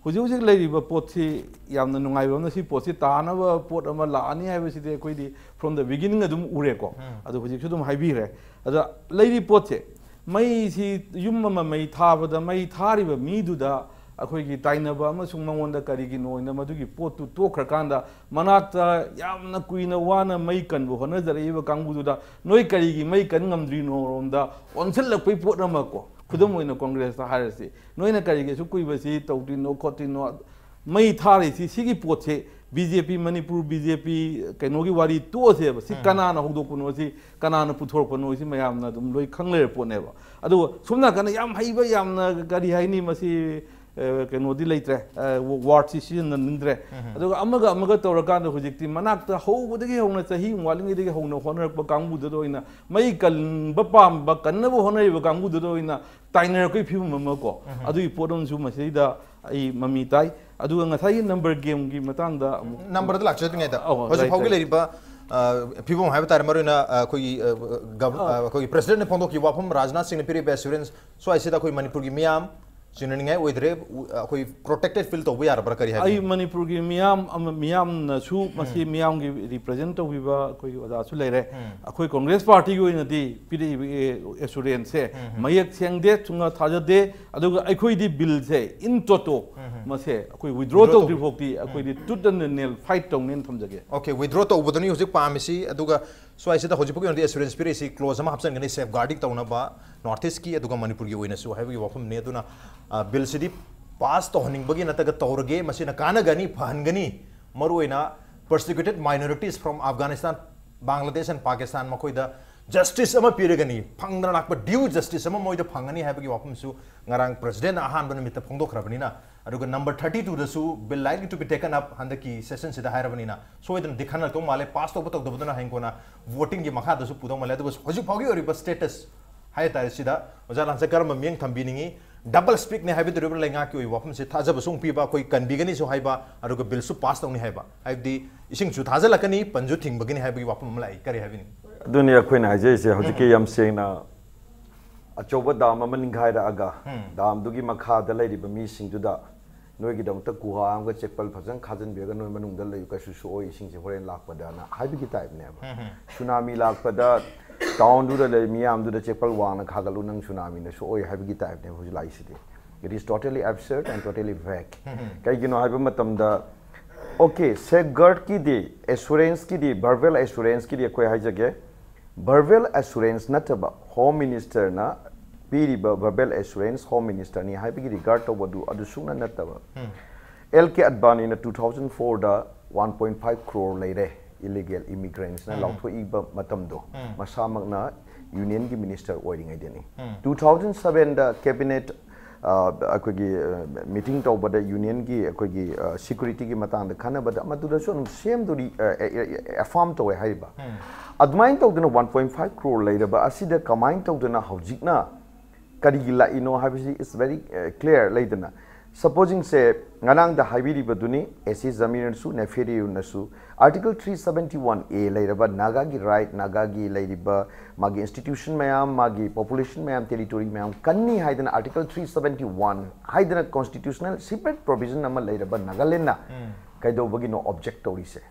ꯍꯧꯖꯤꯛ ꯍꯧꯖꯤꯛ ꯂꯩꯔꯤꯕ ꯄꯣꯠꯁꯤ ꯌꯥꯝꯅ ꯅꯨꯡꯉꯥꯏꯕ ꯑꯃꯅ, ꯁꯤ ꯄꯣꯠꯁꯤ ꯇꯥꯅꯕ ꯄꯣꯠ ꯑꯃ ꯂꯥꯛꯑꯅꯤ ꯍꯥꯏꯕꯁꯤꯗꯤ ꯑꯩꯈꯣꯏꯗꯤ from the beginning ꯑꯗꯨꯝ ꯎꯔꯦꯀꯣ꯫ ꯑꯗꯣ ꯍꯧꯖꯤꯛꯁꯨ ꯑꯗꯨꯝ ꯍꯥꯏꯕꯤꯈ꯭ꯔꯦ꯫ ꯑꯗ ꯂꯩꯔꯤ ꯄꯣꯠꯁꯦ, ꯃꯩꯁꯤ, ꯌꯨꯝ ꯑꯃ ꯃꯩ ꯊꯥꯕꯗ ꯃꯩ ꯊꯥꯔꯤꯕ ꯃꯤꯗꯨꯗ ꯑꯩꯈꯣꯏꯒꯤ ꯇꯥꯏꯅꯕ ꯑꯃꯁꯨꯡ ꯃꯉꯣꯟꯗ ꯀꯔꯤꯒꯤꯅꯣꯅ ꯃꯗꯨꯒꯤ ꯄꯣꯠꯇꯨ ꯇꯣꯛꯈ꯭ꯔꯀꯥꯟꯗ, ꯃꯅꯥꯛꯇ ꯌꯥꯝꯅ ꯀꯨꯏꯅ ꯋꯥꯅ ꯃꯩ ꯀꯟꯕ ꯍꯣꯠꯅꯖꯔꯛꯏꯕ ꯀꯥꯡꯕꯨꯗꯨꯗ ꯅꯣꯏ ꯀꯔꯤꯒꯤ ꯃꯩ ꯀꯟ ꯉꯝꯗ꯭ꯔꯤꯅꯣꯔꯣꯝꯗ ꯑꯣꯟꯁꯤꯜꯂꯛꯄꯩ ꯄꯣꯠ ꯑꯃ ꯀꯣ꯫ ꯈꯨꯗꯝ ꯑꯣꯏꯅ ꯀꯣꯡꯒ꯭ꯔꯦꯁꯇ ꯍꯥꯏꯔꯁꯤ, ꯅꯣꯏꯅ ꯀꯔꯤꯒꯤ ꯑꯁꯨꯛ ꯀꯨꯏꯕꯁꯤ ꯇꯧꯗ꯭ꯔꯤꯅꯣ ꯈꯣꯠꯇ꯭ꯔꯤꯅꯣ? ꯃꯩ ꯊꯥꯔꯤꯁꯤ, ꯁꯤꯒꯤ ꯄꯣꯠꯁꯦ ꯕꯤ ꯖꯦ ꯄꯤ, ꯃꯅꯤꯄꯨꯔ ꯕꯤ ꯖꯦ ꯄꯤ ꯀꯩꯅꯣꯒꯤ ꯋꯥꯔꯤ ꯇꯣꯛꯑꯁꯦꯕ꯫ ꯁꯤ ꯀꯅꯥꯅ ꯍꯧꯗꯣꯛꯄꯅꯣ, ꯁꯤ ꯀꯅꯥꯅ ꯄꯨꯊꯣꯔꯛꯄꯅꯣ, ꯁꯤ ꯃꯌꯥꯝꯅ ꯑꯗꯨꯝ ꯂꯣꯏ ꯈꯪ ꯂꯩꯔ ꯄꯣꯠꯅꯦꯕ꯫ ꯑꯗꯨꯒ ꯁꯣꯝ ꯅꯥꯀꯟꯗ ꯌꯥꯝ ꯍꯩꯕ, ꯌꯥꯝꯅ ꯀꯔꯤ ꯍꯥꯏꯅꯤ, ꯃꯁꯤ, ꯑ, ꯀꯩꯅꯣꯗꯤ ꯂꯩꯇ꯭ꯔꯦ, ꯑ, ꯋꯥꯔꯗꯁꯤ ꯁꯤꯖꯤꯟꯅꯅꯤꯡꯗ꯭ꯔꯦ꯫ ꯑꯗꯨꯒ ꯑꯃꯒ ꯑꯃꯒ ꯇꯧꯔꯀꯥꯟꯗ ꯍꯧꯖꯤꯛꯇꯤ ꯃꯅꯥꯛꯇ ꯍꯧꯕꯗꯒꯤ ꯍꯧꯅ, ꯆꯍꯤ ꯑꯃ ꯋꯥꯠꯂꯤꯉꯩꯗꯒꯤ ꯍꯧꯅ ꯍꯣꯠꯅꯔꯛꯄ ꯀꯥꯡꯕꯨꯗꯨꯗ ꯑꯣꯏꯅ, ꯃꯩ ꯀꯟꯕ ꯄꯥꯝꯕ, ꯀꯟꯅꯕ ꯍꯣꯠꯅꯔꯤꯕ ꯀꯥꯡꯕꯨꯗꯨꯗ ꯑꯣꯏꯅ ꯇꯥꯏꯅꯔꯛꯄꯒꯤ ꯐꯤꯕꯝ ꯑꯃ ꯀꯣ꯫ ꯑꯗꯨꯒꯤ ꯄꯣꯠ ꯑꯃꯁꯨ ꯃꯁꯤꯗꯩꯗ ꯑꯩ ꯃꯃꯤ ꯇꯥꯏ꯫ ꯑꯗꯨꯒ ꯉꯁꯥꯏꯒꯤ ꯅꯝꯕꯔ ꯒꯦꯝꯒꯤ ꯃꯇꯥꯡꯗ ꯑꯃꯨꯛ ꯅꯝꯕꯔꯗ ꯂꯥꯛꯆꯗ꯭ꯔꯤꯉꯩꯗ, ꯑꯧ, ꯍꯧꯖꯤꯛ right, ꯐꯥꯎꯒꯤ right. ꯂꯩꯔꯤꯕ, ꯑ, ꯐꯤꯕꯝ ꯍꯥꯏꯕ ꯇꯥꯔꯦ, ꯃꯔꯨꯑꯣꯏꯅ, ꯑ, ꯑꯩꯈꯣꯏꯒꯤ, ꯑ, ꯒꯚ-, ꯑ, ꯑꯧ꯫ ꯑꯩꯈꯣꯏꯒꯤ ꯄ꯭ꯔꯦꯁꯤꯗꯦꯟꯠꯅ ꯐꯣꯡꯗꯣꯛꯈꯤꯕ ꯋꯥꯐꯝ, ꯔꯥꯖꯅꯥꯊ ꯁꯤꯡꯅ ꯄꯤꯔꯤꯕ ꯑꯦꯁꯨꯔꯦꯟꯁ, ꯁ꯭ꯋꯥꯏꯁꯤꯗ ꯑꯩꯈꯣꯏ ꯃꯅꯤꯄꯨꯔꯒꯤ ꯃꯤꯌꯥꯝ, ꯆꯤꯡꯅꯅꯤꯡꯉꯥꯏ ꯑꯣꯏꯗ꯭ꯔꯦ꯫ ꯑꯩꯈꯣꯏ ꯄ꯭ꯔꯣꯇꯦꯛꯇꯦꯠ ꯐꯤꯜ ꯇꯧꯕ ꯌꯥꯔꯕ꯭ꯔꯥ, ꯀꯔꯤ ꯍꯥꯏꯕ? ꯑꯩ ꯃꯅꯤꯄꯨꯔꯒꯤ ꯃꯤꯌꯥꯝ ꯑꯃ ꯃꯤꯌꯥꯝꯅꯁꯨ ꯃꯁꯤ ꯃꯤꯌꯥꯝꯒꯤ ꯔꯤꯄ꯭ꯔꯖꯦꯟ ꯇꯧꯕꯤꯕ ꯑꯩꯈꯣꯏꯒꯤ ꯑꯣꯖꯥꯁꯨ ꯂꯩꯔꯦ꯫ ꯑꯩꯈꯣꯏ ꯀꯣꯡꯒ꯭ꯔꯦꯁ ꯄꯥꯔꯇꯤꯒꯤ ꯑꯣꯏꯅꯗꯤ ꯄꯤꯔꯛꯏꯕ ꯑꯦꯁꯨꯔꯦꯟꯁꯁꯦ ꯃꯌꯦꯛ ꯁꯦꯡꯗꯦ, ꯁꯨꯡꯊꯥ ꯊꯥꯖꯗꯦ꯫ ꯑꯗꯨꯒ ꯑꯩꯈꯣꯏꯗꯤ ꯕꯤꯜꯁꯦ ꯏꯟ ꯇꯣꯇꯣ ꯃꯁꯦ ꯑꯩꯈꯣꯏ ꯋꯤꯗ꯭ꯔꯣ Withdraw ꯇꯧꯗ꯭ꯔꯤ ꯐꯥꯎꯗꯤ ꯑꯩꯈꯣꯏꯗꯤ ꯇꯨꯠ ꯑꯦꯟ ꯅꯦꯜ ꯐꯥꯏꯠ ꯇꯧꯅꯦꯅ ꯊꯝꯖꯒꯦ꯫ ꯑꯣꯀꯦ, ꯋꯤꯗ꯭ꯔꯣ ꯇꯧꯕꯗꯨꯅꯤ ꯍꯧꯖꯤꯛ ꯄꯥꯝꯃꯤꯁꯤ꯫ ꯑꯗꯨꯒ ꯁ꯭ꯋꯥꯏꯁꯤꯗ ꯍꯧꯖꯤꯛ ꯐꯥꯎꯒꯤ ꯑꯣꯏꯅꯗꯤ ꯑꯦꯁꯨꯔꯦꯟꯁ ꯄꯤꯔꯛꯏꯁꯤ ꯀ꯭ꯂꯣꯖ ꯑꯃ ꯍꯥꯞꯆꯤꯟꯒꯅꯤ, ꯁꯦꯐ ꯒꯥꯔꯗꯤꯡ ꯇꯧꯅꯕ ꯅꯣꯔꯠ ꯏꯁꯀꯤ ꯑꯗꯨꯒ ꯃꯅꯤꯄꯨꯔꯒꯤ ꯑꯣꯏꯅꯁꯨ ꯍꯥꯏꯕꯒꯤ ꯋꯥꯐꯝꯅꯤ꯫ ꯑꯗꯨꯅ ꯕꯤꯜꯁꯤꯗꯤ ꯄꯥꯁ ꯇꯧꯍꯟꯅꯤꯡꯕꯒꯤ ꯅꯠꯇ꯭ꯔꯒ ꯇꯧꯔꯒꯦ, ꯃꯁꯤꯅ ꯀꯥꯟꯅꯒꯅꯤ, ꯐꯍꯟꯒꯅꯤ, ꯃꯔꯨꯑꯣꯏꯅ persecuted minorities from Afghanistan, Bangladesh and Pakistan, ꯃꯈꯣꯏꯗ ꯖꯁꯇꯤꯁ ꯑꯃ ꯄꯤꯔꯒꯅꯤ, ꯐꯪꯗꯅ ꯂꯥꯛꯄ ꯗ꯭ꯌꯨ ꯖꯁꯇꯤꯁ ꯑꯃ ꯃꯣꯏꯗ ꯐꯪꯒꯅꯤ ꯍꯥꯏꯕꯒꯤ ꯋꯥꯐꯝꯁꯨ ꯉꯔꯥꯡ ꯄ꯭ꯔꯁꯤꯗꯦꯟꯅ ꯑꯍꯥꯟꯕ ꯅꯨꯃꯤꯠꯇ ꯐꯣꯡꯗꯣꯛꯈ꯭ꯔꯕꯅꯤꯅ, ꯑꯗꯨꯒ ꯅꯝꯕꯔ ꯊꯥꯔꯇꯤ ꯇꯨꯗꯁꯨ ꯕꯤꯜ ꯂꯥꯏꯛꯂꯤ ꯇꯨ ꯕꯤ ꯇꯦꯀꯟ ꯑꯞ ꯍꯟꯗꯛꯀꯤ ꯁꯦꯁꯟꯁꯤꯗ ꯍꯥꯏꯔꯕꯅꯤꯅ ꯁꯣꯏꯗꯅꯗꯤ ꯈꯟꯅꯔꯛꯇꯧ ꯃꯥꯜꯂꯦ꯫ ꯄꯥꯁ ꯇꯧꯕ ꯇꯧꯗꯕꯗꯨꯅ ꯍꯌꯦꯡ ꯀꯣꯟꯅ ꯚꯣꯇꯤꯡꯒꯤ ꯃꯈꯥꯗꯁꯨ ꯄꯨꯗꯧ ꯃꯥꯜꯂꯦ꯫ ꯑꯗꯨꯒ ꯍꯧꯖꯤꯛ ꯐꯥꯎꯒꯤ ꯑꯣꯏꯔꯤꯕ ꯁ꯭ꯇꯦꯇꯁ ꯍꯥꯏ ꯇꯥꯔꯦ ꯁꯤꯗ ꯑꯣꯖꯥ ꯂꯥꯟꯁꯦ ꯀꯔꯝꯕ ꯃꯤꯠꯌꯦꯡ ꯊꯝꯕꯤꯅꯤꯡꯉꯤ? ꯗꯕꯜ ꯁ꯭ꯄꯤꯛꯅꯦ ꯍꯥꯏꯕꯤꯗꯧꯔꯤꯕ꯭ꯔꯥ ꯂꯩꯉꯥꯛꯀꯤ ꯑꯣꯏꯕ ꯋꯥꯐꯝꯁꯦ? ꯊꯥꯖꯕꯁꯨ ꯑꯃꯨꯛ ꯄꯤꯕ, ꯑꯩꯈꯣꯏ ꯀꯟꯕꯤꯒꯅꯤꯁꯨ ꯍꯥꯏꯕ, ꯑꯗꯨꯒ ꯕꯤꯜꯁꯨ ꯄꯥꯁ ꯇꯧꯅꯤ ꯍꯥꯏꯕ, ꯍꯥꯏꯕꯗꯤ ꯏꯁꯤꯡꯁꯨ ꯊꯥꯖꯤꯜꯂꯛꯀꯅꯤ, ꯄꯟꯁꯨ ꯊꯤꯡꯕꯒꯤꯅꯤ ꯍꯥꯏꯕꯒꯤ ꯋꯥꯐꯝ ꯑꯃ ꯂꯥꯛꯏ꯫ ꯀꯔꯤ ꯍꯥꯏꯕꯤꯅꯤꯡꯉꯤ? ꯑꯗꯨꯅꯤ ꯑꯩꯈꯣꯏꯅ ꯍꯥꯏꯖꯔꯤꯁꯦ꯫ ꯍꯧꯖꯤꯛꯀꯤ ꯌꯥꯝ ꯁꯦꯡꯅ ꯑꯆꯧꯕ ꯗꯥꯝ ꯑꯃ ꯅꯤꯡꯈꯥꯏꯔꯛꯑꯒ ꯗꯥꯝꯗꯨꯒꯤ ꯃꯈꯥꯗ ꯂꯩꯔꯤꯕ ꯃꯤꯁꯤꯡꯗꯨꯗ ꯅꯣꯏꯒꯤꯗꯃꯛꯇ ꯒꯨꯍꯥ ꯑꯃꯒ ꯆꯦꯛꯄꯜ ꯐꯖꯅ ꯈꯥꯖꯤꯟꯕꯤꯔꯒ ꯅꯣꯏ ꯃꯅꯨꯡꯗ ꯂꯩꯌꯨ, ꯀꯩꯁꯨ ꯁꯣꯛꯑꯣꯏ, ꯏꯁꯤꯡꯁꯦ ꯍꯣꯔꯦꯟ ꯂꯥꯛꯄꯗꯅ ꯍꯥꯏꯕꯒꯤ ꯇꯥꯏꯞꯅꯦꯕ꯫ ꯁꯨꯅꯥꯃꯤ ꯂꯥꯛꯄꯗ ꯇꯥꯎꯟꯗꯨꯗ ꯂꯩ ꯃꯤꯌꯥꯝꯗꯨꯗ ꯆꯦꯛꯄꯜ ꯋꯥꯡꯅ ꯈꯥꯒꯠꯂꯨ, ꯅꯪ ꯁꯨꯅꯥꯃꯤꯅ ꯁꯣꯛꯑꯣꯏ ꯍꯥꯏꯕꯒꯤ ꯇꯥꯏꯞꯅꯦꯕ ꯍꯧꯖꯤꯛ ꯂꯥꯛꯏꯁꯤꯗꯤ꯫ It is totally absurd and totally vague. ꯀꯩꯒꯤꯅꯣ ꯍꯥꯏꯕ ꯃꯇꯝꯗ, ꯑꯣꯀꯦ, ꯁꯦꯐ ꯒꯥꯔꯗꯀꯤꯗꯤ, ꯑꯦꯁꯨꯔꯦꯟꯁꯀꯤꯗꯤ, ꯚꯔꯕꯦꯜ ꯑꯦꯁꯨꯔꯦꯟꯁꯀꯤꯗꯤ ꯑꯩꯈꯣꯏ ꯍꯥꯏꯖꯒꯦ, ꯚꯔꯕꯦꯜ ꯑꯦꯁꯨꯔꯦꯟꯁ ꯅꯠꯇꯕ ꯍꯣꯝ ꯃꯤꯅꯤꯁꯇꯔꯅ ꯄꯤꯔꯤꯕ ꯚꯔꯕꯦꯜ ꯑꯦꯁꯨꯔꯦꯟꯁ ꯍꯣꯝ ꯃꯤꯅꯤꯁꯇꯔꯅꯤ ꯍꯥꯏꯕꯒꯤ ꯔꯤꯒꯥꯔꯗ ꯇꯧꯕꯗꯨ ꯑꯗꯨ ꯁꯨꯡꯅ ꯅꯠꯇꯕ꯫ ꯑꯦꯜ ꯀꯦ ꯑꯗꯕꯥꯅꯤꯅ ꯇꯨ ꯊꯥꯎꯖꯟ ꯐꯣꯔꯗ ꯋꯥꯟ ꯄꯣꯏꯟ ꯐꯥꯏꯚ ꯀ꯭ꯔꯣꯔ ꯂꯩꯔꯦ ꯏꯂꯤꯒꯦꯜ ꯏꯃꯤꯒ꯭ꯔꯦꯟꯠꯁꯅ ꯂꯥꯎꯊꯣꯛꯏꯕ ꯃꯇꯝꯗꯣ ꯃꯁꯥꯃꯛꯅ ꯌꯨꯅꯤꯌꯟꯒꯤ ꯃꯤꯅꯤꯁꯇꯔ ꯑꯣꯏꯔꯤꯉꯩꯗꯅꯤ꯫ ꯇꯨ ꯊꯥꯎꯖꯟ ꯁꯚꯦꯟꯗ ꯀꯦꯕꯤꯅꯦꯠ ꯑꯩꯈꯣꯏꯒꯤ ꯃꯤꯇꯤꯡ ꯇꯧꯕꯗ ꯌꯨꯅꯤꯌꯟꯒꯤ ꯑꯩꯈꯣꯏꯒꯤ ꯁꯤꯀ꯭ꯌꯨꯔꯤꯇꯤꯒꯤ ꯃꯇꯥꯡꯗ ꯈꯟꯅꯕꯗ ꯃꯗꯨꯗꯁꯨ ꯑꯗꯨꯝ ꯁꯦꯝꯗꯨꯔꯤ ꯑꯦꯐꯥꯝ ꯇꯧꯋꯦ ꯍꯥꯏꯔꯤꯕ꯫ ꯑꯗꯨꯃꯥꯏꯅ ꯇꯧꯗꯅ ꯋꯥꯟ ꯄꯣꯏꯟ ꯐꯥꯏꯚ ꯀ꯭ꯔꯣꯔ ꯂꯩꯔꯕ ꯑꯁꯤꯗ ꯀꯃꯥꯏꯅ ꯇꯧꯗꯅ ꯍꯧꯖꯤꯛꯅ ꯀꯔꯤꯒꯤ ꯂꯥꯛꯏꯅꯣ ꯍꯥꯏꯕꯁꯤ is very clear꯫ ꯂꯩꯗꯅ Supposing ꯁꯦ ꯉꯔꯥꯡꯗ ꯍꯥꯏꯕꯤꯔꯤꯕꯗꯨꯅꯤ, S C ꯖꯃꯤꯔꯅꯁꯨ ꯅꯦꯐꯦꯔꯤꯌꯨꯅꯁꯨ Article three seventy one A ꯂꯩꯔꯕ ꯅꯥꯒꯥꯒꯤ right, ꯅꯥꯒꯥꯒꯤ ꯂꯩꯔꯤꯕ ꯃꯥꯒꯤ institution ꯃꯌꯥꯝ, ꯃꯥꯒꯤ population ꯃꯌꯥꯝ, territory ꯃꯌꯥꯝ ꯀꯟꯅꯤ ꯍꯥꯏꯗꯅ Article three seventy one ꯍꯥꯏꯗꯅ constitutional separate provision ꯑꯃ ꯂꯩꯔꯕ ꯅꯥꯒꯥꯂꯦꯟꯗꯅ ꯀꯩꯗꯧꯕꯒꯤꯅꯣ object ꯇꯧꯔꯤꯁꯦ?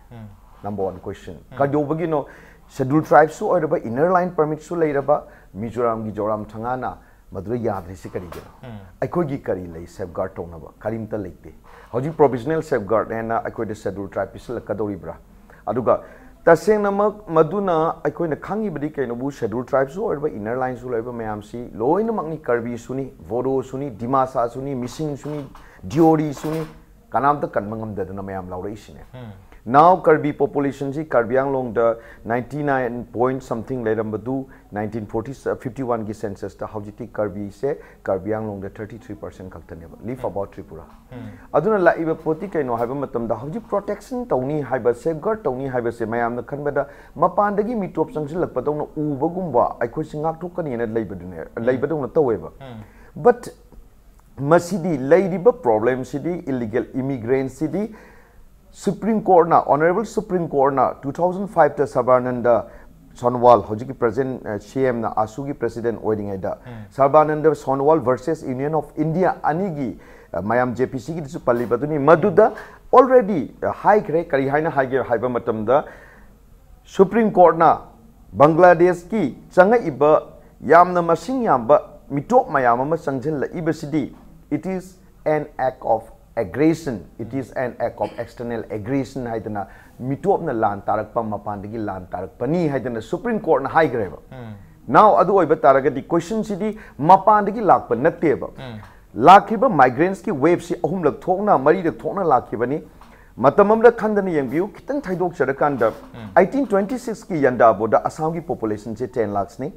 Number one question. ꯀꯩꯗꯧꯕꯒꯤꯅꯣ? Schedule tribesꯁꯨ ꯑꯣꯏꯔꯕ, inner line permitꯁꯨ ꯂꯩꯔꯕ ꯃꯤꯖꯣꯔꯥꯝꯒꯤ ꯖꯣꯔꯥꯝ ꯊꯪꯉꯥꯅ ꯃꯗꯨꯗ ꯌꯥꯗ꯭ꯔꯤꯁꯤ ꯀꯔꯤꯒꯤꯅꯣ? ꯑꯩꯈꯣꯏꯒꯤ ꯀꯔꯤ ꯂꯩ safeguard ꯇꯧꯅꯕ? ꯀꯔꯤꯝꯇ ꯂꯩꯇꯦ꯫ ꯍꯧꯖꯤꯛ provisional safeguard ꯍꯥꯏꯅ ꯑꯩꯈꯣꯏꯗ schedule tribe ꯄꯤꯁꯤꯜꯂꯛꯀꯗꯧꯔꯤꯕ꯭ꯔꯥ? ꯑꯗꯨꯒ ꯇꯁꯦꯡꯅꯃꯛ ꯃꯗꯨꯅ ꯑꯩꯈꯣꯏꯅ ꯈꯪꯉꯤꯕꯗꯤ ꯀꯩꯅꯣꯕꯨ, schedule tribeꯁꯨ ꯑꯣꯏꯔꯕ, inner lineꯁꯨ ꯑꯣꯏꯔꯕ ꯃꯌꯥꯝꯁꯤ ꯂꯣꯏꯅꯃꯛꯅꯤ꯫ ꯀꯔꯕꯤꯁꯨꯅꯤ, ꯕꯣꯗꯣꯁꯨꯅꯤ, ꯗꯤꯃꯥꯁꯥꯁꯨꯅꯤ, ꯃꯤꯁꯤꯡꯁꯨꯅꯤ, ꯗꯤꯑꯣꯔꯤꯁꯨꯅꯤ, ꯀꯅꯥꯝꯇ ꯀꯟꯕ ꯉꯝꯗꯗꯅ ꯃꯌꯥꯝ ꯂꯥꯎꯔꯛꯏꯁꯤꯅꯦ꯫ Now ꯀꯔꯕꯤ populationꯁꯤ ꯀꯔꯕꯤ ꯑꯪꯂꯣꯡꯗ ninety nine point something ꯂꯩꯔꯝꯕꯗꯨ nineteen forty, fifty oneꯒꯤ censusꯇ ꯍꯧꯖꯤꯛꯇꯤ ꯀꯔꯕꯤꯁꯦ ꯀꯔꯕꯤ ꯑꯪꯂꯣꯡꯗ thirty three percent ꯈꯛꯇꯅꯦꯕ, leave about Tripura. ꯑꯗꯨꯅ ꯂꯥꯛꯏꯕ ꯄꯣꯠꯇꯤ ꯀꯩꯅꯣ ꯍꯥꯏꯕ ꯃꯇꯝꯗ, ꯍꯧꯖꯤꯛ protection ꯇꯧꯅꯤ ꯍꯥꯏꯕ, safeguard ꯇꯧꯅꯤ ꯍꯥꯏꯕꯁꯦ ꯃꯌꯥꯝꯅ ꯈꯟꯕꯗ ꯃꯄꯥꯟꯗꯒꯤ ꯃꯤꯇꯣꯞ ꯆꯪꯁꯤꯜꯂꯛꯄꯗꯧꯅ ꯎꯕꯒꯨꯝꯕ, ꯑꯩꯈꯣꯏꯁꯤ ꯉꯥꯛꯊꯣꯛꯀꯅꯤꯅ ꯂꯩꯕꯗꯨꯅꯦ, ꯂꯩꯕꯗꯧꯅ ꯇꯧꯋꯦꯕ꯫ But ꯃꯁꯤꯗꯤ, ꯂꯩꯔꯤꯕ problemꯁꯤꯗꯤ, illegal immigrantꯁꯤꯗꯤ Supreme Courtꯅ, Honourable Supreme Courtꯅ two thousand fiveꯇ ꯁꯔꯕꯥꯅꯟꯗ ꯁꯣꯅꯣꯋꯥꯜ, ꯍꯧꯖꯤꯛꯀꯤ present, ꯑ, CMꯅ, ꯑꯥꯁꯨꯒꯤ president ꯑꯣꯏꯔꯤꯉꯩꯗ, ꯁꯔꯕꯥꯅꯟꯗ ꯁꯣꯅꯣꯋꯥꯜ versus Union of India ꯑꯅꯤꯒꯤ, ꯑ, ꯃꯌꯥꯝ JPCꯒꯤꯗꯁꯨ ꯄꯜꯂꯤꯕꯗꯨꯅꯤ꯫ ꯃꯗꯨꯗ already, ꯑ, ꯍꯥꯏꯈ꯭ꯔꯦ꯫ ꯀꯔꯤ ꯍꯥꯏꯅ ꯍꯥꯏꯒꯦ ꯍꯥꯏꯕ ꯃꯇꯝꯗ, Supreme Courtꯅ ꯕꯪꯒ꯭ꯂꯥꯗꯦꯁꯀꯤ ꯆꯪꯉꯛꯏꯕ ꯌꯥꯝꯅ ꯃꯁꯤꯡ ꯌꯥꯝꯕ ꯃꯤꯇꯣꯞ ꯃꯌꯥꯝ ꯑꯃ ꯆꯪꯁꯤꯜꯂꯛꯏꯕꯁꯤꯗꯤ, it is an act of aggression, it is an act of external aggression ꯍꯥꯏꯗꯅ, ꯃꯤꯇꯣꯞꯅ ꯂꯥꯟ ꯇꯥꯔꯛꯄ, ꯃꯄꯥꯟꯗꯒꯤ ꯂꯥꯟ ꯇꯥꯔꯛꯄꯅꯤ ꯍꯥꯏꯗꯅ Supreme Courtꯅ ꯍꯥꯏꯈ꯭ꯔꯦꯕ꯫ Now ꯑꯗꯨ ꯑꯣꯏꯕ ꯇꯥꯔꯒꯗꯤ questionꯁꯤꯗꯤ ꯃꯄꯥꯟꯗꯒꯤ ꯂꯥꯛꯄ ꯅꯠꯇꯦꯕ꯫ ꯂꯥꯛꯈꯤꯕ migrantꯁꯀꯤ waveꯁꯤ ꯑꯍꯨꯝꯂꯛ ꯊꯣꯛꯅ, ꯃꯔꯤꯔꯛ ꯊꯣꯛꯅ ꯂꯥꯛꯈꯤꯕꯅꯤ꯫ ꯃꯇꯝ ꯑꯃꯗ ꯈꯟꯗꯅ ꯌꯦꯡꯕꯤꯌꯨ, ꯈꯤꯇꯪ ꯊꯩꯗꯣꯛꯆꯔꯀꯥꯟꯗ, eighteen twenty sixꯀꯤ ꯌꯟꯗꯥꯕꯣꯗ ꯑꯁꯥꯝꯒꯤ populationꯁꯦ ten lakhsꯅꯤ,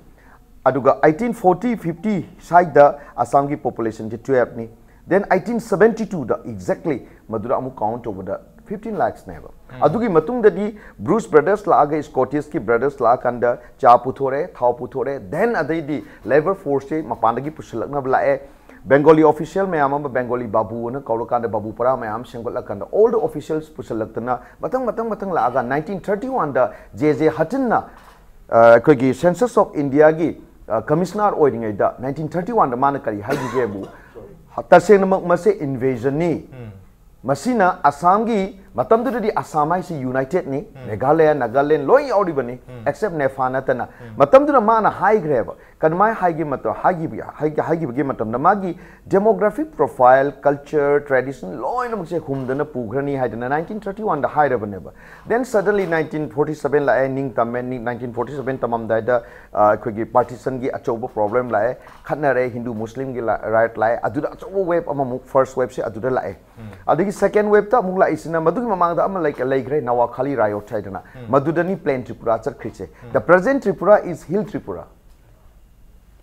ꯑꯗꯨꯒ eighteen forty fifty ꯁ꯭ꯋꯥꯏꯗ ꯑꯁꯥꯝꯒꯤ populationꯁꯦ twelveꯅꯤ, then eighteen seventy twoꯗ exactly ꯃꯗꯨꯗ ꯑꯃꯨꯛ count ꯇꯧꯕꯗ fifteen lakhsꯅꯦꯕ꯫ ꯑꯗꯨꯒꯤ ꯃꯇꯨꯡꯗꯗꯤ Bruce brothers ꯂꯥꯛꯑꯒ, Scottishꯀꯤ brothers ꯂꯥꯛꯑꯀꯥꯟꯗ ꯆꯥ ꯄꯨꯊꯣꯔꯛꯑꯦ, ꯊꯥꯎ ꯄꯨꯊꯣꯔꯛꯑꯦ, then ꯑꯗꯩꯗꯤ labour forceꯁꯦ ꯃꯄꯥꯟꯗꯒꯤ ꯄꯨꯁꯤꯜꯂꯛꯅꯕ ꯂꯥꯛꯑꯦ꯫ Bengali official ꯃꯌꯥꯝ ꯑꯃ, Bengali ꯕꯥꯕꯨ ꯑꯅ ꯀꯧꯔꯀꯥꯟꯗ ꯕꯥꯕꯨ ꯄꯔꯥ ꯃꯌꯥꯝ ꯁꯦꯝꯒꯠꯂꯀꯥꯟꯗ, all the officials ꯄꯨꯁꯜꯂꯛꯇꯅ ꯃꯊꯪ ꯃꯊꯪ ꯃꯊꯪ ꯂꯥꯛꯑꯒ, nineteen thirty one ꯗ J J Hutton ꯅ, ꯑ, ꯑꯩꯈꯣꯏꯒꯤ Census of India ꯒꯤ, ꯑ, commissioner ꯑꯣꯏꯔꯤꯉꯩꯗ, nineteen thirty one ꯗ ꯃꯥꯅ ꯀꯔꯤ ꯍꯥꯏꯈꯤꯒꯦꯕꯨ, ꯇꯁꯦꯡꯅꯃꯛ ꯃꯁꯦ invasion ꯅꯤ꯫ ꯃꯁꯤꯅ ꯑꯁꯥꯝꯒꯤ, ꯃꯇꯝꯗꯨꯗꯗꯤ ꯑꯁꯥꯝ ꯍꯥꯏꯁꯤ united ꯅꯤ, ꯃꯦꯘꯥꯂꯌꯥ, ꯅꯥꯒꯥꯂꯦꯟ ꯂꯣꯏ ꯌꯥꯎꯔꯤꯕꯅꯤ, except ꯅꯦꯐꯥ ꯅꯠꯇꯅ꯫ ꯃꯇꯝꯗꯨꯗ ꯃꯥꯅ ꯍꯥꯏꯈ꯭ꯔꯦꯕ, ꯀꯃꯥꯏꯅ ꯍꯥꯏꯒꯦ ꯃꯇꯝ, ꯍꯥꯏꯈꯤꯕ, ꯍꯥꯏ-, ꯍꯥꯏꯈꯤꯕꯒꯤ ꯃꯇꯝꯗ ꯃꯥꯒꯤ demographic profile, culture, tradition ꯂꯣꯏꯅꯃꯛꯁꯦ ꯍꯨꯝꯗꯅ ꯄꯨꯈ꯭ꯔꯅꯤ ꯍꯥꯏꯗꯅ nineteen thirty one ꯗ ꯍꯥꯏꯔꯕꯅꯦꯕ꯫ Then suddenly nineteen forty seven ꯂꯥꯛꯑꯦ, ꯅꯤꯡ ꯇꯝꯃꯦ, ꯅꯤ-, nineteen forty seven ꯇꯝꯃꯝꯗꯥꯏꯗ, ꯑ, ꯑꯩꯈꯣꯏꯒꯤ partition ꯒꯤ ꯑꯆꯧꯕ problem ꯂꯥꯛꯑꯦ, ꯈꯠꯅꯔꯦ, ꯍꯤꯟꯗꯨ ꯃꯨꯁꯂꯤꯝꯒꯤ ꯂꯥ-, riot ꯂꯥꯛꯑꯦ, ꯑꯗꯨꯗ ꯑꯆꯧꯕ wave ꯑꯃꯃꯨꯛ, first wave ꯁꯦ ꯑꯗꯨꯗ ꯂꯥꯛꯑꯦ꯫ ꯑꯗꯒꯤ second wave ꯇ ꯑꯃꯨꯛ ꯂꯥꯛꯏꯁꯤꯅ, ꯃꯗꯨꯒꯤ ꯃꯃꯥꯡꯗ ꯑꯃ ꯂꯩ-, ꯂꯩꯈ꯭ꯔꯦ, ꯅꯋꯥꯈꯥꯂꯤ riot ꯍꯥꯏꯗꯅ, ꯃꯗꯨꯗꯅꯤ plain Tripura ꯆꯠꯈ꯭ꯔꯤꯁꯦ꯫ The present Tripura is hill Tripura꯫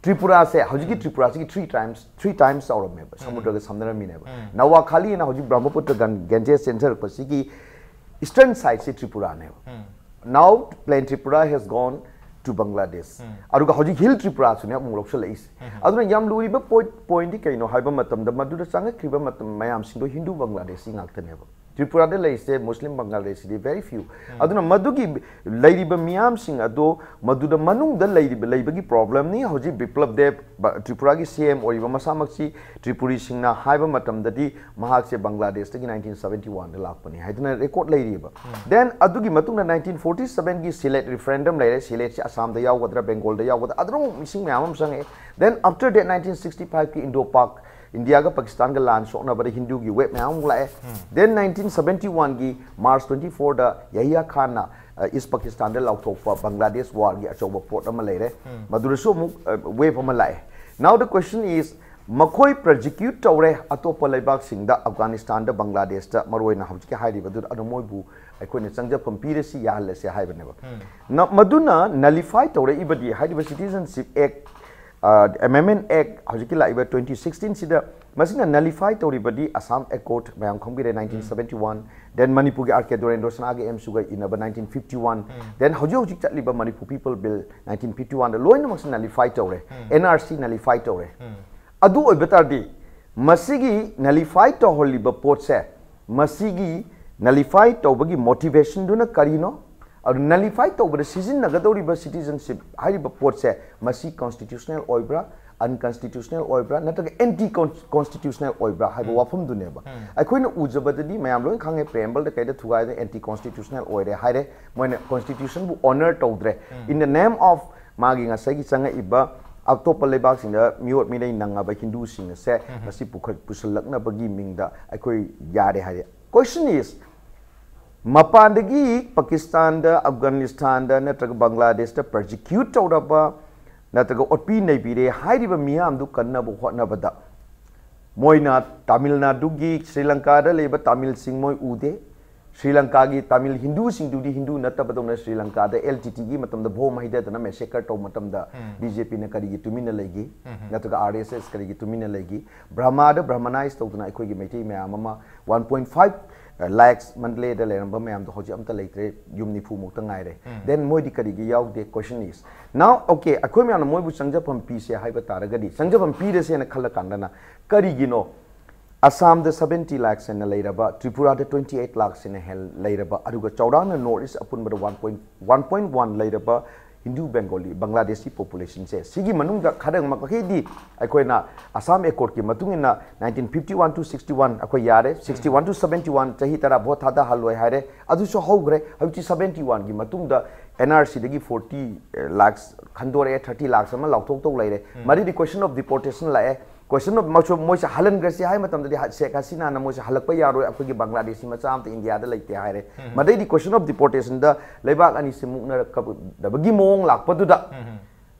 ꯇ꯭ꯔꯤꯄꯨꯔꯥꯁꯦ ꯍꯧꯖꯤꯛꯀꯤ ꯇ꯭ꯔꯤꯄꯨꯔꯥꯁꯤꯒꯤ three times, three times ꯆꯥꯎꯔꯝꯃꯦꯕ, ꯁꯃꯨꯗ꯭ꯔꯒ ꯁꯝꯅꯔꯝꯃꯤꯅꯦꯕ꯫ ꯅꯋꯥꯈꯥꯂꯤꯅ ꯍꯧꯖꯤꯛ ꯕ꯭ꯔꯍꯃꯄꯨꯇ꯭ꯔ ꯒꯟ-, ꯒꯦꯟꯖꯦꯁ ꯆꯦꯟꯊꯔꯛꯄꯁꯤꯒꯤ eastern side ꯁꯤ ꯇ꯭ꯔꯤꯄꯨꯔꯥꯅꯦꯕ꯫ Now plain Tripura has gone to Bangladesh꯫ ꯑꯗꯨꯒ ꯍꯧꯖꯤꯛ hill ꯇ꯭ꯔꯤꯄꯨꯔꯥꯁꯨꯅꯦ ꯑꯃꯨꯛ ꯂꯧꯁꯜꯂꯛꯏꯁꯦ꯫ ꯑꯗꯨꯅ ꯌꯥꯝ ꯂꯨꯔꯤꯕ point, point ꯗꯤ ꯀꯩꯅꯣ ꯍꯥꯏꯕ ꯃꯇꯝꯗ, ꯃꯗꯨꯗ ꯆꯪꯉꯛꯈ꯭ꯔꯤꯕ ꯃꯇꯝ ꯃꯌꯥꯝꯁꯤꯡꯗꯣ ꯍꯤꯟꯗꯨ ꯕꯪꯒ꯭ꯂꯥꯗꯦꯁꯤ ꯉꯥꯛꯇꯅꯦꯕ꯫ ꯇ꯭ꯔꯤꯄꯨꯔꯥꯗ ꯂꯩꯔꯤꯁꯦ ꯃꯨꯁꯂꯤꯝ ꯕꯪꯒ꯭ꯂꯥꯗꯦꯁꯤꯗꯤ very few꯫ ꯑꯗꯨꯅ ꯃꯗꯨꯒꯤ ꯂꯩꯔꯤꯕ ꯃꯤꯌꯥꯝꯁꯤꯡ ꯑꯗꯣ, ꯃꯗꯨꯗ ꯃꯅꯨꯡꯗ ꯂꯩꯔꯤꯕ, ꯂꯩꯕꯒꯤ problem ꯅꯤ꯫ ꯍꯧꯖꯤꯛ ꯕꯤꯄ꯭ꯂꯕ ꯗꯦꯕ, ꯕ-, ꯇ꯭ꯔꯤꯄꯨꯔꯥꯒꯤ C M ꯑꯣꯏꯔꯤꯕ ꯃꯁꯥꯃꯛꯁꯤ, ꯇ꯭ꯔꯤꯄꯨꯔꯤꯁꯤꯡꯅ ꯍꯥꯏꯕ ꯃꯇꯝꯗꯗꯤ ꯃꯍꯥꯛꯁꯦ ꯕꯪꯒ꯭ꯂꯥꯗꯦꯁꯇꯒꯤ nineteen seventy one ꯗ ꯂꯥꯛꯄꯅꯤ ꯍꯥꯏꯗꯨꯅ record ꯂꯩꯔꯤꯕ꯫ Then ꯑꯗꯨꯒꯤ ꯃꯇꯨꯡꯗ nineteen forty seven ꯒꯤ ꯁꯤꯂꯦꯠ referendum ꯂꯩꯔꯦ꯫ ꯁꯤꯂꯦꯠꯁꯤ ꯑꯁꯥꯝꯗ ꯌꯥꯎꯒꯗ꯭ꯔꯥ, ꯕꯦꯡꯒꯣꯜꯗ ꯌꯥꯎꯒꯗ꯭ꯔꯥ, ꯑꯗꯨꯅ ꯑꯃꯨꯛ ꯃꯤꯁꯤꯡ ꯃꯌꯥꯝ ꯑꯃ ꯆꯪꯉꯛꯑꯦ꯫ Then after that nineteen sixty five ꯀꯤ Indo-Pak, ꯏꯟꯗꯤꯌꯥꯒ ꯄꯥꯀꯤꯁꯇꯥꯟꯒ ꯂꯥꯟ ꯁꯣꯛꯅꯕꯗ ꯍꯤꯟꯗꯨꯒꯤ wave ꯃꯌꯥꯝ ꯑꯃꯨꯛ ꯂꯥꯛꯑꯦ꯫ Then nineteen seventy one ꯒꯤ March twenty four ꯗ ꯌꯍꯤꯌꯥ ꯈꯥꯟꯅ, ꯑ, ꯏꯁ ꯄꯥꯀꯤꯁꯇꯥꯟꯗ ꯂꯥꯎꯊꯣꯛꯄ ꯕꯪꯒ꯭ꯂꯥꯗꯦꯁ ꯋꯥꯔꯒꯤ ꯑꯆꯧꯕ ꯄꯣꯠ ꯑꯃ ꯂꯩꯔꯦ꯫ ꯃꯗꯨꯗꯁꯨ ꯑꯃꯨꯛ, ꯑ, wave ꯑꯃ ꯂꯥꯛꯑꯦ꯫ Now the question is, ꯃꯈꯣꯏ persecute ꯇꯧꯔꯦ ꯑꯇꯣꯞꯄ ꯂꯩꯕꯥꯛꯁꯤꯡꯗ, ꯑꯐꯒꯥꯅꯤꯁꯇꯥꯟꯗ, ꯕꯪꯒ꯭ꯂꯥꯗꯦꯁꯇ, ꯃꯔꯨꯑꯣꯏꯅ ꯍꯧꯖꯤꯛꯀꯤ ꯍꯥꯏꯔꯤꯕꯗꯨꯗ, ꯑꯗꯣ ꯃꯣꯏꯕꯨ ꯑꯩꯈꯣꯏꯅ ꯆꯪꯖꯐꯝ ꯄꯤꯔꯁꯤ, ꯌꯥꯍꯜꯂꯁꯤ ꯍꯥꯏꯕꯅꯦꯕ꯫ ꯅ-, ꯃꯗꯨꯅ nullify ꯇꯧꯔꯛꯏꯕꯗꯤ ꯍꯥꯏꯔꯤꯕ Citizenship Act, ꯑ, Amendment Act ꯍꯧꯖꯤꯛꯀꯤ ꯂꯥꯛꯏꯕ twenty sixteen ꯁꯤꯗ, ꯃꯁꯤꯅ nullify ꯇꯧꯔꯤꯕꯗꯤ Assam Accord ꯃꯌꯥꯝ ꯈꯪꯕꯤꯔꯦ, nineteen seventy one, then ꯃꯅꯤꯄꯨꯔꯒꯤ R K Dorendro ꯁꯅꯥꯒ ꯑꯦꯝꯁꯨꯒ ꯏꯟꯅꯕ nineteen fifty one, then ꯍꯧꯖꯤꯛ ꯍꯧꯖꯤꯛ ꯆꯠꯂꯤꯕ Manipur People Bill nineteen fifty one ꯗ ꯂꯣꯏꯅꯃꯛꯁꯤ nullify ꯇꯧꯔꯦ, N R C nullify ꯇꯧꯔꯦ꯫ ꯑꯗꯨ ꯑꯣꯏꯕ ꯇꯥꯔꯗꯤ, ꯃꯁꯤꯒꯤ nullify ꯇꯧꯍꯜꯂꯤꯕ ꯄꯣꯠꯁꯦ, ꯃꯁꯤꯒꯤ nullify ꯇꯧꯕꯒꯤ motivation ꯗꯨꯅ ꯀꯔꯤꯅꯣ? ꯑꯗꯨ nullify ꯇꯧꯕꯗ ꯁꯤꯖꯤꯟꯅꯒꯗꯧꯔꯤꯕ citizenship ꯍꯥꯏꯔꯤꯕ ꯄꯣꯠꯁꯦ, ꯃꯁꯤ constitutional ꯑꯣꯏꯕ꯭ꯔꯥ, unconstitutional ꯑꯣꯏꯕ꯭ꯔꯥ, ꯅꯠꯇ꯭ꯔꯒ anti constitutional ꯑꯣꯏꯕ꯭ꯔꯥ ꯍꯥꯏꯕ ꯋꯥꯐꯝꯗꯨꯅꯦꯕ꯫ ꯑꯩꯈꯣꯏꯅ ꯎꯖꯕꯗꯗꯤ ꯃꯌꯥꯝ ꯂꯣꯏ ꯈꯪꯉꯦ, preamble ꯗ ꯀꯩꯗ ꯊꯨꯒꯥꯏꯗꯅ anti constitutional ꯑꯣꯏꯔꯦ ꯍꯥꯏꯔꯦ, ꯃꯣꯏꯅ constitution ꯕꯨ honour ꯇꯧꯗ꯭ꯔꯦ꯫ In the name of ꯃꯥꯒꯤ ꯉꯁꯥꯏꯒꯤ ꯆꯪꯉꯛꯏꯕ ꯑꯇꯣꯞꯄ ꯂꯩꯕꯥꯛꯁꯤꯡꯗ ꯃꯤꯑꯣꯠ ꯃꯤꯅꯩ ꯅꯪꯉꯕ ꯍꯤꯟꯗꯨꯁꯤꯡ ꯑꯁꯦ ꯉꯁꯤ ꯄꯨꯈꯠ-, ꯄꯨꯁꯜꯂꯛꯅꯕꯒꯤ ꯃꯤꯡꯗ ꯑꯩꯈꯣꯏ ꯌꯥꯔꯦ ꯍꯥꯏꯔꯦ꯫ Question is, ꯃꯄꯥꯟꯗꯒꯤ ꯄꯥꯀꯤꯁꯇꯥꯟꯗ, ꯑꯐꯒꯥꯅꯤꯁꯇꯥꯟꯗ ꯅꯠꯇ꯭ꯔꯒ ꯕꯪꯒ꯭ꯂꯥꯗꯦꯁꯇ persecute ꯇꯧꯔꯕ ꯅꯠꯇ꯭ꯔꯒ ꯑꯣꯠꯄꯤ ꯅꯩꯕꯤꯔꯦ ꯍꯥꯏꯔꯤꯕ ꯃꯤꯌꯥꯝꯗꯨ ꯀꯟꯅꯕ ꯍꯣꯠꯅꯕꯗ ꯃꯣꯏꯅ ꯇꯥꯃꯤꯜ ꯅꯥꯗꯨꯒꯤ, ꯁ꯭ꯔꯤ ꯂꯪꯀꯥꯗ ꯂꯩꯕ ꯇꯥꯃꯤꯜꯁꯤꯡ ꯃꯣꯏ ꯎꯗꯦ꯫ Shri ꯂꯪꯀꯥꯒꯤ Tamil ꯍꯤꯟꯗꯨꯁꯤꯡꯗꯨꯗꯤ Hindu ꯅꯠꯇꯕꯗꯧꯅ Shri ꯂꯪꯀꯥꯗ L T T ꯒꯤ ꯃꯇꯝꯗ bomb ꯍꯩꯊꯗꯅ massacre ꯇꯧꯕ ꯃꯇꯝꯗ B J P ꯅ ꯀꯔꯤꯒꯤ ꯇꯨꯃꯤꯟꯅ ꯂꯩꯈꯤ? ꯅꯠꯇ꯭ꯔꯒ R S S ꯀꯔꯤꯒꯤ ꯇꯨꯃꯤꯟꯅ ꯂꯩꯈꯤ? ꯕ꯭ꯔꯍꯃꯥꯗ Brahmanize ꯇꯧꯗꯅ ꯑꯩꯈꯣꯏꯒꯤ ꯃꯩꯇꯩ ꯃꯌꯥꯝ ꯑꯃ one point five lakhs ꯃꯟꯗꯂꯦꯗ ꯂꯩꯔꯝꯕ ꯃꯌꯥꯝꯗꯣ ꯍꯧꯖꯤꯛ ꯑꯝꯇ ꯂꯩꯇ꯭ꯔꯦ, ꯌꯨꯝ ꯅꯤꯐꯨ ꯃꯨꯛꯇ ꯉꯥꯏꯔꯦ꯫ Then ꯃꯣꯏꯗꯤ ꯀꯔꯤꯒꯤ ꯌꯥꯎꯗꯦ? Question is, now, okay, ꯑꯩꯈꯣꯏ ꯃꯌꯥꯝꯅ ꯃꯣꯏꯕꯨ ꯆꯪꯖꯐꯝ ꯄꯤꯁꯦ ꯍꯥꯏꯕ ꯇꯥꯔꯒꯗꯤ, ꯆꯪꯖꯐꯝ ꯄꯤꯔꯁꯦꯅ ꯈꯜꯂ ꯀꯥꯟꯗꯅ ꯀꯔꯤꯒꯤꯅꯣ ꯑꯁꯥꯝꯗ seventy lakhs ꯍꯦꯟꯅ ꯂꯩꯔꯕ, ꯇ꯭ꯔꯤꯄꯨꯔꯥꯗ twenty eight lakhs ꯍꯦꯟꯅ ꯍꯦꯜ-, ꯂꯩꯔꯕ, ꯑꯗꯨꯒ ꯆꯥꯎꯔꯥꯛꯅ North East ꯑꯄꯨꯟꯕꯗ one point, one point one ꯂꯩꯔꯕ ꯍꯤꯟꯗꯨ ꯕꯦꯡꯒꯣꯂꯤ ꯕꯪꯒ꯭ꯂꯥꯗꯦꯁꯤ population ꯁꯦ, ꯁꯤꯒꯤ ꯃꯅꯨꯡꯗ ꯈꯔ ꯃꯈꯩꯗꯤ ꯑꯩꯈꯣꯏꯅ Assam Accord ꯀꯤ ꯃꯇꯨꯡ ꯏꯟꯅ nineteen fifty one to sixty one ꯑꯩꯈꯣꯏ ꯌꯥꯔꯦ, sixty one to seventy one ꯆꯍꯤ ꯇꯔꯥ vote ꯊꯥꯗꯍꯜꯂꯣꯏ ꯍꯥꯏꯔꯦ, ꯑꯗꯨꯁꯨ ꯍꯧꯈ꯭ꯔꯦ꯫ ꯍꯧꯖꯤꯛꯇꯤ seventy one ꯒꯤ ꯃꯇꯨꯡꯗ N R C ꯗꯒꯤ forty lakhs ꯈꯟꯗꯣꯔꯛꯑꯦ, thirty lakhs ꯑꯃ ꯂꯥꯎꯊꯣꯛꯇꯧ ꯂꯩꯔꯦ꯫ ꯃꯗꯩꯗꯤ question of deportation ꯂꯥꯛꯑꯦ꯫ Question of ꯃꯣꯏꯁꯨ, ꯃꯣꯏꯁꯦ ꯍꯜꯍꯟꯈ꯭ꯔꯁꯤ ꯍꯥꯏ ꯃꯇꯝꯗꯗꯤ ꯍ-, ꯁꯦꯈ ꯍꯁꯤꯅꯥꯅ ꯃꯣꯏꯁꯦ ꯍꯜꯂꯛꯄ ꯌꯥꯔꯣꯏ, ꯑꯩꯈꯣꯏꯒꯤ ꯕꯪꯒ꯭ꯂꯥꯗꯦꯁꯤ ꯃꯆꯥ ꯑꯃꯇ ꯏꯟꯗꯤꯌꯥꯗ ꯂꯩꯇꯦ ꯍꯥꯏꯔꯦ꯫ ꯃꯗꯩꯗꯤ question of deportation ꯗ ꯂꯩꯕꯥꯛ ꯑꯅꯤꯁꯤ ꯃꯨꯛꯅꯔꯛꯀꯗꯕꯒꯤ ꯃꯑꯣꯡ ꯂꯥꯛꯄꯗꯨꯗ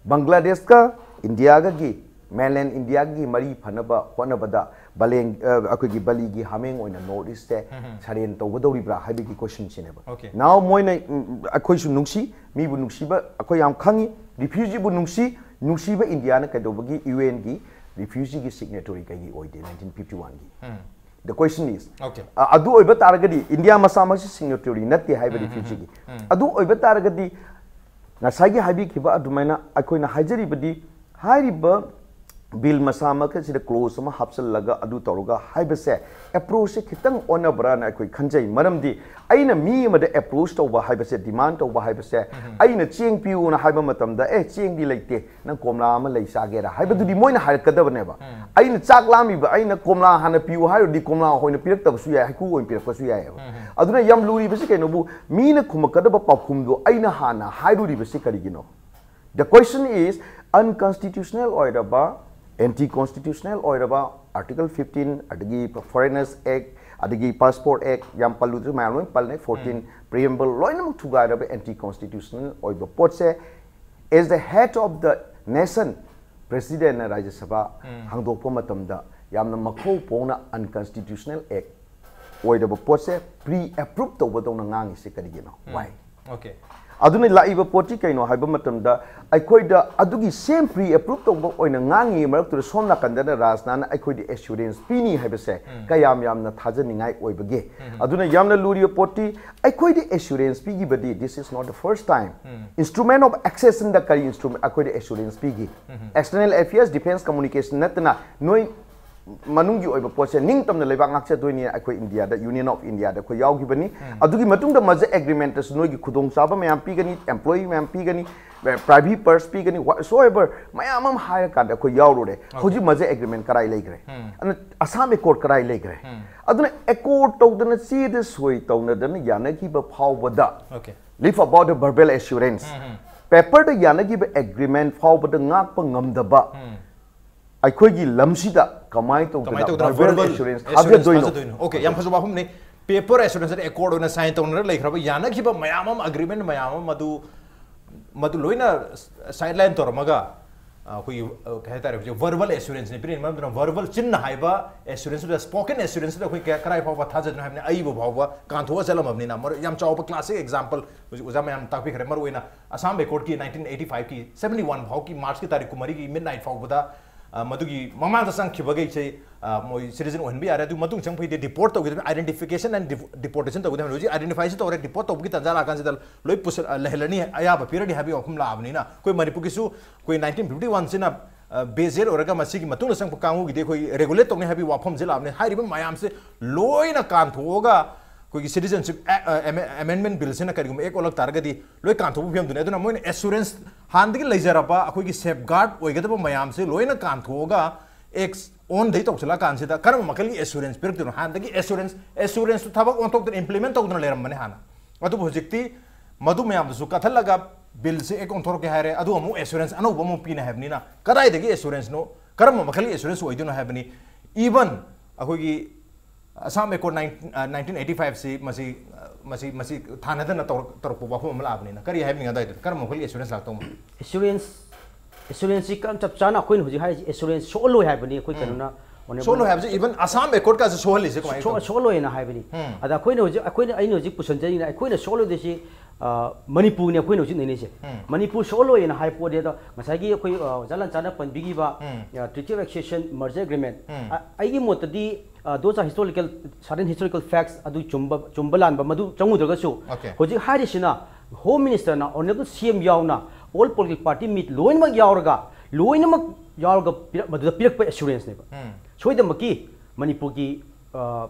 ꯕꯪꯒ꯭ꯂꯥꯗꯦꯁꯀ ꯏꯟꯗꯤꯌꯥꯒꯒꯤ, mainland ꯏꯟꯗꯤꯌꯥꯒꯤ ꯃꯔꯤ ꯐꯅꯕ ꯍꯣꯠꯅꯕꯗ ꯕꯂꯦꯡ-, ꯑ, ꯑꯩꯈꯣꯏꯒꯤ ꯕꯂꯤꯒꯤ ꯍꯥꯃꯦꯡ ꯑꯣꯏꯅ North East ꯁꯦ ꯁꯔꯦꯟ ꯇꯧꯒꯗꯧꯔꯤꯕ꯭ꯔꯥ ꯍꯥꯏꯕꯒꯤ question ꯁꯤꯅꯦꯕ꯫ Okay. Now ꯃꯣꯏꯅ, ꯎꯝ, ꯑꯩꯈꯣꯏꯁꯨ ꯅꯨꯡꯁꯤ, ꯃꯤꯕꯨ ꯅꯨꯡꯁꯤꯕ ꯑꯩꯈꯣꯏ ꯌꯥꯝ ꯈꯪꯉꯤ, refugee ꯕꯨ ꯅꯨꯡꯁꯤ, ꯅꯨꯡꯁꯤꯕ ꯏꯟꯗꯤꯌꯥꯅ ꯀꯩꯗꯧꯕꯒꯤ U N ꯒꯤ refugee ꯒꯤ signatory ꯀꯩꯒꯤ ꯑꯣꯏꯗꯦ nineteen fifty one ꯒꯤ? The question is, Okay. ꯑ, ꯑꯗꯨ ꯑꯣꯏꯕ ꯇꯥꯔꯒꯗꯤ ꯏꯟꯗꯤꯌꯥ ꯃꯁꯥꯃꯛꯁꯤ signatory ꯅꯠꯇꯦ ꯍꯥꯏꯕ refugee ꯒꯤ꯫ ꯑꯗꯨ ꯑꯣꯏꯕ ꯇꯥꯔꯒꯗꯤ ꯉꯁꯥꯏꯒꯤ ꯍꯥꯏꯕꯤꯈꯤꯕ ꯑꯗꯨꯃꯥꯏꯅ ꯑꯩꯈꯣꯏꯅ ꯍꯥꯏꯖꯔꯤꯕꯗꯤ ꯍꯥꯏꯔꯤꯕ ꯕꯤꯜ ꯃꯁꯥꯃꯛ ꯑꯁꯤꯗ ꯀ꯭ꯂꯣꯖ ꯑꯃ ꯍꯥꯞꯆꯤꯜꯂꯒ ꯑꯗꯨ ꯇꯧꯔꯒ ꯍꯥꯏꯕꯁꯦ ꯑꯦꯄ꯭ꯔꯣꯆꯁꯦ ꯈꯤꯇꯪ ꯑꯣꯟꯅꯕ꯭ꯔꯥꯅ ꯑꯩꯈꯣꯏ ꯈꯟꯖꯩ꯫ ꯃꯔꯝꯗꯤ ꯑꯩꯅ ꯃꯤ ꯑꯃꯗ ꯑꯦꯄ꯭ꯔꯣꯆ ꯇꯧꯕ ꯍꯥꯏꯕꯁꯦ, ꯗꯤꯃꯥꯟ ꯇꯧꯕ ꯍꯥꯏꯕꯁꯦ, ꯑꯩꯅ ꯆꯦꯡ ꯄꯤꯌꯨꯅ ꯍꯥꯏꯕ ꯃꯇꯝꯗ, "ꯑꯦ, ꯆꯦꯡꯗꯤ ꯂꯩꯇꯦ, ꯅꯪ ꯀꯣꯝꯂꯥ ꯑꯃ ꯂꯩ ꯆꯥꯒꯦꯔꯥ?" ꯍꯥꯏꯕꯗꯨꯗꯤ ꯃꯣꯏꯅ ꯍꯥꯏꯔꯛꯀꯗꯕꯅꯦꯕ꯫ ꯑꯩꯅ ꯆꯥꯛ ꯂꯥꯝꯃꯤꯕ, ꯑꯩꯅ ꯀꯣꯝꯂꯥ ꯍꯥꯟꯅ ꯄꯤꯌꯨ ꯍꯥꯏꯔꯨꯔꯗꯤ ꯀꯣꯝꯂꯥ ꯑꯣꯏꯅ ꯄꯤꯔꯛꯇꯕꯁꯨ ꯌꯥꯏ, ꯍꯩꯀ꯭ꯔꯨ ꯑꯣꯏꯅ ꯄꯤꯔꯛꯄꯁꯨ ꯌꯥꯏꯑꯕ꯫ ꯑꯗꯨꯅ ꯌꯥꯝ ꯂꯨꯔꯤꯕꯁꯤ ꯀꯩꯅꯣꯕꯨ, ꯃꯤꯅ ꯈꯨꯝꯃꯛꯀꯗꯕ ꯄꯥꯎꯈꯨꯝꯗꯣ ꯑꯩꯅ ꯍꯥꯟꯅ ꯍꯥꯏꯔꯨꯔꯤꯕꯁꯤ ꯀꯔꯤꯒꯤꯅꯣ? The question is, unconstitutional ꯑꯣꯏꯔꯕ, anti constitutional ꯑꯣꯏꯔꯕ, Article fifteen, ꯑꯗꯒꯤ Foreigners Act, ꯑꯗꯒꯤ Passport Act, ꯌꯥꯝ ꯄꯜꯂꯨꯗ꯭ꯔꯁꯨ ꯃꯌꯥꯝ ꯂꯣꯏ ꯄꯜꯂꯦ, fourteen, preamble ꯂꯣꯏꯅꯃꯛ ꯊꯨꯒꯥꯏꯔꯕ, anti constitutional ꯑꯣꯏꯕ ꯄꯣꯠꯁꯦ, as the head of the nation, presidentꯅ ꯔꯥꯖ꯭ꯌ ꯁꯚꯥ ꯍꯥꯡꯗꯣꯛꯄ ꯃꯇꯝꯗ ꯌꯥꯝꯅ ꯃꯈꯧ ꯄꯣꯡꯅ unconstitutional act ꯑꯣꯏꯔꯕ ꯄꯣꯠꯁꯦ pre approve ꯇꯧꯕꯗꯧꯅ ꯉꯥꯡꯉꯤꯁꯦ ꯀꯔꯤꯒꯤꯅꯣ? Why? Okay. ꯑꯗꯨꯅ ꯂꯥꯛꯏꯕ ꯄꯣꯠꯁꯤ ꯀꯩꯅꯣ ꯍꯥꯏꯕ ꯃꯇꯝꯗ, ꯑꯩꯈꯣꯏꯗ ꯑꯗꯨꯒꯤ same pre approve ꯇꯧꯕ ꯑꯣꯏꯅ ꯉꯥꯡꯉꯤ ꯃꯔꯛꯇꯨꯗ ꯁꯣꯝ ꯅꯥꯀꯟꯗꯅ ꯔꯥꯖꯅꯥꯅ ꯑꯩꯈꯣꯏꯗ assurance ꯄꯤꯅꯤ ꯍꯥꯏꯕꯁꯦ ꯀꯌꯥꯝ ꯌꯥꯝꯅ ꯊꯥꯖꯅꯤꯡꯉꯥꯏ ꯑꯣꯏꯕꯒꯦ? ꯑꯗꯨꯅ ꯌꯥꯝꯅ ꯂꯨꯔꯤꯕ ꯄꯣꯠꯇꯤ, ꯑꯩꯈꯣꯏꯗ assurance ꯄꯤꯈꯤꯕꯗꯤ, this is not the first time. Instrument of accessionꯗ ꯀꯔꯤ instrument ꯑꯩꯈꯣꯏꯗ assurance ꯄꯤꯈꯤ? External affairs, defense, communication ꯅꯠꯇꯅ ꯅꯣꯏ ꯃꯅꯨꯡꯒꯤ ꯑꯣꯏꯕ ꯄꯣꯠꯁꯦ ꯅꯤꯡꯇꯝꯅ ꯂꯩꯕꯥꯛ ꯉꯥꯛꯆꯗꯣꯏꯅꯤ ꯑꯩꯈꯣꯏ ꯏꯟꯗꯤꯌꯥꯗ, Union of Indiaꯗ ꯑꯩꯈꯣꯏ ꯌꯥꯎꯈꯤꯕꯅꯤ꯫ ꯑꯗꯨꯒꯤ ꯃꯇꯨꯡꯗ ꯃꯖ agreementꯇꯁꯨ ꯅꯣꯏꯒꯤ ꯈꯨꯗꯣꯡꯆꯥꯕ ꯃꯌꯥꯝ ꯄꯤꯒꯅꯤ, employee ꯃꯌꯥꯝ ꯄꯤꯒꯅꯤ, privy purse ꯄꯤꯒꯅꯤ, whatsoever ꯃꯌꯥꯝ ꯑꯃ ꯍꯥꯏꯔꯀꯥꯟꯗ ꯑꯩꯈꯣꯏ ꯌꯥꯎꯔꯨꯔꯦ꯫ ꯍꯧꯖꯤꯛ ꯃꯖ agreement ꯀꯔꯥꯏ ꯂꯩꯈ꯭ꯔꯦ? ꯑꯗꯨꯅ Assam Accord ꯀꯔꯥꯏ ꯂꯩꯈ꯭ꯔꯦ? ꯑꯗꯨꯅ accord ꯇꯧꯗꯅ, ꯆꯦꯗ ꯁꯣꯏ ꯇꯧꯅꯗꯅ ꯌꯥꯅꯈꯤꯕ ꯐꯥꯎꯕꯗ, Okay. leave about the verbal assurance, paperꯗ ꯌꯥꯅꯈꯤꯕ agreement ꯐꯥꯎꯕꯗ ꯉꯥꯛꯄ ꯉꯝꯗꯕ ꯑꯩꯈꯣꯏꯒꯤ ꯂꯝꯁꯤꯗ ꯀꯃꯥꯏꯅ ꯇꯧꯗꯅ ꯀꯃꯥꯏꯅ ꯇꯧꯗꯅ verbal verbal assurance assurance ꯊꯥꯖꯗꯣꯏꯅꯣ? ꯊꯥꯖꯗꯣꯏꯅꯣ? Okay, ꯌꯥꯝ ꯐꯖꯕ ꯋꯥꯐꯝꯅꯤ꯫ Paper assurance accord ꯑꯣꯏꯅ sign ꯇꯧꯅꯔ ꯂꯩꯈ꯭ꯔꯕ, ꯌꯥꯅꯈꯤꯕ ꯃꯌꯥꯝ ꯑꯃ, agreement ꯃꯌꯥꯝ ꯑꯃ, ꯃꯗꯨ ꯃꯗꯨ ꯂꯣꯏꯅ sideline ꯇꯧꯔꯝꯃꯒ, ꯑ, ꯑꯩꯈꯣꯏꯒꯤ, ꯑ, ꯀꯩ ꯍꯥꯏꯇꯥꯔꯦ, ꯍꯧꯖꯤꯛ verbal assuranceꯅꯤ ꯄꯤꯔꯤꯅꯤ꯫ ꯃꯔꯝ ꯑꯗꯨꯅ verbal, ꯆꯤꯟꯅ ꯍꯥꯏꯕ assuranceꯗꯨꯗ, spoken assuranceꯗ ꯑꯩꯈꯣꯏ ꯀꯌꯥ, ꯀꯗꯥꯏ ꯐꯥꯎꯕ ꯊꯥꯖꯗꯣꯏꯅꯣ ꯍꯥꯏꯕꯅꯤ꯫ ꯑꯏꯕ ꯐꯥꯎꯕ ꯀꯥꯟꯊꯣꯛꯑ ꯆꯠꯂꯝꯃꯕꯅꯤꯅ, ꯃꯔꯨ-, ꯌꯥꯝ ꯆꯥꯎꯕ classic example ꯍꯧꯖꯤꯛ ꯑꯣꯖꯥ ꯃꯌꯥꯝ ꯇꯥꯛꯄꯤꯈ꯭ꯔꯦ꯫ ꯃꯔꯨ ꯑꯣꯏꯅ Assam Accordꯀꯤ nineteen eighty fiveꯀꯤ seventy one ꯐꯥꯎꯒꯤ Marchꯀꯤ ꯇꯥꯔꯤꯛ ꯀꯨꯟꯃꯔꯤꯒꯤ midnight ꯐꯥꯎꯕꯗ, ꯑ, ꯃꯗꯨꯒꯤ ꯃꯃꯥꯡꯗ ꯆꯪꯈꯤꯕꯈꯩꯁꯦ, ꯑ, ꯃꯣꯏ citizen ꯑꯣꯏꯍꯟꯕ ꯌꯥꯔꯦ꯫ ꯑꯗꯨ ꯃꯇꯨꯡ ꯆꯪꯕꯩꯗꯤ deport ꯇꯧꯒꯗꯕꯅꯤ, identification and dep-, deportation ꯇꯧꯒꯗꯕꯅꯤ꯫ ꯍꯧꯖꯤꯛ identifyꯁꯨ ꯇꯧꯔꯦ, deport ꯇꯧꯕꯒꯤ ꯇꯥꯟꯖꯥ ꯂꯥꯛꯀꯥꯟꯁꯤꯗ ꯂꯣꯏ ꯄꯨꯁꯜ-, ꯑ, ꯂꯩꯍꯜꯂꯅꯤ ꯑꯌꯥꯕ ꯄꯤꯔꯅꯤ ꯍꯥꯏꯕꯒꯤ ꯋꯥꯐꯝ ꯂꯥꯛꯑꯕꯅꯤꯅ, ꯑꯩꯈꯣꯏ ꯃꯅꯤꯄꯨꯔꯒꯤꯁꯨ ꯑꯩꯈꯣꯏ nineteen fifty oneꯁꯤꯅ, ꯕꯦꯖꯦꯜ ꯑꯣꯏꯔꯒ ꯃꯁꯤꯒꯤ ꯃꯇꯨꯡꯗ ꯆꯪꯉꯛꯄ ꯀꯥꯡꯕꯨꯒꯤꯗꯤ ꯑꯩꯈꯣꯏ ꯔꯦꯒꯨꯂꯦꯠ ꯇꯧꯅꯤ ꯍꯥꯏꯕꯒꯤ ꯋꯥꯐꯝꯁꯦ ꯂꯥꯛꯑꯕꯅꯤ꯫ ꯍꯥꯏꯔꯤꯕ ꯃꯌꯥꯝꯁꯦ ꯂꯣꯏꯅ ꯀꯥꯟꯊꯣꯛꯑꯒ ꯑꯩꯈꯣꯏꯒꯤ ꯁꯤꯇꯤꯖꯟꯁꯤꯞ ꯑꯦꯃꯦꯟꯃꯦꯟ ꯕꯤꯜꯁꯤꯅ ꯀꯔꯤꯒꯨꯝꯕ ꯑꯦꯛ ꯑꯣꯜꯂꯛ ꯇꯥꯔꯒꯗꯤ ꯂꯣꯏ ꯀꯥꯟꯊꯣꯛꯄ ꯐꯤꯕꯝꯗꯨꯅꯤ꯫ ꯑꯗꯨꯅ ꯃꯣꯏꯅ ꯑꯦꯁꯨꯔꯦꯟꯁ, ꯍꯥꯟꯅꯗꯒꯤ ꯂꯩꯖꯔꯕ ꯑꯩꯈꯣꯏꯒꯤ ꯁꯦꯐ ꯒꯥꯔꯗ ꯑꯣꯏꯒꯗꯕ ꯃꯌꯥꯝꯁꯦ ꯂꯣꯏꯅ ꯀꯥꯟꯊꯣꯛꯑꯒ ꯑꯦꯛꯁ ꯑꯣꯟꯗꯩ ꯇꯧꯁꯤꯜꯂꯛꯑꯀꯥꯟꯁꯤꯗ ꯀꯔꯝꯕ ꯃꯈꯜꯒꯤ ꯑꯦꯁꯨꯔꯦꯟꯁ ꯄꯤꯔꯛꯇꯣꯏꯅꯣ? ꯍꯥꯟꯅꯗꯒꯤ ꯑꯦꯁꯨꯔꯦꯟꯁ ꯑꯦꯁꯨꯔꯦꯟꯁꯇꯨ ꯊꯕꯛ ꯑꯣꯟꯊꯣꯛꯇꯅ ꯏꯝꯄ꯭ꯂꯤꯃꯦꯟ ꯇꯧꯗꯅ ꯂꯩꯔꯝꯕꯅꯤ ꯍꯥꯟꯅ꯫ ꯑꯗꯨꯕꯨ ꯍꯧꯖꯤꯛꯇꯤ ꯃꯗꯨ ꯃꯌꯥꯝꯗꯨꯁꯨ ꯀꯠꯊꯠꯂꯒ ꯕꯤꯜꯁꯦ ꯑꯦꯛ ꯑꯣꯟꯊꯣꯔꯛꯀꯦ ꯍꯥꯏꯔꯦ, ꯑꯗꯨ ꯑꯃꯨꯛ ꯑꯦꯁꯨꯔꯦꯟꯁ ꯑꯅꯧꯕ ꯑꯃꯨꯛ ꯄꯤꯅꯤ ꯍꯥꯏꯕꯅꯤꯅ ꯀꯗꯥꯏꯗꯒꯤ ꯑꯦꯁꯨꯔꯦꯟꯁꯅꯣ? ꯀꯔꯝꯕ ꯃꯈꯜꯒꯤ ꯑꯦꯁꯨꯔꯦꯟꯁ ꯑꯣꯏꯗꯣꯏꯅꯣ ꯍꯥꯏꯕꯅꯤ꯫ ꯏꯚꯟ ꯑꯩꯈꯣꯏꯒꯤ ꯑꯁꯥꯝ ꯑꯦꯀꯣꯔꯗ ꯅꯥꯏꯟꯇꯤꯟ ꯑꯩꯠꯇꯤ ꯐꯥꯏꯚꯁꯤ ꯃꯁꯤ ꯃꯁꯤ ꯃꯁꯤ ꯊꯥꯅꯗꯅ ꯇꯧꯔꯛ- ꯇꯧꯔꯛꯄ ꯋꯥꯐꯝ ꯑꯃ ꯂꯥꯛꯑꯕꯅꯤꯅ ꯀꯔꯤ ꯍꯥꯏꯕꯅꯤ ꯑꯗꯥꯏꯗꯨ? ꯀꯔꯝꯕ ꯃꯈꯜꯒꯤ ꯑꯦꯁꯨꯔꯦꯟꯁ ꯂꯥꯛꯇꯧꯕ? ꯑꯦꯁꯨꯔꯦꯟꯁ ꯑꯦꯁꯨꯔꯦꯟꯁꯁꯤ ꯀꯔꯝ ꯆꯞ ꯆꯥꯅ ꯑꯩꯈꯣꯏꯅ ꯍꯧꯖꯤꯛ ꯍꯥꯏꯔꯤꯁꯤ ꯑꯦꯁꯨꯔꯦꯟꯁ ꯁꯣꯛꯍꯜꯂꯣꯏ ꯍꯥꯏꯕꯅꯤ ꯑꯩꯈꯣꯏ ꯀꯩꯅꯣꯅ ꯁꯣꯛꯍꯜꯂꯣꯏ ꯍꯥꯏꯕꯁꯦ ꯏꯚꯟ ꯑꯁꯥꯝ ꯑꯦꯀꯣꯔꯗꯀꯥꯁꯦ ꯁꯣꯛꯍꯜꯂꯤꯁꯦ ꯀꯃꯥꯏꯅ ꯇꯧꯕ? ꯁꯣꯛꯍꯜꯂꯣꯏꯅ ꯍꯥꯏꯕꯅꯤ꯫ ꯎꯝ꯫ ꯑꯗ ꯑꯩꯈꯣꯏꯅ ꯍꯧꯖꯤꯛ ꯑꯩꯈꯣꯏꯅ ꯑꯩꯅ ꯍꯧꯖꯤꯛ ꯄꯨꯁꯟꯖꯔꯤꯅ ꯑꯩꯈꯣꯏꯅ ꯁꯣꯛꯍꯜꯂꯣꯏꯗꯣꯏꯁꯤ ꯑ, ꯃꯅꯤꯄꯨꯔꯅꯤ ꯑꯩꯈꯣꯏꯅ ꯍꯧꯖꯤꯛ ꯅꯩꯅꯩꯁꯦ꯫ ꯎꯝ꯫ ꯃꯅꯤꯄꯨꯔ ꯁꯣꯛꯍꯜꯂꯣꯏꯅ ꯍꯥꯏꯕ ꯄꯣꯠꯅꯤ꯫ ꯑꯗꯣ ꯉꯁꯥꯏꯒꯤ ꯑꯩꯈꯣꯏ ꯑ, ꯑꯣꯖꯥ ꯂꯥꯟꯆꯥꯅ ꯄꯟꯕꯤꯈꯤꯕ ꯎꯝ꯫ Treaty of Accession, Merger Agreement, ꯎꯝ꯫ ꯑ, ꯑꯩꯒꯤ ꯃꯣꯠꯇꯗꯤ ꯑ, those are historical, certain historical facts, ꯑꯗꯨ ꯆꯨꯝꯕ ꯆꯨꯝꯕ ꯂꯥꯟꯕ ꯃꯗꯨ ꯆꯪꯉꯨꯗ꯭ꯔꯒꯁꯨ Okay. ꯍꯧꯖꯤꯛ ꯍꯥꯏꯔꯤꯁꯤꯅ ꯍꯣꯝ ꯃꯤꯅꯤꯁꯇꯔꯅ ꯑꯣꯅꯔꯦꯕꯜ ꯁꯤ ꯑꯦꯝ ꯌꯥꯎꯅ ꯑꯣꯜ ꯄꯣꯂꯤꯇꯤꯀꯦꯜ ꯄꯥꯔꯇꯤ ꯃꯤꯠ ꯂꯣꯏꯅꯃꯛ ꯌꯥꯎꯔꯒ ꯂꯣꯏꯅꯃꯛ ꯌꯥꯎꯔꯒ ꯄꯤꯔꯛ- ꯃꯗꯨꯗ ꯄꯤꯔꯛꯄ ꯑꯦꯁꯨꯔꯦꯟꯁꯅꯦꯕ꯫ ꯎꯝ꯫ ꯁꯣꯏꯗꯅꯃꯛꯀꯤ ꯃꯅꯤꯄꯨꯔꯒꯤ ꯑ,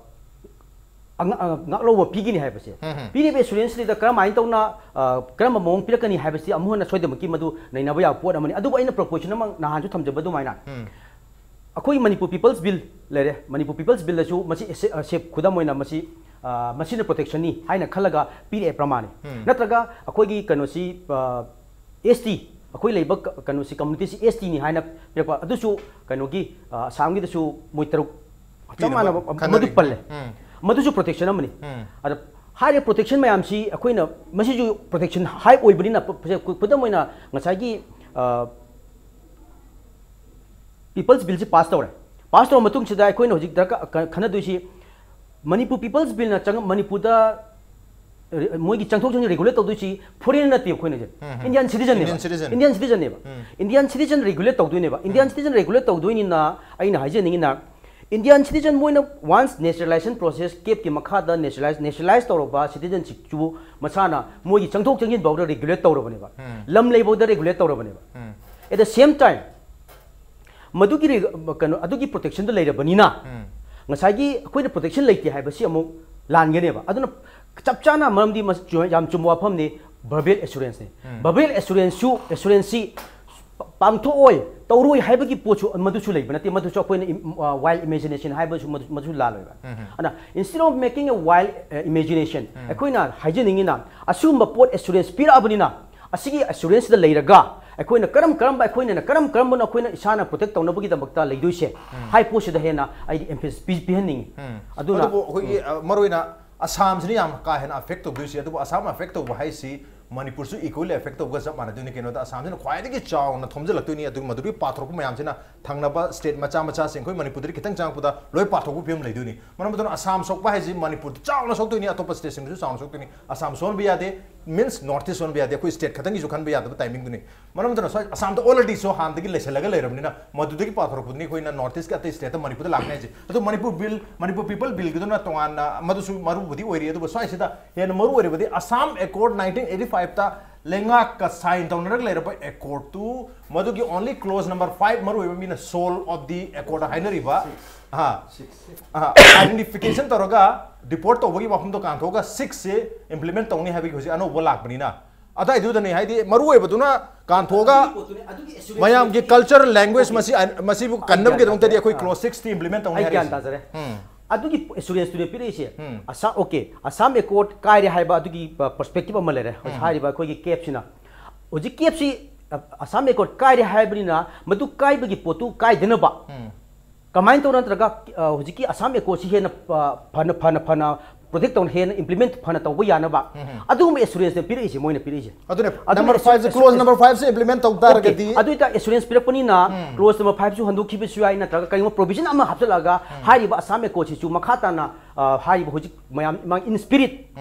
ꯑꯉ- ꯑ, ꯉꯥꯛꯂꯧꯕ ꯄꯤꯒꯅꯤ ꯍꯥꯏꯕꯁꯦ꯫ ꯎꯝ, ꯎꯝ꯫ ꯄꯤꯔꯤꯕ ꯑꯦꯁꯨꯔꯦꯟꯁꯁꯤꯗ ꯀꯔꯝꯍꯥꯏꯅ ꯇꯧꯅ ꯑ, ꯀꯔꯝꯕ ꯃꯑꯣꯡ ꯄꯤꯔꯛꯀꯅꯤ ꯍꯥꯏꯕꯁꯤ ꯑꯃꯨꯛ ꯍꯟꯅ ꯁꯣꯏꯗꯅꯃꯛꯀꯤ ꯃꯗꯨ ꯅꯩꯅꯕ ꯌꯥꯕ ꯄꯣꯠ ꯑꯃꯅꯤ꯫ ꯑꯗꯨꯕꯨ ꯑꯩꯅ ꯄ꯭ꯔꯣꯄꯣꯖꯤꯁꯟ ꯑꯃ ꯅꯍꯥꯟꯁꯨ ꯊꯝꯖꯕ ꯑꯗꯨꯃꯥꯏꯅ ꯎꯝ꯫ ꯑꯩꯈꯣꯏ ꯃꯅꯤꯄꯨꯔ ꯄꯤꯄꯜꯁ ꯕꯤꯜ ꯂꯩꯔꯦ꯫ ꯃꯅꯤꯄꯨꯔ ꯄꯤꯄꯜꯁ ꯕꯤꯜꯗꯁꯨ ꯃꯁꯤ ꯑꯦꯁꯦ- ꯑ, ꯁꯦꯞ ꯈꯨꯗꯝ ꯑꯣꯏꯅ ꯃꯁꯤ ꯑ, ꯃꯁꯤꯅ ꯄ꯭ꯔꯣꯇꯦꯛꯁꯟꯅꯤ ꯍꯥꯏꯅ ꯈꯜꯂꯒ ꯄꯤꯔꯛꯑꯦ ꯄ꯭ꯔꯃꯥꯟꯅꯤ꯫ ꯎꯝ꯫ ꯅꯠꯇ꯭ꯔꯒ ꯑꯩꯈꯣꯏꯒꯤ ꯀꯩꯅꯣꯁꯤ ꯑꯦꯁ ꯇꯤ, ꯑꯩꯈꯣꯏ ꯂꯩꯕ ꯀ- ꯀꯩꯅꯣꯁꯤ ꯀꯝꯃꯨꯅꯤꯇꯤꯁꯤ ꯑꯦꯁ ꯇꯤꯅꯤ ꯍꯥꯏꯅ ꯄꯤꯔꯛꯄ ꯑꯗꯨꯁꯨ ꯀꯩꯅꯣꯒꯤ ꯑ, ꯑꯁꯥꯝꯒꯤꯗꯁꯨ ꯃꯣꯏ ꯇꯔꯨꯛ ꯆꯞ ꯄꯤꯅꯕ ꯃꯥꯟꯅꯕ ꯈꯟꯅꯔꯤ꯫ ꯃꯗꯨ ꯄꯜꯂꯦ꯫ ꯎꯝ꯫ ꯃꯗꯨꯁꯨ ꯄ꯭ꯔꯣꯇꯦꯛꯁꯟ ꯑꯃꯅꯤ꯫ ꯎꯝ꯫ ꯑꯗ ꯍꯥꯏꯔꯤꯕ ꯄ꯭ꯔꯣꯇꯦꯛꯁꯟ ꯃꯌꯥꯝꯁꯤ ꯑꯩꯈꯣꯏꯅ ꯃꯁꯤꯁꯨ ꯄ꯭ꯔꯣꯇꯦꯛꯁꯟ ꯍꯥꯏ ꯑꯣꯏꯕꯅꯤꯅ ꯄ- ꯄ- ꯈꯨꯗꯝ ꯑꯣꯏꯅ ꯉꯁꯥꯏꯒꯤ ꯑ, ꯄꯤꯄꯜꯁ ꯕꯤꯜꯁꯤ ꯄꯥꯁ ꯇꯧꯔꯦ꯫ ꯄꯥꯁ ꯇꯧꯔ ꯃꯇꯨꯡꯁꯤꯗ ꯑꯩꯈꯣꯏꯅ ꯍꯧꯖꯤꯛ ꯗꯔꯀꯥꯔ ꯈ- ꯈꯟꯅꯗꯣꯏꯁꯤ ꯃꯅꯤꯄꯨꯔ ꯄꯤꯄꯜꯁ ꯕꯤꯜꯅ ꯆꯪ ꯃꯅꯤꯄꯨꯔꯗ ꯔꯤ- ꯃꯣꯏꯒꯤ ꯆꯪꯊꯣꯛ ꯆꯪꯁꯤꯟ ꯔꯤꯒꯨꯂꯦꯠ ꯇꯧꯗꯣꯏꯁꯤ ꯐꯣꯔꯦꯟ ꯅꯠꯇꯦꯕ ꯑꯩꯈꯣꯏꯅ ꯍꯧꯖꯤꯛ ꯎꯝ, ꯎꯝ꯫ ꯏꯟꯗꯤꯌꯥꯟ ꯁꯤꯇꯤꯖꯟꯅꯦꯕ꯫ Indian citizen. ꯏꯟꯗꯤꯌꯥꯟ ꯁꯤꯇꯤꯖꯟꯅꯦꯕ꯫ ꯎꯝ꯫ ꯏꯟꯗꯤꯌꯥꯟ ꯁꯤꯇꯤꯖꯟ ꯔꯤꯒꯨꯂꯦꯠ ꯇꯧꯗꯣꯏꯅꯦꯕ꯫ ꯏꯟꯗꯤꯌꯥꯟ ꯁꯤꯇꯤꯖꯟ ꯔꯤꯒꯨꯂꯦꯠ ꯇꯧꯗꯣꯏꯅꯤꯅ ꯑꯩꯅ ꯍꯥꯏꯖꯅꯤꯡꯉꯤꯅ ꯏꯟꯗꯤꯌꯥꯟ ꯁꯤꯇꯤꯖꯟ ꯃꯣꯏꯅ ꯋꯥꯟꯁ ꯅꯦꯆꯔꯦꯂꯥꯏꯖꯦꯁꯟ ꯄ꯭ꯔꯣꯁꯦꯁ ꯀꯦꯞꯀꯤ ꯃꯈꯥꯗ ꯅꯦꯆꯔꯦꯂꯥꯏꯖ ꯅꯦꯆꯔꯦꯂꯥꯏꯖ ꯇꯧꯔꯕ ꯁꯤꯇꯤꯖꯟꯁꯤꯞꯁꯨ ꯃꯁꯥꯅ ꯃꯣꯏꯒꯤ ꯆꯪꯊꯣꯛ ꯆꯪꯁꯤꯟ ꯐꯥꯎꯗ ꯔꯤꯒꯨꯂꯦꯠ ꯇꯧꯔꯕꯅꯦꯕ꯫ ꯎꯝ꯫ ꯂꯝ ꯂꯩꯐꯥꯎꯗ ꯔꯤꯒꯨꯂꯦꯠ ꯇꯧꯔꯕꯅꯦꯕ꯫ Um. At the same time ꯃꯗꯨꯒꯤ ꯔꯤ- ꯀꯩꯅꯣ ꯑꯗꯨꯒꯤ ꯄ꯭ꯔꯣꯇꯦꯛꯁꯟꯗꯣ ꯂꯩꯔꯕꯅꯤꯅ, ꯉꯁꯥꯏꯒꯤ ꯑꯩꯈꯣꯏꯅ ꯄ꯭ꯔꯣꯇꯦꯛꯁꯟ ꯂꯩꯇꯦ ꯍꯥꯏꯕꯁꯤ ꯑꯃꯨꯛ ꯂꯥꯟꯒꯅꯦꯕ꯫ ꯑꯗꯨꯅ ꯆꯞ ꯆꯥꯅ ꯃꯔꯝꯗꯤ ꯃꯁꯤ ꯆꯨꯝ- ꯌꯥꯝ ꯆꯨꯝꯕ ꯋꯥꯐꯝꯅꯤ꯫ ꯚꯔꯕꯦꯜ ꯑꯦꯁꯨꯔꯦꯟꯁꯅꯤ꯫ ꯚꯔꯕꯦꯜ ꯑꯦꯁꯨꯔꯦꯟꯁꯁꯨ ꯑꯦꯁꯨꯔꯦꯟꯁꯁꯤ ꯄꯥꯡꯊꯣꯛꯑꯣꯏ, ꯇꯧꯔꯣꯏ ꯍꯥꯏꯕꯒꯤ ꯄꯣꯠꯁꯨ ꯃꯗꯨꯁꯨ ꯂꯩꯕ ꯅꯠꯇꯦ꯫ ꯃꯗꯨꯁꯨ ꯑꯩꯈꯣꯏꯅ ꯏꯝ- ꯑ, ꯋꯥꯏꯜ ꯏꯃꯦꯖꯤꯅꯦꯁꯟ ꯍꯥꯏꯕꯁꯨ ꯃꯗꯨ- ꯃꯗꯨꯁꯨ ꯂꯥꯜꯂꯣꯏꯕ꯫ ꯑꯗꯨꯅ instead of making a wild, uh, imagination, ꯑꯩꯈꯣꯏꯅ ꯍꯥꯏꯖꯅꯤꯡꯉꯤꯅ ꯑꯁꯤꯒꯨꯝꯕ ꯄꯣꯠ ꯑꯦꯁꯨꯔꯦꯟꯁ ꯄꯤꯔꯛꯑꯕꯅꯤꯅ ꯑꯁꯤꯒꯤ ꯑꯦꯁꯨꯔꯦꯟꯁꯇ ꯂꯩꯔꯒ ꯑꯩꯈꯣꯏꯅ ꯀꯔꯝ ꯀꯔꯝꯕ ꯑꯩꯈꯣꯏꯅ ꯀꯔꯝ ꯀꯔꯝꯕꯅ ꯑꯩꯈꯣꯏꯅ ꯏꯁꯥꯅ ꯄ꯭ꯔꯣꯇꯦꯛ ꯇꯧꯅꯕꯒꯤꯗꯃꯛꯇ ꯂꯩꯗꯣꯏꯁꯦ ꯍꯥꯏ ꯄꯣꯠꯁꯤꯗ ꯍꯦꯟꯅ ꯑꯩꯗꯤ ꯑꯦꯝꯐꯦꯁꯤꯁ ꯄꯤꯍꯟꯅꯤꯡꯉꯤ꯫ ꯑꯗꯨꯅ ꯑꯗꯨꯕꯨ ꯑꯩꯈꯣꯏꯒꯤ, ꯑ, ꯃꯔꯨꯑꯣꯏꯅ ꯑꯁꯥꯝꯁꯤꯅ ꯌꯥꯝ ꯀꯥ ꯍꯦꯟꯅ ꯑꯦꯐꯦꯛ ꯇꯧꯗꯣꯏꯁꯦ꯫ ꯑꯗꯨꯕꯨ ꯑꯁꯥꯝ ꯑꯦꯐꯦꯛ ꯇꯧꯕ ꯍꯥꯏꯁꯤ ꯃꯅꯤꯄꯨꯔꯁꯨ ꯏꯀ꯭ꯋꯦꯜꯂꯤ ꯑꯦꯐꯦꯛ ꯇꯧꯕꯒ ꯆꯞ ꯃꯥꯟꯅꯗꯣꯏꯅꯤ꯫ ꯀꯩꯅꯣꯗ ꯑꯁꯥꯝꯁꯤꯅ ꯈ꯭ꯋꯥꯏꯗꯒꯤ ꯆꯥꯎꯅ ꯊꯣꯝꯖꯤꯜꯂꯛꯇꯣꯏꯅꯤ꯫ ꯑꯗꯨꯒꯤ ꯃꯗꯨꯗꯒꯤ ꯄꯥꯊꯣꯔꯛꯄ ꯃꯌꯥꯝꯁꯤꯅ ꯊꯪꯅꯕ ꯁ꯭ꯇꯦꯠ ꯃꯆꯥ ꯃꯆꯥꯁꯤꯡ ꯑꯩꯈꯣꯏ ꯃꯅꯤꯄꯨꯔꯗꯗꯤ ꯈꯤꯇꯪ ꯆꯪꯉꯛꯄꯗ ꯂꯣꯏ ꯄꯥꯊꯣꯛꯄ ꯐꯤꯕꯝ ꯂꯩꯗꯣꯏꯅꯤ꯫ ꯃꯔꯝ ꯑꯗꯨꯅ ꯑꯁꯥꯝ ꯁꯣꯛꯄ ꯍꯥꯏꯁꯤ ꯃꯅꯤꯄꯨꯔꯗ ꯆꯥꯎꯅ ꯁꯣꯛꯇꯣꯏꯅꯤ, ꯑꯇꯣꯞꯄ ꯁ꯭ꯇꯦꯠꯁꯤꯡꯗꯁꯨ ꯆꯥꯎꯅ ꯁꯣꯛꯇꯣꯏꯅꯤ꯫ ꯑꯁꯥꯝ ꯁꯣꯟꯕ ꯌꯥꯗꯦ, ꯃꯤꯟꯁ ꯅꯣꯔꯠ ꯏꯁ ꯁꯣꯟꯕ ꯌꯥꯗꯦ꯫ ꯑꯩꯈꯣꯏ ꯁ꯭ꯇꯦꯠ ꯈꯛꯇꯪꯒꯤꯁꯨ ꯈꯟꯕ ꯌꯥꯗꯕ ꯇꯥꯏꯃꯤꯡꯗꯨꯅꯤ꯫ ꯃꯔꯝ ꯑꯗꯨꯅ ꯁ꯭ꯋꯥꯏ ꯑꯁꯥꯝꯗ ꯑꯣꯜꯔꯦꯗꯤꯁꯨ ꯍꯥꯟꯅꯗꯒꯤ ꯂꯩꯁꯜꯂꯒ ꯂꯩꯔꯕꯅꯤꯅ ꯃꯗꯨꯗꯒꯤ ꯄꯥꯊꯣꯔꯛꯄꯗꯨꯅꯤ ꯑꯩꯈꯣꯏꯅ ꯅꯣꯔꯠ ꯏꯁꯀꯤ ꯑꯇꯩ ꯁ꯭ꯇꯦꯠꯇ ꯃꯅꯤꯄꯨꯔꯗ ꯂꯥꯛꯅꯤ ꯍꯥꯏꯁꯦ꯫ ꯑꯗꯨ ꯃꯅꯤꯄꯨꯔ ꯕꯤꯜ, ꯃꯅꯤꯄꯨꯔ ꯄꯤꯄꯜ ꯕꯤꯜꯒꯤꯗꯨꯅ ꯇꯣꯉꯥꯟꯅ ꯃꯗꯨꯁꯨ ꯃꯔꯨꯕꯨꯗꯤ ꯑꯣꯏꯔꯤ꯫ ꯑꯗꯨꯕꯨ ꯁ꯭ꯋꯥꯏꯁꯤꯗ ꯍꯦꯟꯅ ꯃꯔꯨ ꯑꯣꯏꯔꯤꯕꯗꯤ ꯑꯁꯥꯝ ꯑꯦꯀꯣꯔꯗ ꯅꯥꯏꯟꯇꯤꯟ ꯑꯩꯠꯇꯤ ꯐꯥꯏꯚꯇ ꯂꯩꯉꯥꯛꯀ ꯁꯥꯏꯟ ꯇꯧꯅꯔꯒ ꯂꯩꯔꯕ ꯑꯦꯀꯣꯔꯗꯇꯨ, ꯃꯗꯨꯒꯤ ꯑꯣꯟꯂꯤ ꯀ꯭ꯂꯣꯖ ꯅꯝꯕꯔ ꯐꯥꯏꯚ ꯃꯔꯨ ꯑꯣꯏꯕ ꯃꯤꯅ ꯁꯣꯜ ꯑꯣꯐ ꯗꯤ ꯑꯦꯀꯣꯔꯗ ꯍꯥꯏꯅꯔꯤꯕ, ꯑꯥ, ꯑꯥ, ꯑꯥꯏꯗꯦꯟꯇꯤꯐꯤꯀꯦꯁꯟ ꯇꯧꯔꯒ ꯗꯤꯄꯣꯔꯠ ꯇꯧꯕꯒꯤ ꯋꯥꯐꯝꯗꯣ ꯀꯥꯟꯊꯣꯛꯑꯒ ꯁꯤꯛꯁꯁꯦ ꯏꯝꯄ꯭ꯂꯤꯃꯦꯟ ꯇꯧꯅꯤ ꯍꯥꯏꯕꯒꯤ ꯍꯧꯖꯤꯛ ꯑꯅꯧꯕ ꯂꯥꯛꯄꯅꯤꯅ, ꯑꯗꯥꯏꯗꯨꯗꯅꯦ, ꯍꯥꯏꯗꯤ ꯃꯔꯨ ꯑꯣꯏꯕꯗꯨꯅ ꯀꯥꯟꯊꯣꯛꯑꯒ ꯃꯌꯥꯝꯒꯤ ꯀꯜꯆꯔ, ꯂꯦꯡꯒ꯭ꯋꯦꯖ ꯃꯁꯤ, ꯃꯁꯤꯕꯨ ꯀꯟꯅꯕꯒꯤꯗꯃꯛꯇꯗꯤ ꯑꯩꯈꯣꯏ ꯀ꯭ꯂꯣꯖ ꯁꯤꯛꯁꯇꯤ ꯏꯝꯄ꯭ꯂꯤꯃꯦꯟ ꯇꯧꯅꯤ ꯑꯩ ꯒ꯭ꯌꯥꯟ ꯍꯥꯏꯔꯤꯁꯦ꯫ ꯇꯥꯖꯔꯦ꯫ ꯎꯝ꯫ ꯑꯗꯨꯒꯤ ꯑꯦꯁꯨꯔꯦꯟꯁꯇꯨꯅꯦ ꯄꯤꯔꯛꯏꯁꯦ꯫ ꯑꯁꯥ ꯑꯣꯀꯦ, ꯑꯁꯥꯝ ꯑꯦꯀꯣꯔꯗ ꯀꯥꯏꯔꯦ ꯍꯥꯏꯕ ꯑꯗꯨꯒꯤ ꯄꯔꯁꯄꯦꯛꯇꯤꯞ ꯑꯃ ꯂꯩꯔꯦ꯫ ꯍꯧꯖꯤꯛ ꯍꯥꯏꯔꯤꯕ ꯑꯩꯈꯣꯏꯒꯤ ꯀꯦꯞꯁꯤꯅ, ꯍꯧꯖꯤꯛ ꯀꯦꯞꯁꯤ, ꯑ, ꯑꯁꯥꯝ ꯑꯦꯀꯣꯔꯗ ꯀꯥꯏꯔꯦ ꯍꯥꯏꯕꯅꯤꯅ ꯃꯗꯨ ꯀꯥꯏꯕꯒꯤ ꯄꯣꯠꯇꯨ ꯀꯥꯏꯗꯅꯕ ꯀꯃꯥꯏꯅ ꯇꯧꯔ ꯅꯠꯇ꯭ꯔꯒ, ꯑ, ꯍꯧꯖꯤꯛꯀꯤ ꯑꯁꯥꯝ ꯑꯦꯀꯣꯔꯗꯁꯤ ꯍꯦꯟꯅ, ꯑ, ꯐꯅ ꯐꯅ ꯐꯅ ꯄ꯭ꯔꯣꯇꯦꯛ ꯇꯧꯅ ꯍꯦꯟꯅ ꯏꯝꯄ꯭ꯂꯤꯃꯦꯟ ꯐꯅ ꯇꯧꯕ ꯌꯥꯅꯕ ꯑꯗꯨꯒꯨꯝꯕ ꯑꯦꯁꯨꯔꯦꯟꯁꯅꯦ ꯄꯤꯔꯛꯏꯁꯦ, ꯃꯣꯏꯅ ꯄꯤꯔꯛꯏꯁꯦ꯫ ꯑꯗꯨꯅꯦ, ꯑꯗꯨꯅ ꯅꯝꯕꯔ ꯐꯥꯏꯚꯁꯦ, ꯑꯦꯁꯨꯔꯦꯟꯁ ꯀ꯭ꯂꯣꯖ ꯅꯝꯕꯔ ꯐꯥꯏꯚꯁꯦ ꯏꯝꯄ꯭ꯂꯤꯃꯦꯟ ꯇꯧ ꯇꯥꯔꯒꯗꯤ, ꯑꯗꯨ ꯑꯣꯏꯇꯥ ꯑꯦꯁꯨꯔꯦꯟꯁ ꯄꯤꯔꯛꯄꯅꯤꯅ ꯀ꯭ꯂꯣꯖ ꯅꯝꯕꯔ ꯐꯥꯏꯚꯁꯨ ꯍꯟꯗꯣꯛꯈꯤꯕꯁꯨ ꯌꯥꯏ, ꯅꯠꯇ꯭ꯔꯒ ꯀꯔꯤꯒꯨꯝꯕ ꯄ꯭ꯔꯣꯚꯤꯖꯟ ꯑꯃ ꯍꯥꯞꯆꯤꯜꯂꯒ ꯍꯥꯏꯔꯤꯕ ꯑꯁꯥꯝ ꯑꯦꯀꯣꯔꯗꯁꯤꯁꯨ ꯃꯈꯥ ꯇꯥꯅ, ꯑ, ꯍꯥꯏꯔꯤꯕ ꯍꯧꯖꯤꯛ ꯃꯌꯥꯝ ꯏꯟ ꯁ꯭ꯄꯤꯔꯤꯠ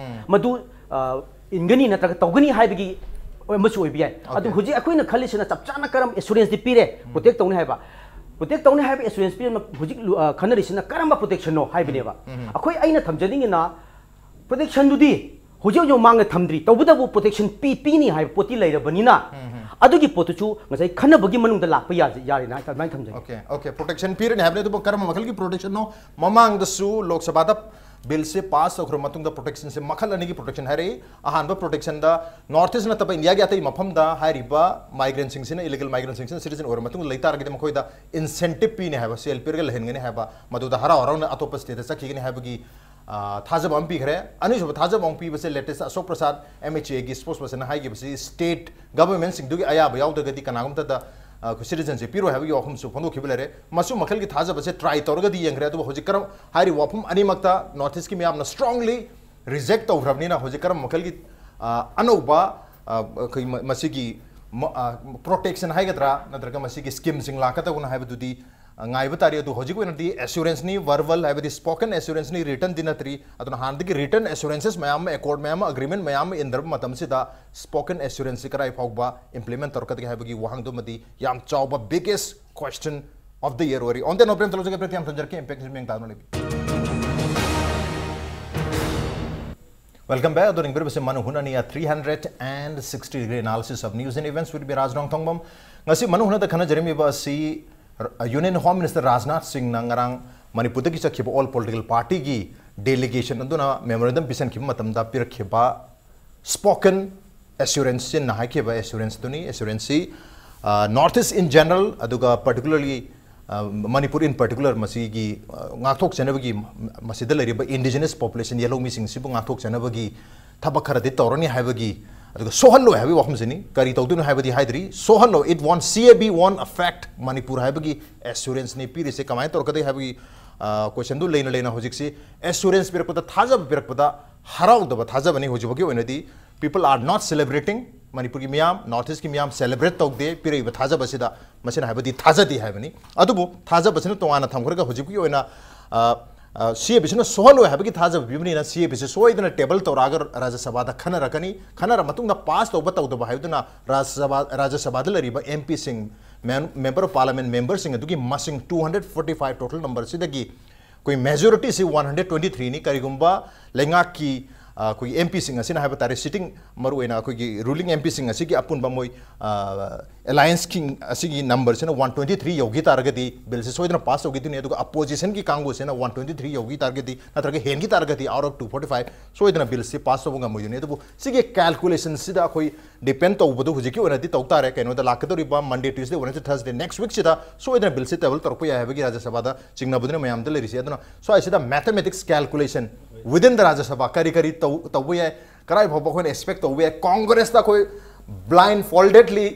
ꯃꯗꯨ, ꯑ, ꯏꯟꯒꯅꯤ ꯅꯠꯇ꯭ꯔꯒ ꯇꯧꯒꯅꯤ ꯍꯥꯏꯕꯒꯤ ꯑꯃꯁꯨ ꯑꯣꯏꯕ ꯌꯥꯏ꯫ ꯑꯗꯨ Okay. ꯍꯧꯖꯤꯛ ꯑꯩꯈꯣꯏꯅ ꯈꯜꯂꯤꯁꯤꯅ ꯆꯞ ꯆꯥꯅ ꯀꯔꯝꯕ ꯑꯦꯁꯨꯔꯦꯟꯁꯇꯤ ꯄꯤꯔꯦ, ꯄ꯭ꯔꯣꯇꯦꯛ ꯇꯧꯅꯤ ꯍꯥꯏꯕ, ꯄ꯭ꯔꯣꯇꯦꯛ ꯇꯧꯅꯤ ꯍꯥꯏꯕ ꯑꯦꯁꯨꯔꯦꯟꯁ ꯄꯤꯔꯦ꯫ ꯍꯧꯖꯤꯛ ꯂꯨ-, ꯑ, ꯈꯟꯅꯔꯤꯁꯤꯅ ꯀꯔꯝꯕ ꯄ꯭ꯔꯣꯇꯦꯛꯁꯟꯅꯣ ꯍꯥꯏꯕꯅꯦꯕ꯫ ꯑꯩꯈꯣꯏ, ꯑꯩꯅ ꯊꯝꯖꯅꯤꯡꯉꯤꯅ ꯄ꯭ꯔꯣꯇꯦꯛꯁꯟꯗꯨꯗꯤ ꯍꯧꯖꯤꯛ ꯍꯧꯖꯤꯛ ꯃꯥꯡꯗ ꯊꯝꯗ꯭ꯔꯤ, ꯇꯧꯕꯇꯕꯨ ꯄ꯭ꯔꯣꯇꯦꯛꯁꯟ ꯄꯤ ꯄꯤꯅꯤ ꯍꯥꯏꯕ ꯄꯣꯠꯇꯤ ꯂꯩꯔꯕꯅꯤꯅ ꯑꯗꯨꯒꯤ ꯄꯣꯠꯇꯨꯁꯨ ꯉꯁꯥꯏ ꯈꯟꯅꯕꯒꯤ ꯃꯅꯨꯡꯗ ꯂꯥꯛꯄ ꯌꯥꯔꯦ, ꯌꯥꯔꯦꯅ ꯍꯥꯏ-, ꯑꯗꯨꯃꯥꯏꯅ ꯊꯝꯖꯒꯦ꯫ Okay, okay, protection ꯄꯤꯔꯅꯤ ꯍꯥꯏꯕꯅꯤ꯫ ꯑꯗꯨꯕꯨ ꯀꯔꯝꯕ ꯃꯈꯜꯒꯤ protection ꯅꯣ? ꯃꯃꯥꯡꯗꯁꯨ ꯂꯣꯛ ꯁꯚꯥꯗ ꯕꯤꯜꯁꯦ ꯄꯥꯁ ꯇꯧꯈ꯭ꯔꯕ ꯃꯇꯨꯡꯗ protectionꯁꯦ ꯃꯈꯜ ꯑꯅꯤꯒꯤ protection ꯍꯥꯏꯔꯛꯏ꯫ ꯑꯍꯥꯟꯕ protectionꯗ North East ꯅꯠꯇꯕ ꯏꯟꯗꯤꯌꯥꯒꯤ ꯑꯇꯩ ꯃꯐꯝꯗ ꯍꯥꯏꯔꯤꯕ migrantꯁꯤꯡꯁꯤꯅ, illegal migrantꯁꯤꯡꯁꯤꯅ citizen ꯑꯣꯏꯔ ꯃꯇꯨꯡꯗ ꯂꯩ ꯇꯥꯔꯒꯗꯤ ꯃꯈꯣꯏꯗ incentive ꯄꯤꯅꯤ ꯍꯥꯏꯕ, ꯁꯦꯜ ꯄꯤꯔꯒ ꯂꯩꯍꯟꯒꯅꯤ ꯍꯥꯏꯕ, ꯃꯗꯨꯗ ꯍꯔꯥꯎ ꯍꯔꯥꯎꯅ ꯑꯇꯣꯞꯄ stateꯇ ꯆꯠꯈꯤꯒꯅꯤ ꯍꯥꯏꯕꯒꯤ, ꯑ, ꯊꯥꯖꯕ ꯑꯃ ꯄꯤꯈ꯭ꯔꯦ꯫ ꯑꯅꯤꯁꯨꯕ ꯊꯥꯖꯕ ꯑꯃ ꯄꯤꯕꯁꯦ latest ꯑꯁꯣꯛ ꯄ꯭ꯔꯁꯥꯗ, MHAꯒꯤ spokespersonꯅ ꯍꯥꯏꯈꯤꯕꯁꯤ state governmentꯁꯤꯡꯗꯨꯒꯤ ꯑꯌꯥꯕ ꯌꯥꯎꯗ꯭ꯔꯒꯗꯤ ꯀꯅꯥꯒꯨꯝꯇꯗ, ꯑ, ꯑꯩꯈꯣꯏ citizenship ꯄꯤꯔꯣꯏ ꯍꯥꯏꯕꯒꯤ ꯋꯥꯐꯝꯁꯨ ꯐꯣꯡꯗꯣꯛꯈꯤꯕ ꯂꯩꯔꯦ꯫ ꯃꯁꯨ ꯃꯈꯜꯒꯤ ꯊꯥꯖꯕꯁꯦ try ꯇꯧꯔꯒꯗꯤ ꯌꯦꯡꯈ꯭ꯔꯦ꯫ ꯑꯗꯨꯕꯨ ꯍꯧꯖꯤꯛ ꯀꯔꯝ, ꯍꯥꯏꯔꯤꯕ ꯋꯥꯐꯝ ꯑꯅꯤꯃꯛꯇ North Eastꯀꯤ ꯃꯤꯌꯥꯝꯅ strongly reject ꯇꯧꯈ꯭ꯔꯕꯅꯤꯅ ꯍꯧꯖꯤꯛ ꯀꯔꯝꯕ ꯃꯈꯜꯒꯤ, ꯑ, ꯑꯅꯧꯕ, ꯑ, ꯑꯩꯈꯣꯏ ꯃ-, ꯃꯁꯤꯒꯤ ꯃ-, ꯑ, protection ꯍꯥꯏꯒꯗ꯭ꯔꯥ ꯅꯠꯇ꯭ꯔꯒ ꯃꯁꯤꯒꯤ schemeꯁꯤꯡ ꯂꯥꯛꯀꯗꯧꯕꯅꯣ ꯍꯥꯏꯕꯗꯨꯗꯤ, ꯑ, ꯉꯥꯏꯕ ꯇꯥꯔꯤ꯫ ꯑꯗꯨ ꯍꯧꯖꯤꯛ ꯑꯣꯏꯅꯗꯤ assuranceꯅꯤ, verbal ꯍꯥꯏꯕꯗꯤ spoken assuranceꯅꯤ, writtenꯗꯤ ꯅꯠꯇ꯭ꯔꯤ꯫ ꯑꯗꯨꯅ ꯍꯥꯟꯅꯗꯒꯤ written assurances ꯃꯌꯥꯝ ꯑꯃ, accord ꯃꯌꯥꯝ ꯑꯃ, agreement ꯃꯌꯥꯝ ꯑꯃ ꯏꯟꯗ꯭ꯔꯕ ꯃꯇꯝꯁꯤꯗ spoken assuranceꯁꯤ ꯀꯗꯥꯏ ꯐꯥꯎꯕ implement ꯇꯧꯔꯛꯀꯗꯒꯦ ꯍꯥꯏꯕꯒꯤ ꯋꯥꯍꯪꯗꯨꯃꯗꯤ ꯌꯥꯝ ꯆꯥꯎꯕ biggest question of the year ꯑꯣꯏꯔꯤ꯫ On that note, Prem ꯊꯂꯣꯖꯒꯤ Prem ꯌꯥꯝ ꯊꯝꯖꯔꯛꯀꯦ꯫ Impact ꯃꯤꯠꯌꯦꯡ ꯇꯥꯗꯨꯅ ꯂꯩꯕꯤꯌꯨ꯫ Welcome back. ꯑꯗꯣ ꯌꯦꯡꯕꯤꯔꯤꯕꯁꯤ ꯃꯅꯨ ꯍꯨꯅꯅꯤ, a three hundred and sixty degree analysis of news and events with me, ꯔꯥꯖ ꯅꯣꯡꯊꯣꯡꯕꯝ꯫ ꯉꯁꯤ ꯃꯅꯨ ꯍꯨꯅꯗ ꯈꯟꯅꯖꯔꯝꯃꯤꯕ ꯑꯁꯤ Union Home Minister ꯔꯥꯖꯅꯥꯊ ꯁꯤꯡꯅ ꯉꯔꯥꯡ ꯃꯅꯤꯄꯨꯔꯗꯒꯤ ꯆꯠꯈꯤꯕ all political partyꯒꯤ delegation ꯑꯗꯨꯅ memorandum ꯄꯤꯁꯟꯈꯤꯕ ꯃꯇꯝꯗ ꯄꯤꯔꯛꯈꯤꯕ spoken assurance, ꯆꯤꯟꯅ ꯍꯥꯏꯈꯤꯕ assuranceꯗꯨꯅꯤ꯫ Assuranceꯁꯤ, ꯑ, North East in general, ꯑꯗꯨꯒ particularly, ꯑ, ꯃꯅꯤꯄꯨꯔ in particular, ꯃꯁꯤꯒꯤ, ꯑ, ꯉꯥꯛꯊꯣꯛꯆꯅꯕꯒꯤ, ꯃꯁꯤꯗ ꯂꯩꯔꯤꯕ indigenous population, ꯌꯦꯜꯍꯧꯃꯤꯁꯤꯡꯁꯤꯕꯨ ꯉꯥꯛꯊꯣꯛꯆꯅꯕꯒꯤ ꯊꯕꯛ ꯈꯔꯗꯤ ꯇꯧꯔꯅꯤ ꯍꯥꯏꯕꯒꯤ, ꯑꯗꯨꯒ ꯁꯣꯛꯍꯜꯂꯣꯏ ꯍꯥꯏꯕꯒꯤ ꯋꯥꯐꯝꯁꯤꯅꯤ꯫ ꯀꯔꯤ ꯇꯧꯗꯣꯏꯅꯣ ꯍꯥꯏꯕꯗꯤ ꯍꯥꯏꯗ꯭ꯔꯤ, ꯁꯣꯛꯍꯜꯂꯣꯏ, it won't, C A B won't affect Manipur ꯍꯥꯏꯕꯒꯤ assuranceꯅꯤ ꯄꯤꯔꯤꯁꯦ꯫ ꯀꯃꯥꯏꯅ ꯇꯧꯔꯛꯀꯗꯒꯦ ꯍꯥꯏꯕꯒꯤ, ꯑ, questionꯗꯨ ꯂꯩꯅ ꯂꯩꯅ ꯍꯧꯖꯤꯛꯁꯤ assurance ꯄꯤꯔꯛꯄꯗ, ꯊꯥꯖꯕ ꯄꯤꯔꯛꯄꯗ ꯍꯔꯥꯎꯗꯕ ꯊꯥꯖꯕꯅꯤ꯫ ꯍꯧꯖꯤꯛ ꯐꯥꯎꯒꯤ ꯑꯣꯏꯅꯗꯤ people are not celebrating, ꯃꯅꯤꯄꯨꯔꯒꯤ ꯃꯤꯌꯥꯝ, North Eastꯀꯤ ꯃꯤꯌꯥꯝ celebrate ꯇꯧꯗꯦ ꯄꯤꯔꯛꯏꯕ ꯊꯥꯖꯕꯁꯤꯗ꯫ ꯃꯁꯤꯅ ꯍꯥꯏꯕꯗꯤ ꯊꯥꯖꯗꯦ ꯍꯥꯏꯕꯅꯤ꯫ ꯑꯗꯨꯕꯨ ꯊꯥꯖꯕꯁꯤꯅ ꯇꯣꯉꯥꯟꯅ ꯊꯝꯈ꯭ꯔꯒ ꯍꯧꯖꯤꯛꯀꯤ ꯑꯣꯏꯅ, ꯑ, ꯑ, C A Bꯁꯤꯅ ꯁꯣꯛꯍꯜꯂꯣꯏ ꯍꯥꯏꯕꯒꯤ ꯊꯥꯖꯕ ꯄꯤꯕꯅꯤꯅ C A Bꯁꯤ ꯁꯣꯏꯗꯅ table ꯇꯧꯔꯛꯑꯒ ꯔꯥꯖ꯭ꯌ ꯁꯚꯥꯗ ꯈꯟꯅꯔꯛꯀꯅꯤ꯫ ꯈꯟꯅꯔ ꯃꯇꯨꯡꯗ pass ꯇꯧꯕ ꯇꯧꯗꯕ ꯍꯥꯏꯕꯗꯨꯅ ꯔꯥꯖ꯭ꯌ ꯁꯚꯥ, ꯔꯥꯖ꯭ꯌ ꯁꯚꯥꯗ ꯂꯩꯔꯤꯕ M Pꯁꯤꯡ, Mem-, Member of Parliament memberꯁꯤꯡ ꯑꯗꯨꯒꯤ ꯃꯁꯤꯡ two hundred forty five total numberꯁꯤꯗꯒꯤ ꯑꯩꯈꯣꯏ majorityꯁꯤ one hundred twenty threeꯅꯤ꯫ ꯀꯔꯤꯒꯨꯝꯕ ꯂꯩꯉꯥꯛꯀꯤ, ꯑꯩꯈꯣꯏꯒꯤ ꯑꯦꯝ ꯄꯤꯁꯤꯡ ꯑꯁꯤꯅ ꯍꯥꯏꯕ ꯇꯥꯔꯦ, ꯁꯤꯇꯤꯡ ꯃꯔꯨꯑꯣꯏꯅ ꯑꯩꯈꯣꯏꯒꯤ ꯔꯨꯂꯤꯡ ꯑꯦꯝ ꯄꯤꯁꯤꯡ ꯑꯁꯤꯒꯤ ꯑꯄꯨꯟꯕ ꯃꯣꯏ ꯑꯦꯂꯥꯏꯟꯁꯀꯤ ꯑꯁꯤꯒꯤ ꯅꯝꯕꯔꯁꯤꯅ ꯋꯥꯟ ꯇ꯭ꯋꯦꯟꯇꯤ ꯊ꯭ꯔꯤ ꯌꯧꯈꯤ ꯇꯥꯔꯒꯗꯤ ꯕꯤꯜꯁꯦ ꯁꯣꯏꯗꯅ ꯄꯥꯁ ꯇꯧꯈꯤꯗꯣꯏꯅꯤ꯫ ꯑꯗꯨꯒ ꯑꯄꯣꯖꯤꯁꯟꯒꯤ ꯀꯥꯡꯕꯨꯁꯤꯅ ꯋꯥꯟ ꯇ꯭ꯋꯦꯟꯇꯤ ꯊ꯭ꯔꯤ ꯌꯧꯈꯤ ꯇꯥꯔꯒꯗꯤ, ꯅꯠꯇ꯭ꯔꯒ ꯍꯦꯟꯈꯤ ꯇꯥꯔꯒꯗꯤ, out of two forty five ꯁꯣꯏꯗꯅ ꯕꯤꯜꯁꯤ ꯄꯥꯁ ꯇꯧꯕ ꯉꯝꯃꯣꯏꯗꯣꯏꯅꯤ꯫ ꯑꯗꯨꯕꯨ ꯁꯤꯒꯤ ꯀꯦꯜꯀꯨꯂꯦꯁꯟꯁꯤꯗ ꯑꯩꯈꯣꯏ ꯗꯤꯄꯦꯟ ꯇꯧꯕꯗꯣ ꯍꯧꯖꯤꯛꯀꯤ ꯑꯣꯏꯅꯗꯤ ꯇꯧ ꯇꯥꯔꯦ꯫ ꯀꯩꯅꯣꯗ ꯂꯥꯛꯀꯗꯧꯔꯤꯕ Monday, Tuesday, Wednesday, Thursday, next week ꯁꯤꯗ ꯁꯣꯏꯗꯅ ꯕꯤꯜꯁꯤ ꯇꯦꯕꯜ ꯇꯧꯔꯛꯄ ꯌꯥꯏ ꯍꯥꯏꯕꯒꯤ ꯔꯥꯖ꯭ꯌ ꯁꯚꯥꯗ ꯆꯤꯡꯅꯕꯗꯨꯅ ꯃꯌꯥꯝꯗ ꯂꯩꯔꯤꯁꯦ꯫ ꯑꯗꯨꯅ ꯁ꯭ꯋꯥꯏꯁꯤꯗ mathematics calculation within the ꯔꯥꯖ꯭ꯌ ꯁꯚꯥ ꯀꯔꯤ ꯀꯔꯤ ꯇꯧ-, ꯇꯧꯕ ꯌꯥꯏ, ꯀꯗꯥꯏ ꯐꯥꯎꯕ ꯑꯩꯈꯣꯏꯅ ꯑꯦꯛꯁꯄꯦꯛ ꯇꯧꯕ ꯌꯥꯏ, ꯀꯣꯡꯒ꯭ꯔꯦꯁꯇ ꯑꯩꯈꯣꯏ blind foldedly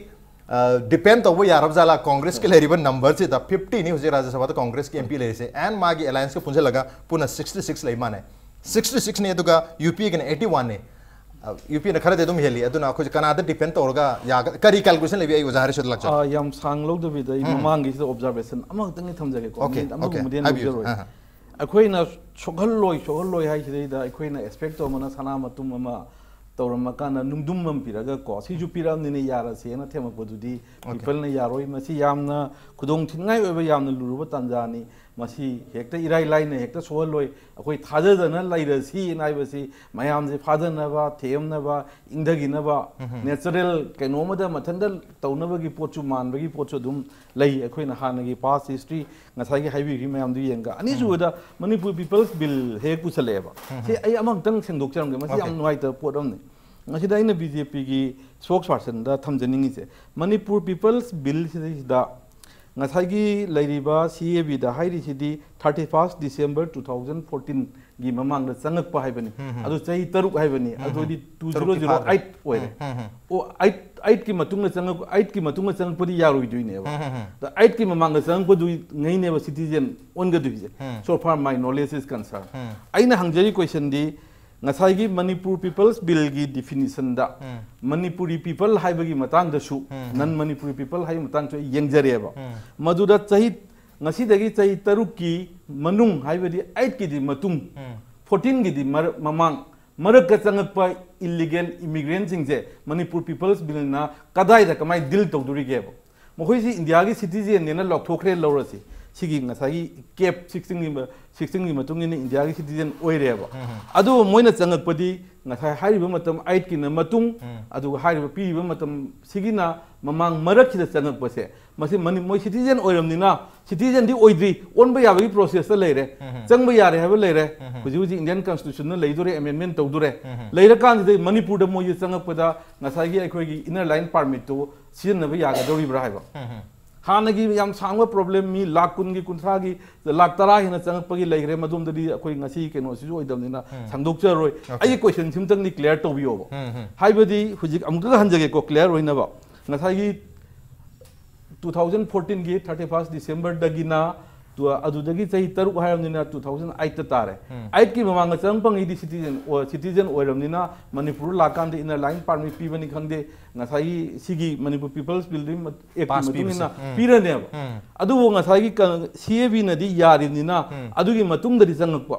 ꯗꯤꯄꯦꯟ ꯇꯧꯕ ꯌꯥꯔꯕ ꯖꯥꯠꯂꯥ? ꯀꯣꯡꯒ꯭ꯔꯦꯁꯀꯤ ꯂꯩꯔꯤꯕ ꯅꯝꯕꯔꯁꯤꯗ ꯐꯤꯐꯇꯤꯅꯤ ꯍꯧꯖꯤꯛ ꯔꯥꯖ꯭ꯌ ꯁꯚꯥꯗ ꯀꯣꯡꯒ꯭ꯔꯦꯁꯀꯤ ꯑꯦꯝ ꯄꯤ ꯂꯩꯔꯤꯁꯦ, ꯑꯦꯟ ꯃꯥꯒꯤ ꯑꯦꯂꯥꯏꯟꯁꯀ ꯄꯨꯟꯁꯤꯜꯂꯒ ꯄꯨꯟꯅ ꯁꯤꯛꯁꯇꯤ ꯁꯤꯛꯁ ꯂꯩ ꯃꯥꯅꯦ꯫ ꯁꯤꯛꯁꯇꯤ ꯁꯤꯛꯁꯅꯤ, ꯑꯗꯨꯒ ꯌꯨ ꯄꯤ ꯑꯦꯒꯤꯅ ꯑꯩꯠꯇꯤ ꯋꯥꯟꯅꯤ꯫ ꯌꯨ ꯄꯤ ꯑꯦꯅ ꯈꯔꯗꯤ ꯑꯗꯨꯝ ꯍꯦꯜꯂꯤ꯫ ꯑꯗꯨꯅ ꯑꯩꯈꯣꯏꯁꯦ ꯀꯅꯥꯗ ꯗꯤꯄꯦꯟ ꯇꯧꯔꯒ ꯌꯥꯒ-, ꯀꯔꯤ ꯀꯦꯜꯀꯨꯂꯦꯁꯟ ꯂꯩꯕꯤ? ꯑꯩ ꯑꯣꯖꯥ ꯍꯔꯤꯁꯗ ꯂꯥꯛꯆꯒꯦ꯫ ꯑꯥ, ꯌꯥꯝ ꯁꯥꯡ ꯂꯧꯗꯕꯤꯗ ꯑꯩ ꯎꯝ꯫ ꯃꯃꯥꯡꯒꯤꯁꯤꯗ ꯑꯣꯕꯖꯥꯔꯕꯦꯁꯟ ꯑꯃꯈꯛꯇꯪꯒꯤ ꯊꯝꯖꯒꯦꯀꯣ꯫ ꯑꯣꯀꯦ, ꯃꯤꯅꯤꯠ ꯑꯃꯒꯨꯝꯕꯗꯤ ꯑꯣꯀꯦ, ꯑꯩꯅ ꯍꯥꯏꯕꯤꯌꯨ꯫ ꯂꯧꯖꯔꯣꯏ꯫ ꯑꯥ, ꯑꯥ꯫ ꯑꯩꯈꯣꯏꯅ ꯁꯣꯛꯍꯜꯂꯣꯏ, ꯁꯣꯛꯍꯜꯂꯣꯏ ꯍꯥꯏꯁꯤꯗꯩꯗ ꯑꯩꯈꯣꯏꯅ ꯑꯦꯛꯁꯄꯦꯛ ꯇꯧꯕꯅ ꯁꯅꯥ ꯃꯇꯨꯝ ꯑꯃ ꯇꯧꯔꯝꯃꯀꯥꯟꯗ ꯅꯨꯡꯗꯨꯝ ꯑꯃ ꯄꯤꯔꯒ ꯀꯣ, "ꯁꯤꯁꯨ ꯄꯤꯔꯛꯑꯕꯅꯤꯅ ꯌꯥꯔꯁꯦꯅ" ꯊꯦꯝꯃꯛꯄꯗꯨꯗꯤ ꯑꯣꯀꯦ꯫ ꯄꯤꯄꯜꯅ ꯌꯥꯔꯣꯏ꯫ ꯃꯁꯤ ꯌꯥꯝꯅ ꯈꯨꯗꯣꯡ ꯊꯤꯅꯤꯡꯉꯥꯏ ꯑꯣꯏꯕ ꯌꯥꯝꯅ ꯂꯨꯔꯕ ꯇꯥꯟꯖꯥꯅꯤ꯫ ꯃꯁꯤ ꯍꯦꯛꯇ ꯏꯔꯥꯏ ꯂꯥꯏꯅ ꯍꯦꯛꯇ ꯁꯣꯛꯍꯜꯂꯣꯏ꯫ ꯑꯩꯈꯣꯏ ꯊꯥꯖꯗꯅ ꯂꯩꯔꯁꯤꯅ ꯍꯥꯏꯕꯁꯤ ꯃꯌꯥꯝꯁꯦ ꯐꯥꯗꯅꯕ, ꯊꯦꯝꯅꯕ, ꯏꯪꯊꯈꯤꯅꯕ, ꯅꯦꯆꯔꯦꯜ ꯀꯩꯅꯣ ꯑꯃꯗ ꯃꯊꯟꯇ ꯇꯧꯅꯕꯒꯤ ꯄꯣꯠꯁꯨ, ꯃꯥꯟꯕꯒꯤ ꯄꯣꯠꯁꯨ ꯑꯗꯨꯝ ꯂꯩ꯫ ꯑꯩꯈꯣꯏꯅ ꯍꯥꯟꯅꯒꯤ ꯄꯥꯁ ꯍꯤꯁꯇ꯭ꯔꯤ ꯉꯁꯥꯏꯒꯤ ꯍꯥꯏꯕꯤꯈꯤꯕ ꯃꯌꯥꯝꯗꯨ ꯌꯦꯡꯒ꯫ ꯑꯅꯤꯁꯨꯕꯗ ꯃꯅꯤꯄꯨꯔ ꯄꯤꯄꯜꯁ ꯕꯤꯜ ꯍꯦꯛ ꯄꯨꯁꯜꯂꯛꯑꯦꯕ꯫ ꯁꯤ ꯑꯩ ꯑꯃꯈꯛꯇꯪ ꯁꯦꯡꯗꯣꯛꯆꯔꯝꯒꯦ꯫ ꯃꯁꯤ ꯌꯥꯝ ꯑꯣꯀꯦ꯫ ꯅꯨꯡꯉꯥꯏꯇꯕ ꯄꯣꯠ ꯑꯃꯅꯤ꯫ ꯃꯁꯤꯗ ꯑꯩꯅ ꯕꯤ ꯖꯦ ꯄꯤꯒꯤ ꯁ꯭ꯄꯣꯛꯁ ꯄꯥꯔꯁꯟꯗ ꯊꯝꯖꯅꯤꯡꯉꯤꯁꯦ, ꯃꯅꯤꯄꯨꯔ ꯄꯤꯄꯜꯁ ꯕꯤꯜꯁꯤꯗꯩꯁꯤꯗ ꯉꯁꯥꯏꯒꯤ ꯂꯩꯔꯤꯕ ꯁꯤ ꯑꯦ ꯕꯤꯗ ꯍꯥꯏꯔꯤꯁꯤꯗꯤ thirty first December two thousand fourteen ꯒꯤ ꯃꯃꯥꯡꯗ ꯆꯪꯉꯛꯄ ꯍꯥꯏꯕꯅꯤ꯫ ꯑꯗꯨ ꯆꯍꯤ ꯇꯔꯨꯛ ꯍꯥꯏꯕꯅꯤ꯫ ꯑꯗꯨ ꯑꯣꯏꯗꯤ two zero zero eight ꯑꯣꯏꯔꯦ꯫ ꯑꯣ, ꯑꯩꯠ, ꯑꯩꯠꯀꯤ ꯃꯇꯨꯡꯗ ꯆꯪꯉꯛ-, ꯑꯩꯠꯀꯤ ꯃꯇꯨꯡꯗ ꯆꯪꯉꯛꯄꯗꯤ ꯌꯥꯔꯣꯏꯗꯣꯏꯅꯦꯕ꯫ ꯑꯗ ꯑꯩꯠꯀꯤ ꯃꯃꯥꯡꯗ ꯆꯪꯉꯛꯄꯗꯨꯉꯩꯅꯦꯕ citizen ꯑꯣꯟꯒꯗꯣꯏꯁꯦ꯫ So far my knowledge is concerned꯫ ꯑꯩꯅ ꯍꯪꯖꯔꯤ ꯀꯣꯏꯁꯟꯗꯤ, ꯉꯁꯥꯏꯒꯤ ꯃꯅꯤꯄꯨꯔ ꯄꯤꯄꯜꯁ ꯕꯤꯜꯒꯤ ꯗꯤꯐꯤꯅꯤꯁꯟꯗ ꯃꯅꯤꯄꯨꯔꯤ ꯄꯤꯄꯜ ꯍꯥꯏꯕꯒꯤ ꯃꯇꯥꯡꯗꯁꯨ, ꯅꯟ ꯃꯅꯤꯄꯨꯔꯤ ꯄꯤꯄꯜ ꯍꯥꯏꯕꯒꯤ ꯃꯇꯥꯡꯁꯨ ꯑꯩ ꯌꯦꯡꯖꯔꯦꯕ꯫ ꯃꯗꯨꯗ ꯆꯍꯤ, ꯉꯁꯤꯗꯒꯤ ꯆꯍꯤ ꯇꯔꯨꯛꯀꯤ ꯃꯅꯨꯡ ꯍꯥꯏꯕꯗꯤ ꯑꯩꯠꯀꯤꯗꯤ ꯃꯇꯨꯡ, ꯐꯣꯔꯇꯤꯟꯒꯤꯗꯤ ꯃꯔꯛ, ꯃꯃꯥꯡ, ꯃꯔꯛꯇ ꯆꯪꯉꯛꯄ ꯏꯜꯂꯤꯒꯦꯜ ꯏꯃꯤꯒ꯭ꯔꯦꯟꯁꯤꯡꯁꯦ ꯃꯅꯤꯄꯨꯔ ꯄꯤꯄꯜꯁ ꯕꯤꯜꯅ ꯀꯗꯥꯏꯗ ꯀꯃꯥꯏꯅ ꯗꯤꯜ ꯇꯧꯗꯣꯔꯤꯒꯦꯕ? ꯃꯈꯣꯏꯁꯤ ꯏꯟꯗꯤꯌꯥꯒꯤ ꯁꯤꯇꯤꯖꯦꯟꯅꯦꯅ ꯂꯥꯎꯊꯣꯛꯈ꯭ꯔꯦ ꯂꯧꯔꯁꯤ꯫ ꯁꯤꯒꯤ ꯉꯁꯥꯏꯒꯤ ꯀꯦꯞ ꯁꯤꯛꯁꯇꯤꯟꯒꯤ ꯁꯤꯛꯁꯇꯤꯟꯒꯤ ꯃꯇꯨꯡ ꯏꯟꯅ ꯏꯟꯗꯤꯌꯥꯒꯤ ꯁꯤꯇꯤꯖꯦꯟ ꯑꯣꯏꯔꯦꯕ꯫ ꯑꯗꯨꯕꯨ ꯃꯣꯏꯅ ꯆꯪꯉꯛꯄꯗꯤ ꯉꯁꯥꯏ ꯍꯥꯏꯔꯤꯕ ꯃꯇꯝ ꯑꯩꯠꯀꯤꯅ ꯃꯇꯨꯡ, ꯑꯗꯨꯒ ꯍꯥꯏꯔꯤꯕ ꯄꯤꯔꯤꯕ ꯃꯇꯝ ꯁꯤꯒꯤꯅ ꯃꯃꯥꯡ ꯃꯔꯛꯁꯤꯗ ꯆꯪꯉꯛꯄꯁꯦ, ꯃꯁꯤ ꯃꯅꯤ-, ꯃꯣꯏ ꯁꯤꯇꯤꯖꯦꯟ ꯑꯣꯏꯔꯝꯅꯤꯅ, ꯁꯤꯇꯤꯖꯦꯟꯗꯤ ꯑꯣꯏꯗ꯭ꯔꯤ, ꯑꯣꯟꯕ ꯌꯥꯕꯒꯤ ꯄ꯭ꯔꯣꯁꯦꯁꯇ ꯂꯩꯔꯦ, ꯆꯪꯕ ꯌꯥꯔꯦ ꯍꯥꯏꯕ ꯂꯩꯔꯦ꯫ ꯍꯧꯖꯤꯛ ꯍꯧꯖꯤꯛ ꯏꯟꯗꯤꯌꯥꯟ ꯀꯟꯁꯇꯤꯇ꯭ꯌꯨꯁꯟꯅ ꯂꯩꯗꯣꯔꯦ, ꯑꯃꯦꯟꯃꯦꯟ ꯇꯧꯗꯣꯔꯦ꯫ ꯂꯩꯔꯀꯥꯟꯁꯤꯗ ꯃꯅꯤꯄꯨꯔꯗ ꯃꯣꯏꯁꯦ ꯆꯪꯉꯛꯄꯗ ꯉꯁꯥꯏꯒꯤ ꯑꯩꯈꯣꯏꯒꯤ ꯏꯅꯔ ꯂꯥꯏꯟ ꯄꯥꯔꯃꯤꯠꯇꯨ ꯁꯤꯖꯤꯟꯅꯕ ꯌꯥꯒꯗꯧꯔꯤꯕ꯭ꯔꯥ ꯍꯥꯏꯕ꯫ ꯍꯥꯟꯅꯒꯤ ꯌꯥꯝ ꯁꯥꯡꯕ ꯄ꯭ꯔꯣꯕ꯭ꯂꯦꯝ, ꯃꯤ ꯂꯥꯛ ꯀꯨꯟꯒꯤ, ꯀꯨꯟꯊ꯭ꯔꯥꯒꯤ, ꯂꯥꯛ ꯇꯔꯥ ꯍꯦꯟꯅ ꯆꯪꯉꯛꯄꯒꯤ ꯂꯩꯈ꯭ꯔꯦ꯫ ꯃꯗꯣꯝꯗꯗꯤ ꯑꯩꯈꯣꯏ ꯉꯁꯤ ꯀꯩꯅꯣꯁꯤꯁꯨ ꯑꯣꯏꯗꯕꯅꯤꯅ ꯁꯥꯡꯗꯣꯛꯆꯔꯣꯏ꯫ ꯑꯩꯒꯤ ꯀꯣꯏꯁꯟꯁꯤꯝꯇꯪꯗꯤ ꯀ꯭ꯂꯤꯌꯥꯔ ꯇꯧꯕꯤꯌꯣꯕ꯫ ꯍꯥꯏꯕꯗꯤ ꯍꯧꯖꯤꯛ ꯑꯃꯨꯛꯀ ꯍꯟꯖꯒꯦꯀꯣ, ꯀ꯭ꯂꯤꯌꯥꯔ ꯑꯣꯏꯅꯕ꯫ ꯉꯁꯥꯏꯒꯤ ꯇꯨ ꯊꯥꯎꯖꯟ ꯐꯣꯔꯇꯤꯟꯒꯤ ꯊꯥꯔꯇꯤ ꯐꯥꯔꯁ ꯗꯤꯁꯦꯝꯕꯔꯗꯒꯤꯅ ꯇꯨ-, ꯑꯗꯨꯗꯒꯤ ꯆꯍꯤ ꯇꯔꯨꯛ ꯍꯥꯏꯔꯕꯅꯤꯅ ꯇꯨ ꯊꯥꯎꯖꯟ ꯑꯩꯠꯇ ꯇꯥꯔꯦ꯫ ꯑꯩꯠꯀꯤ ꯃꯃꯥꯡꯗ ꯆꯪꯉꯛꯄꯉꯩꯗꯤ ꯁꯤꯇꯤꯖꯦꯟ ꯑꯣ-, ꯁꯤꯇꯤꯖꯦꯟ ꯑꯣꯏꯔꯕꯅꯤꯅ ꯃꯅꯤꯄꯨꯔ ꯂꯥꯛꯀꯥꯟꯗ ꯏꯅꯔ ꯂꯥꯏꯟ ꯄꯥꯔꯃꯤꯠ ꯄꯤꯕꯅꯤ ꯈꯪꯗꯦ, ꯉꯁꯥꯏꯒꯤ ꯁꯤꯒꯤ ꯃꯅꯤꯄꯨꯔ ꯄꯤꯄꯜꯁ ꯕꯤꯜꯗꯨꯒꯤ ꯃ-, ꯑꯦꯛꯀꯤ ꯄꯥꯁ ꯃꯇꯨꯡ ꯏꯟꯅ ꯄꯤꯕꯁꯦ꯫ ꯄꯤꯔꯅꯦꯕ꯫ ꯑꯗꯨꯕꯨ ꯉꯁꯥꯏꯒꯤ ꯀ-, ꯁꯤ ꯑꯦ ꯕꯤꯅꯗꯤ ꯌꯥꯔꯤꯕꯅꯤꯅ ꯑꯗꯨꯒꯤ ꯃꯇꯨꯡꯗꯗꯤ ꯆꯪꯉꯛꯄ꯫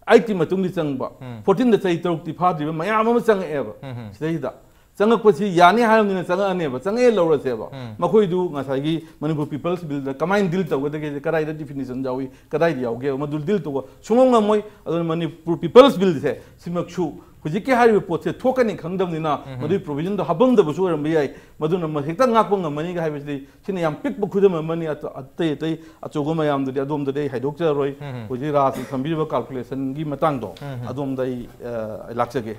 ꯑꯩꯠꯀꯤ ꯃꯇꯨꯡꯗꯤ ꯆꯪꯕ꯫ ꯐꯣꯔꯇꯤꯟꯗ ꯆꯍꯤ ꯇꯔꯨꯛꯇꯤ ꯐꯥꯗ꯭ꯔꯤꯕ ꯃꯌꯥꯝ ꯑꯃ ꯆꯪꯉꯛꯑꯦꯕ꯫ ꯁꯤꯗꯩꯁꯤꯗ ꯆꯪꯉꯛꯄꯁꯤ ꯌꯥꯅꯤ ꯍꯥꯏꯔꯕꯅꯤꯅ ꯆꯪꯉꯛꯑꯅꯦꯕ, ꯆꯪꯉꯛꯑꯦ ꯂꯧꯔꯁꯦꯕ꯫ ꯃꯈꯣꯏꯗꯨ ꯉꯁꯥꯏꯒꯤ ꯃꯅꯤꯄꯨꯔ ꯄꯤꯄꯜꯁ ꯕꯤꯜꯗ ꯀꯃꯥꯏꯅ ꯗꯤꯜ ꯇꯧꯒꯗꯒꯦ, ꯀꯗꯥꯏꯗ ꯗꯤꯐꯤꯅꯤꯁꯟ ꯌꯥꯎꯏ, ꯀꯗꯥꯏꯗ ꯌꯥꯎꯒꯦ, ꯃꯗꯨ ꯗꯤꯜ ꯇꯧꯕ ꯁꯨꯡꯉꯝ ꯉꯝꯃꯣꯏ꯫ ꯑꯗꯨꯅ ꯃꯅꯤꯄꯨꯔ ꯄꯤꯄꯜꯁ ꯕꯤꯜꯁꯦ ꯁꯤꯃꯛꯁꯨ ꯍꯧꯖꯤꯛꯀꯤ ꯍꯥꯏꯔꯤꯕ ꯄꯣꯠꯁꯦ ꯊꯣꯛꯀꯅꯤ ꯈꯪꯗꯕꯅꯤꯅ ꯃꯗꯨꯒꯤ ꯄ꯭ꯔꯣꯕꯤꯖꯟꯗꯣ ꯍꯥꯞꯄꯝꯗꯕꯁꯨ ꯑꯣꯏꯔꯝꯕ ꯌꯥꯏ꯫ ꯃꯗꯨꯅ ꯃ-, ꯍꯦꯛꯇ ꯉꯥꯛꯄ ꯉꯝꯃꯅꯤꯒ ꯍꯥꯏꯕꯁꯤꯗꯤ ꯁꯤꯅ ꯌꯥꯝ ꯄꯤꯛꯄ ꯈꯨꯗꯝ ꯑꯃꯅꯤ꯫ ꯑꯇ-, ꯑꯇꯩ ꯑꯇꯩ ꯑꯆꯧꯕ ꯃꯌꯥꯝꯗꯨꯗꯤ ꯑꯗꯣꯝꯗꯗꯤ ꯑꯩ ꯍꯥꯏꯗꯣꯛꯆꯔꯔꯣꯏ꯫ ꯍꯧꯖꯤꯛ ꯔꯥꯖꯅ ꯊꯝꯕꯤꯔꯤꯕ ꯀꯥꯜꯀꯨꯂꯦꯁꯟꯒꯤ ꯃꯇꯥꯡꯗꯣ ꯑꯗꯣꯝꯗ ꯑꯩ, ꯑ, ꯂꯥꯛꯆꯒꯦ꯫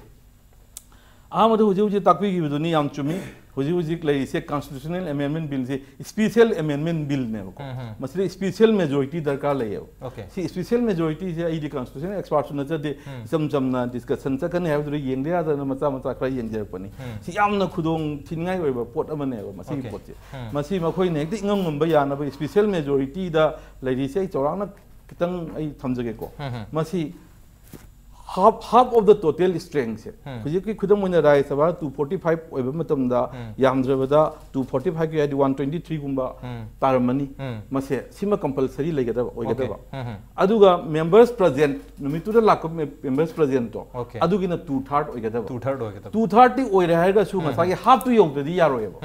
ꯑꯍꯥꯟꯕꯗ ꯍꯧꯖꯤꯛ ꯍꯧꯖꯤꯛ ꯇꯥꯛꯄꯤꯈꯤꯕꯗꯨꯅꯤ ꯌꯥꯝ ꯆꯨꯝꯃꯤ꯫ ꯍꯧꯖꯤꯛ ꯍꯧꯖꯤꯛ ꯂꯩꯔꯤꯁꯦ ꯀꯟꯁꯇꯤꯇ꯭ꯌꯨꯁꯅꯦꯜ ꯑꯦꯃꯦꯟꯃꯦꯟ ꯕꯤꯜꯁꯦ ꯏꯁꯄꯤꯁꯦꯜ ꯑꯦꯃꯦꯟꯃꯦꯟ ꯕꯤꯜꯅꯦꯕꯀꯣ꯫ ꯃꯁꯤꯗ ꯏꯁꯄꯤꯁꯦꯜ ꯃꯦꯖꯣꯔꯤꯇꯤ ꯗꯔꯀꯥꯔ ꯂꯩꯌꯦꯕ꯫ ꯁꯤ ꯏꯁꯄꯤꯁꯦꯜ ꯃꯦꯖꯣꯔꯤꯇꯤꯁꯦ ꯑꯩꯗꯤ ꯀꯟꯁꯇꯤꯇ꯭ꯌꯨꯁꯅꯦꯜ ꯑꯦꯛꯁꯄꯥꯔꯠꯁꯨ ꯅꯠꯆꯗꯦ, ꯏꯆꯝ ꯆꯝꯅ ꯗꯤꯁꯀꯁꯟ ꯆꯠꯀꯅꯤ ꯍꯥꯏꯕꯗꯨꯗ ꯌꯦꯡꯗ ꯌꯥꯗꯅ ꯃꯆꯥ ꯃꯆꯥ ꯈꯔ ꯌꯦꯡꯖꯔꯛꯄꯅꯤ꯫ ꯁꯤ ꯌꯥꯝꯅ ꯈꯨꯗꯣꯡ ꯊꯤꯅꯤꯡꯉꯥꯏ ꯑꯣꯏꯕ ꯄꯣꯠ ꯑꯃꯅꯦꯕ ꯃꯁꯤꯒꯤ ꯄꯣꯠꯁꯦ꯫ ꯃꯁꯤ ꯃꯈꯣꯏꯅ ꯍꯦꯛꯇ ꯏꯉꯝ ꯉꯝꯕ ꯌꯥꯅꯕ ꯏꯁꯄꯤꯁꯦꯜ ꯃꯦꯖꯣꯔꯤꯇꯤꯗ ꯂꯩꯔꯤꯁꯦ ꯑꯩ ꯆꯥꯎꯔꯥꯛꯅ ꯈꯤꯇꯪ ꯑꯩ ꯊꯝꯖꯒꯦꯀꯣ꯫ ꯃꯁꯤ half, half of the total strengthꯁꯦ, ꯍꯧꯖꯤꯛꯀꯤ ꯈꯨꯗꯝ ꯑꯣꯏꯅ ꯔꯥꯖ꯭ꯌ ꯁꯚꯥ ꯇꯨ ꯐꯣꯔꯇꯤ ꯐꯥꯏꯚ ꯑꯣꯏꯕ ꯃꯇꯝꯗ ꯌꯥꯝꯗ꯭ꯔꯕꯗ ꯇꯨ ꯐꯣꯔꯇꯤ ꯐꯥꯏꯚꯀꯤ ꯍꯥꯏꯗꯤ ꯋꯥꯟ ꯇ꯭ꯋꯦꯟꯇꯤ ꯊ꯭ꯔꯤꯒꯨꯝꯕ ꯇꯥꯔꯝꯃꯅꯤ꯫ ꯃꯁꯦ ꯁꯤꯃ ꯀꯝꯄꯜꯁꯔꯤ ꯂꯩꯒꯗꯕ ꯑꯣꯏꯒꯗꯕ꯫ ꯑꯗꯨꯒ ꯃꯦꯝꯕꯔꯁ ꯄ꯭ꯔꯖꯦꯟ, ꯅꯨꯃꯤꯠꯇꯨꯗ ꯂꯥꯛꯄ ꯃꯦ-, ꯃꯦꯝꯕꯔꯁ ꯄ꯭ꯔꯖꯦꯟꯇꯣ, ꯑꯗꯨꯒꯤꯅ ꯇꯨ ꯊꯥꯔꯠ ꯑꯣꯏꯒꯗꯕ꯫ ꯇꯨ ꯊꯥꯔꯠ ꯑꯣꯏꯒꯗꯕ꯫ ꯇꯨ ꯊꯥꯔꯠꯇꯤ ꯑꯣꯏꯔꯦ ꯍꯥꯏꯔꯒꯁꯨ ꯉꯁꯥꯏꯒꯤ ꯍꯥꯐꯇꯨ ꯌꯧꯗ꯭ꯔꯗꯤ ꯌꯥꯔꯣꯏꯕ꯫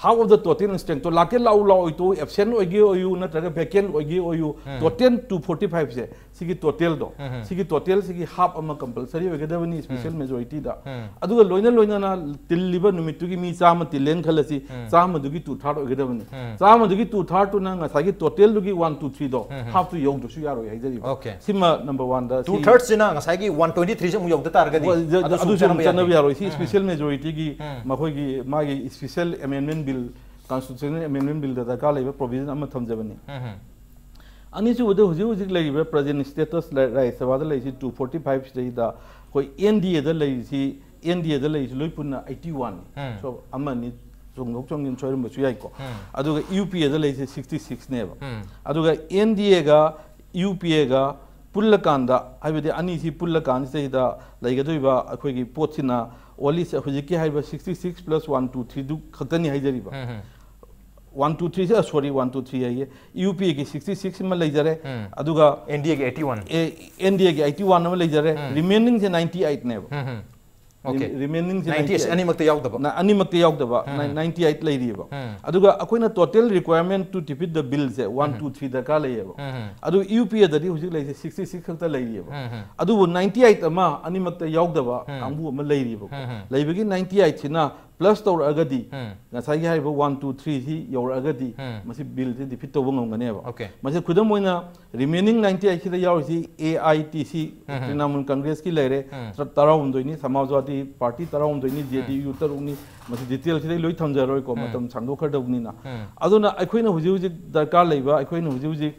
half of the total strength ꯇꯣ ꯂꯥꯛꯀꯦ ꯂꯥꯛꯎ ꯂꯥꯛꯑꯣꯏ ꯇꯣ, absent ꯑꯣꯏꯒꯦ ꯑꯣꯏꯌꯨ ꯅꯠꯇ꯭ꯔꯒ vacant ꯑꯣꯏꯒꯦ ꯑꯣꯏꯌꯨ, ꯎꯝ꯫ total two forty five ꯁꯦ, ꯁꯤꯒꯤ total ꯗꯣ, ꯎꯝ꯫ ꯁꯤꯒꯤ total ꯁꯤꯒꯤ half ꯑꯃ compulsory ꯑꯣꯏꯒꯗꯕꯅꯤ special ꯎꯝ꯫ majority ꯗ꯫ ꯎꯝ꯫ ꯑꯗꯨꯒ ꯂꯣꯏꯅ ꯂꯣꯏꯅꯅ ꯇꯤꯜꯂꯤꯕ ꯅꯨꯃꯤꯠꯇꯨꯒꯤ ꯃꯤ ꯆꯥꯝꯃ ꯇꯤꯜꯂꯦꯅ ꯈꯜꯂꯁꯤ, ꯎꯝ꯫ ꯆꯥꯝꯃꯗꯨꯒꯤ two third ꯑꯣꯏꯒꯗꯕꯅꯤ꯫ ꯎꯝ꯫ ꯆꯥꯝꯃꯗꯨꯒꯤ two third ꯇꯨꯅ ꯉꯁꯥꯏꯒꯤ total ꯗꯨꯒꯤ one two three ꯗꯣ ꯎꯝ꯫ half ꯇꯨ ꯌꯧꯗ꯭ꯔꯁꯨ ꯌꯥꯔꯣꯏ ꯍꯥꯏꯖꯔꯤꯕ꯫ Okay꯫ ꯁꯤꯃ number one ꯗ ꯁꯤ Two thirds ꯁꯤꯅ ꯉꯁꯥꯏꯒꯤ one twenty three ꯁꯦ ꯑꯃꯨꯛ ꯌꯧꯗ ꯇꯥꯔꯒꯗꯤ ꯋꯥ-, ꯖ-, ꯑꯗꯨꯁꯨ ꯑꯗꯨꯁꯨ ꯑꯃꯨꯛ ꯆꯠꯅꯕ ꯌꯥꯗꯦ꯫ ꯆꯠꯅꯕ ꯌꯥꯔꯣꯏ꯫ ꯁꯤ ꯎꯝ꯫ special majority ꯒꯤ ꯎꯝ꯫ ꯃꯈꯣꯏꯒꯤ ꯃꯥꯒꯤ special amendment bill, constitutional amendment bill ꯗ ꯗꯔꯀꯥꯔ ꯂꯩꯕ provision ꯑꯃ ꯊꯝꯖꯕꯅꯤ꯫ ꯎꯝ꯫ ꯑꯅꯤꯁꯨꯕꯗ ꯍꯧꯖꯤꯛ ꯍꯧꯖꯤꯛ ꯂꯩꯔꯤꯕ present status ꯂ-, ꯔꯥꯖ꯭ꯌ ꯁꯚꯥꯗ ꯂꯩꯔꯤꯁꯤ two forty five ꯁꯤꯗꯩꯗ ꯑꯩꯈꯣꯏ N D A ꯗ ꯂꯩꯔꯤꯁꯤ, N D A ꯗ ꯂꯩꯔꯤꯁꯤ ꯂꯣꯏ ꯄꯨꯟꯅ eighty one ꯅꯤ꯫ ꯎꯝ꯫ So ꯑꯃꯅꯤ ꯆꯣꯡꯊꯣꯛ ꯆꯣꯡꯁꯤꯟ ꯁꯣꯏꯔꯝꯕꯁꯨ ꯌꯥꯏꯀꯣ꯫ ꯎꯝ꯫ ꯑꯗꯨꯒ U P A ꯗ ꯂꯩꯔꯤꯁꯤ sixty six ꯅꯦꯕ꯫ ꯎꯝ꯫ ꯑꯗꯨꯒ N D A ꯒ U P A ꯒ ꯄꯨꯜꯂꯀꯥꯟꯗ, ꯍꯥꯏꯕꯗꯤ ꯑꯅꯤꯁꯤ ꯄꯨꯜꯂꯀꯥꯟꯁꯤꯗꯩꯗ ꯂꯩꯒꯗꯧꯔꯤꯕ ꯑꯩꯈꯣꯏꯒꯤ ꯄꯣꯠꯁꯤꯅ only ꯁꯦ-, ꯍꯧꯖꯤꯛꯀꯤ ꯍꯥꯏꯔꯤꯕ sixty six plus one two three ꯗꯨ ꯈꯛꯇꯅꯤ ꯍꯥꯏꯖꯔꯤꯕ꯫ ꯎꯝ꯫ One two three ꯁꯦ, sorry, one two three ꯍꯥꯏꯌꯦ, U P A ꯒꯤ sixty six ꯑꯃ ꯂꯩꯖꯔꯦ, ꯎꯝ꯫ ꯑꯗꯨꯒ N D A ꯒꯤ eighty one꯫ N D A ꯒꯤ eighty one ꯑꯃ ꯂꯩꯖꯔꯦ, ꯎꯝ꯫ remaining ꯁꯦ ninety eight ꯅꯦꯕ꯫ ꯎꯝ꯫ Okay꯫ Remaining ꯁꯦ ninety eight ninety eight꯫ ꯑꯅꯤꯃꯛꯇ ꯌꯥꯎꯗꯕ꯫ ꯅ-, ꯑꯅꯤꯃꯛꯇ ꯌꯥꯎꯗꯕ, ꯎꯝ꯫ ꯅꯥꯏ-, ninety eight ꯂꯩꯔꯤꯑꯕ꯫ ꯎꯝ꯫ ꯑꯗꯨꯒ ꯑꯩꯈꯣꯏꯅ total requirement to defeat the bill say one two three ꯗꯔꯀꯥꯔ ꯂꯩꯌꯦꯕ꯫ ꯎꯝ꯫ ꯑꯗꯨꯒ U P A ꯗꯗꯤ ꯍꯧꯖꯤꯛ ꯂꯩꯔꯤꯁꯦ sixty six ꯈꯛꯇ ꯂꯩꯔꯤꯑꯕ꯫ ꯎꯝ꯫ ꯑꯗꯨꯕꯨ ninety eight ꯑꯃ ꯑꯅꯤꯃꯛꯇ ꯌꯥꯎꯗꯕ ꯎꯝ꯫ ꯀꯥꯡꯕꯨ ꯑꯃ ꯂꯩꯔꯤꯑꯕꯀꯣ꯫ ꯎꯝ꯫ ꯂꯩꯕꯒꯤ ninety eight ꯁꯤꯅ plus ꯇꯧꯔꯛꯑꯒꯗꯤ ꯎꯝ꯫ ꯉꯁꯥꯏꯒꯤ ꯍꯥꯏꯔꯤꯕ one two three ꯁꯤ ꯌꯧꯔꯛꯑꯒꯗꯤ ꯎꯝ꯫ ꯃꯁꯤ bill ꯁꯦ defeat ꯇꯧꯕ ꯉꯝꯒꯅꯦꯕ꯫ Okay꯫ ꯃꯁꯤ ꯈꯨꯗꯝ ꯑꯣꯏꯅ remaining ninety eight ꯁꯤꯗ ꯌꯥꯎꯔꯤꯁꯤ A I T C, ꯎꯝ꯫ ꯇ꯭ꯔꯤꯅꯥꯃꯨꯜ ꯀꯪꯒ꯭ꯔꯦꯁꯀꯤ ꯂꯩꯔꯦ, ꯎꯝ꯫ ꯇꯔꯥ-, ꯇꯔꯥꯍꯨꯝꯗꯣꯏꯅꯤ, ꯁꯃꯥꯖꯋꯥꯗꯤ ꯄꯥꯔꯇꯤ ꯇꯔꯥꯍꯨꯝꯗꯣꯏꯅꯤ, J D U ꯇꯔꯨꯛꯅꯤ, ꯃꯁꯤ detail ꯁꯤꯗ ꯑꯩ ꯂꯣꯏ ꯊꯝꯖꯔꯣꯏꯀꯣ, ꯎꯝ꯫ ꯃꯇꯝ ꯁꯥꯡꯗꯣꯛꯈ꯭ꯔꯗꯧꯕꯅꯤꯅ꯫ ꯎꯝ꯫ ꯑꯗꯨꯅ ꯑꯩꯈꯣꯏꯅ ꯍꯧꯖꯤꯛ ꯍꯧꯖꯤꯛ ꯗꯔꯀꯥꯔ ꯂꯩꯕ, ꯑꯩꯈꯣꯏꯅ ꯍꯧꯖꯤꯛ ꯍꯧꯖꯤꯛ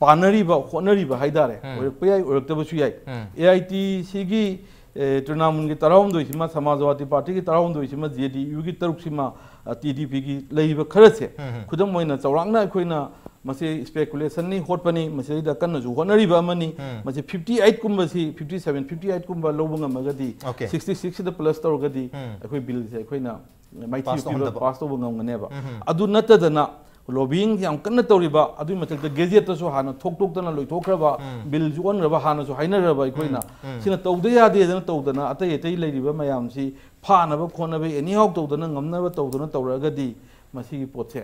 ꯄꯥꯅꯔꯤꯕ, ꯍꯣꯠꯅꯔꯤꯕ ꯍꯥꯏꯇꯥꯔꯦ, ꯎꯝ꯫ ꯑꯣꯏꯔꯛꯄ ꯌꯥꯏ, ꯑꯣꯏꯔꯛꯇꯕꯁꯨ ꯌꯥꯏ꯫ ꯎꯝ꯫ A I T C ꯒꯤ, ꯑꯦ, ꯇ꯭ꯔꯤꯅꯥꯃꯨꯜꯒꯤ ꯇꯔꯥꯍꯨꯝꯗꯣꯏꯁꯤꯃ, ꯁꯃꯥꯖꯋꯥꯗꯤ ꯄꯥꯔꯇꯤꯒꯤ ꯇꯔꯥꯍꯨꯝꯗꯣꯏꯁꯤꯃ, J D U ꯒꯤ ꯇꯔꯨꯛꯁꯤꯃ, ꯑ, T D P ꯒꯤ ꯂꯩꯔꯤꯕ ꯈꯔꯁꯦ, ꯎꯝ꯫ ꯈꯨꯗꯝ ꯑꯣꯏꯅ ꯆꯥꯎꯔꯥꯛꯅ ꯑꯩꯈꯣꯏꯅ ꯃꯁꯤ speculation ꯅꯤ, ꯍꯣꯠꯄꯅꯤ, ꯃꯁꯤꯗꯩꯗ ꯀꯟꯅꯁꯨ ꯍꯣꯠꯅꯔꯤꯕ ꯑꯃꯅꯤ꯫ ꯎꯝ꯫ ꯃꯁꯤ fifty eight ꯀꯨꯝꯕꯁꯤ, fifty seven, fifty eight ꯀꯨꯝꯕ ꯂꯧꯕ ꯉꯝꯃꯒꯗꯤ, Okay꯫ sixty six ꯁꯤꯗ plus ꯇꯧꯔꯒꯗꯤ, ꯎꯝ꯫ ꯑꯩꯈꯣꯏ bill ꯁꯦ ꯑꯩꯈꯣꯏꯅ ꯃꯥꯏꯊꯤꯕ Pass ꯄꯤꯕ, ꯇꯧꯍꯟꯗꯕ꯫ pass ꯇꯧꯕ ꯉꯝꯒꯅꯦꯕ꯫ ꯎꯝ꯫ ꯑꯗꯨ ꯅꯠꯇꯗꯅ lobbying ꯌꯥꯝ ꯀꯟꯅ ꯇꯧꯔꯤꯕ, ꯑꯗꯨꯒꯤ ꯃꯊꯛꯇ gazette ꯇꯁꯨ ꯍꯥꯟꯅ ꯊꯣꯛꯇꯣꯛꯇꯅ ꯂꯣꯏꯊꯣꯛꯈ꯭ꯔꯕ, ꯎꯝ꯫ bill ꯁꯨ ꯑꯣꯟꯈ꯭ꯔꯕ ꯍꯥꯟꯅꯁꯨ ꯍꯥꯏꯅꯈ꯭ꯔꯕ ꯑꯩꯈꯣꯏꯅ, ꯎꯝ꯫ ꯁꯤꯅ ꯇꯧꯗ ꯌꯥꯗꯦꯗꯅ ꯇꯧꯗꯅ ꯑꯇꯩ ꯑꯇꯩ ꯂꯩꯔꯤꯕ ꯃꯌꯥꯝꯁꯤ ꯐꯥꯅꯕ ꯈꯣꯠꯅꯕ anyhow ꯇꯧꯗꯅ ꯉꯝꯅꯕ ꯇꯧꯗꯅ ꯇꯧꯔꯛꯑꯒꯗꯤ, ꯃꯁꯤꯒꯤ ꯄꯣꯠꯁꯦ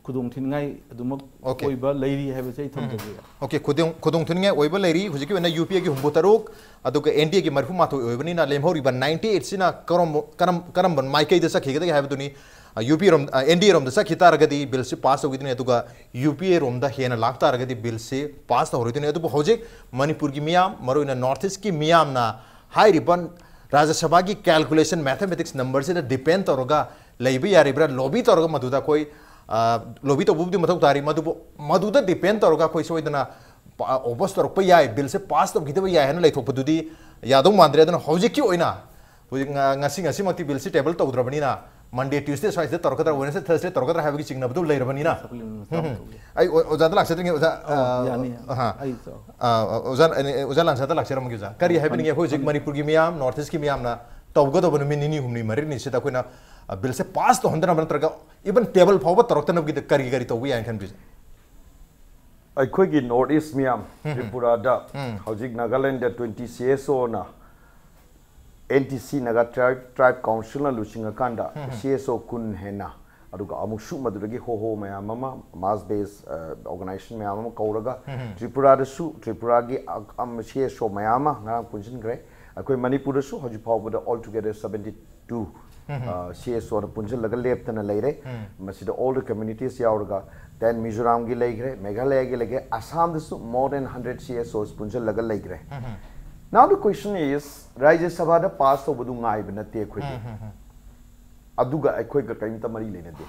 ꯈꯨꯗꯣꯡ ꯊꯤꯅꯤꯡꯉꯥꯏ ꯑꯗꯨꯃꯛ Okay. ꯑꯣꯏꯕ ꯂꯩꯔꯤ ꯍꯥꯏꯕꯁꯦ ꯑꯩ ꯊꯝꯖꯒꯦ꯫ Okay, ꯈꯨꯗꯣꯡ ꯈꯨꯗꯣꯡ ꯊꯤꯅꯤꯡꯉꯥꯏ ꯑꯣꯏꯕ ꯂꯩꯔꯤ꯫ ꯍꯧꯖꯤꯛꯀꯤ ꯑꯣꯏꯅ UPAꯒꯤ ꯍꯨꯝꯐꯨ ꯇꯔꯨꯛ, ꯑꯗꯨꯒ NDAꯒꯤ ꯃꯔꯤꯐꯨ ꯃꯥꯊꯣꯏ ꯑꯣꯏꯕꯅꯤꯅ, ꯂꯦꯝꯍꯧꯔꯤꯕ ninety eight ꯁꯤꯅ ꯀꯔꯝꯕ ꯀꯔꯝ ꯀꯔꯝꯕ ꯃꯥꯏꯀꯩꯗ ꯆꯠꯈꯤꯒꯗꯒꯦ ꯍꯥꯏꯕꯗꯨꯅꯤ꯫ UP ꯔꯣꯝ NDA ꯔꯣꯝꯗ ꯆꯠꯈꯤ ꯇꯥꯔꯒꯗꯤ ꯕꯤꯜꯁꯤ ꯄꯥꯁ ꯇꯧꯈꯤꯗꯣꯏꯅꯤ, ꯑꯗꯨꯒ UPA ꯔꯣꯝꯗ ꯍꯦꯟꯅ ꯂꯥꯛ ꯇꯥꯔꯒꯗꯤ ꯕꯤꯜꯁꯤ ꯄꯥꯁ ꯇꯧꯍꯧꯔꯣꯏꯗꯣꯏꯅꯤ꯫ ꯑꯗꯨꯕꯨ ꯍꯧꯖꯤꯛ ꯃꯅꯤꯄꯨꯔꯒꯤ ꯃꯤꯌꯥꯝ, ꯃꯔꯨꯑꯣꯏꯅ North Eastꯀꯤ ꯃꯤꯌꯥꯝꯅ ꯍꯥꯏꯔꯤꯕ ꯔꯥꯖ꯭ꯌ ꯁꯚꯥꯒꯤ calculation, mathematics numberꯁꯤꯗ depend ꯇꯧꯔꯒ ꯂꯩꯕ ꯌꯥꯔꯤꯕ꯭ꯔꯥ, lobby ꯇꯧꯔꯒ ꯃꯗꯨꯗ ꯑꯩꯈꯣꯏ lobby ꯇꯧꯕꯕꯨꯗꯤ ꯃꯊꯧ ꯇꯥꯔꯤ, ꯃꯗꯨꯕꯨ ꯃꯗꯨꯗ depend ꯇꯧꯔꯒ ꯑꯩꯈꯣꯏ ꯁꯣꯏꯗꯅ oppose ꯇꯧꯔꯛꯄ ꯌꯥꯏ, ꯕꯤꯜꯁꯦ ꯄꯥꯁ ꯇꯧꯈꯤꯗꯕ ꯌꯥꯏ ꯍꯥꯏꯅ ꯂꯩꯊꯣꯛꯄꯗꯨꯗꯤ ꯌꯥꯗꯧ ꯃꯥꯟꯗ꯭ꯔꯦ꯫ ꯑꯗꯨꯅ ꯍꯧꯖꯤꯛꯀꯤ ꯑꯣꯏꯅ ꯍꯧꯖꯤꯛ ꯉ- ꯉꯁꯤ ꯉꯁꯤꯃꯛꯇꯤ ꯕꯤꯜꯁꯤ table ꯇꯧꯗ꯭ꯔꯕꯅꯤꯅ, Monday Tuesday ꯁ꯭ꯋꯥꯏꯁꯤꯗ ꯇꯧꯔꯛꯀꯗ꯭ꯔꯥ, Wednesday Thursday ꯇꯧꯔꯛꯀꯗ꯭ꯔꯥ ꯍꯥꯏꯕꯒꯤ ꯆꯤꯡꯅꯕꯗꯨ ꯂꯩꯔꯕꯅꯤꯅ꯫ ꯑꯩ ꯑꯣ- ꯑꯣꯖꯥꯗ ꯂꯥꯛꯆꯗ꯭ꯔꯤꯉꯩ ꯑꯣꯖꯥ, ꯑꯣ, ꯌꯥꯅꯤ, ꯌꯥꯅꯤ꯫ ꯑꯍꯥ꯫ ꯑꯩ ꯆꯥꯎ- ꯑ, ꯑꯣꯖꯥ ꯑꯣꯖꯥ ꯂꯥꯡꯁꯥꯗ ꯂꯥꯛꯆꯔꯝꯃꯒꯦ ꯑꯣꯖꯥ꯫ ꯀꯔꯤ ꯍꯥꯏꯕꯤꯅꯤꯡꯉꯤ? ꯑꯩꯈꯣꯏ ꯍꯧꯖꯤꯛ ꯃꯅꯤꯄꯨꯔꯒꯤ ꯃꯤꯌꯥꯝ, North Eastꯀꯤ ꯃꯤꯌꯥꯝꯅ ꯇꯧꯒꯗꯧꯕ ꯅꯨꯃꯤꯠ ꯅꯤꯅꯤ ꯍꯨꯝꯅꯤ ꯃꯔꯤꯅꯤꯁꯤꯗ ꯑꯩꯈꯣꯏꯅ ꯕꯤꯜꯁꯦ ꯄꯥꯁ ꯇꯧꯍꯟꯗꯅꯕ ꯅꯠꯇ꯭ꯔꯒ even table ꯐꯥꯎꯕ ꯇꯧꯔꯛꯇꯅꯕꯒꯤꯗ ꯀꯔꯤ ꯀꯔꯤ ꯇꯧꯕ ꯌꯥꯏꯅ ꯈꯟꯕꯤꯁꯦ? ꯑꯩꯈꯣꯏꯒꯤ North East ꯃꯤꯌꯥꯝ, ꯇ꯭ꯔꯤꯄꯨꯔꯥꯗ ꯍꯧꯖꯤꯛ Nagaland twenty CSOꯅ NTC, Naga Tribe Tribe Councilꯅ ꯂꯨꯆꯤꯡꯉꯀꯥꯟꯗ CSO ꯀꯨꯟ ꯍꯦꯟꯅ, ꯑꯗꯨꯒ ꯑꯃꯨꯛꯁꯨ ꯃꯗꯨꯗꯒꯤ ꯍꯣꯍꯣ ꯃꯌꯥꯝ ꯑꯃ, mass base organization ꯃꯌꯥꯝ ꯑꯃ ꯀꯧꯔꯒ ꯇ꯭ꯔꯤꯄꯨꯔꯥꯗꯁꯨ ꯇ꯭ꯔꯤꯄꯨꯔꯥꯒꯤ CSO ꯃꯌꯥꯝ ꯑꯃ ꯉꯔꯥꯡ ꯄꯨꯟꯁꯤꯟꯈ꯭ꯔꯦ꯫ ꯑꯩꯈꯣꯏ ꯃꯅꯤꯄꯨꯔꯗꯁꯨ ꯍꯧꯖꯤꯛ ꯐꯥꯎꯕꯗ altogether seventy two CSOꯅ ꯄꯨꯟꯁꯤꯜꯂꯒ ꯂꯦꯞꯇꯅ ꯂꯩꯔꯦ꯫ ꯃꯁꯤꯗ all the communities ꯌꯥꯎꯔꯒ, then ꯃꯤꯖꯣꯔꯥꯝꯒꯤ ꯂꯩꯈ꯭ꯔꯦ, ꯃꯦꯘꯥꯂꯌꯒꯤ ꯂꯩꯈ꯭ꯔꯦ, ꯑꯁꯥꯝꯗꯁꯨ more than hundred CSOs ꯄꯨꯟꯁꯤꯜꯂꯒ ꯂꯩꯈ꯭ꯔꯦ꯫ Now the question is, ꯔꯥꯖ꯭ꯌ ꯁꯚꯥꯗ ꯄꯥꯁ ꯇꯧꯕꯗꯨ ꯉꯥꯏꯕ ꯅꯠꯇꯦ ꯑꯩꯈꯣꯏꯗꯤ꯫ ꯑꯗꯨꯒ ꯑꯩꯈꯣꯏꯒ ꯀꯔꯤꯝꯇ ꯃꯔꯤ ꯂꯩꯅꯗꯦ꯫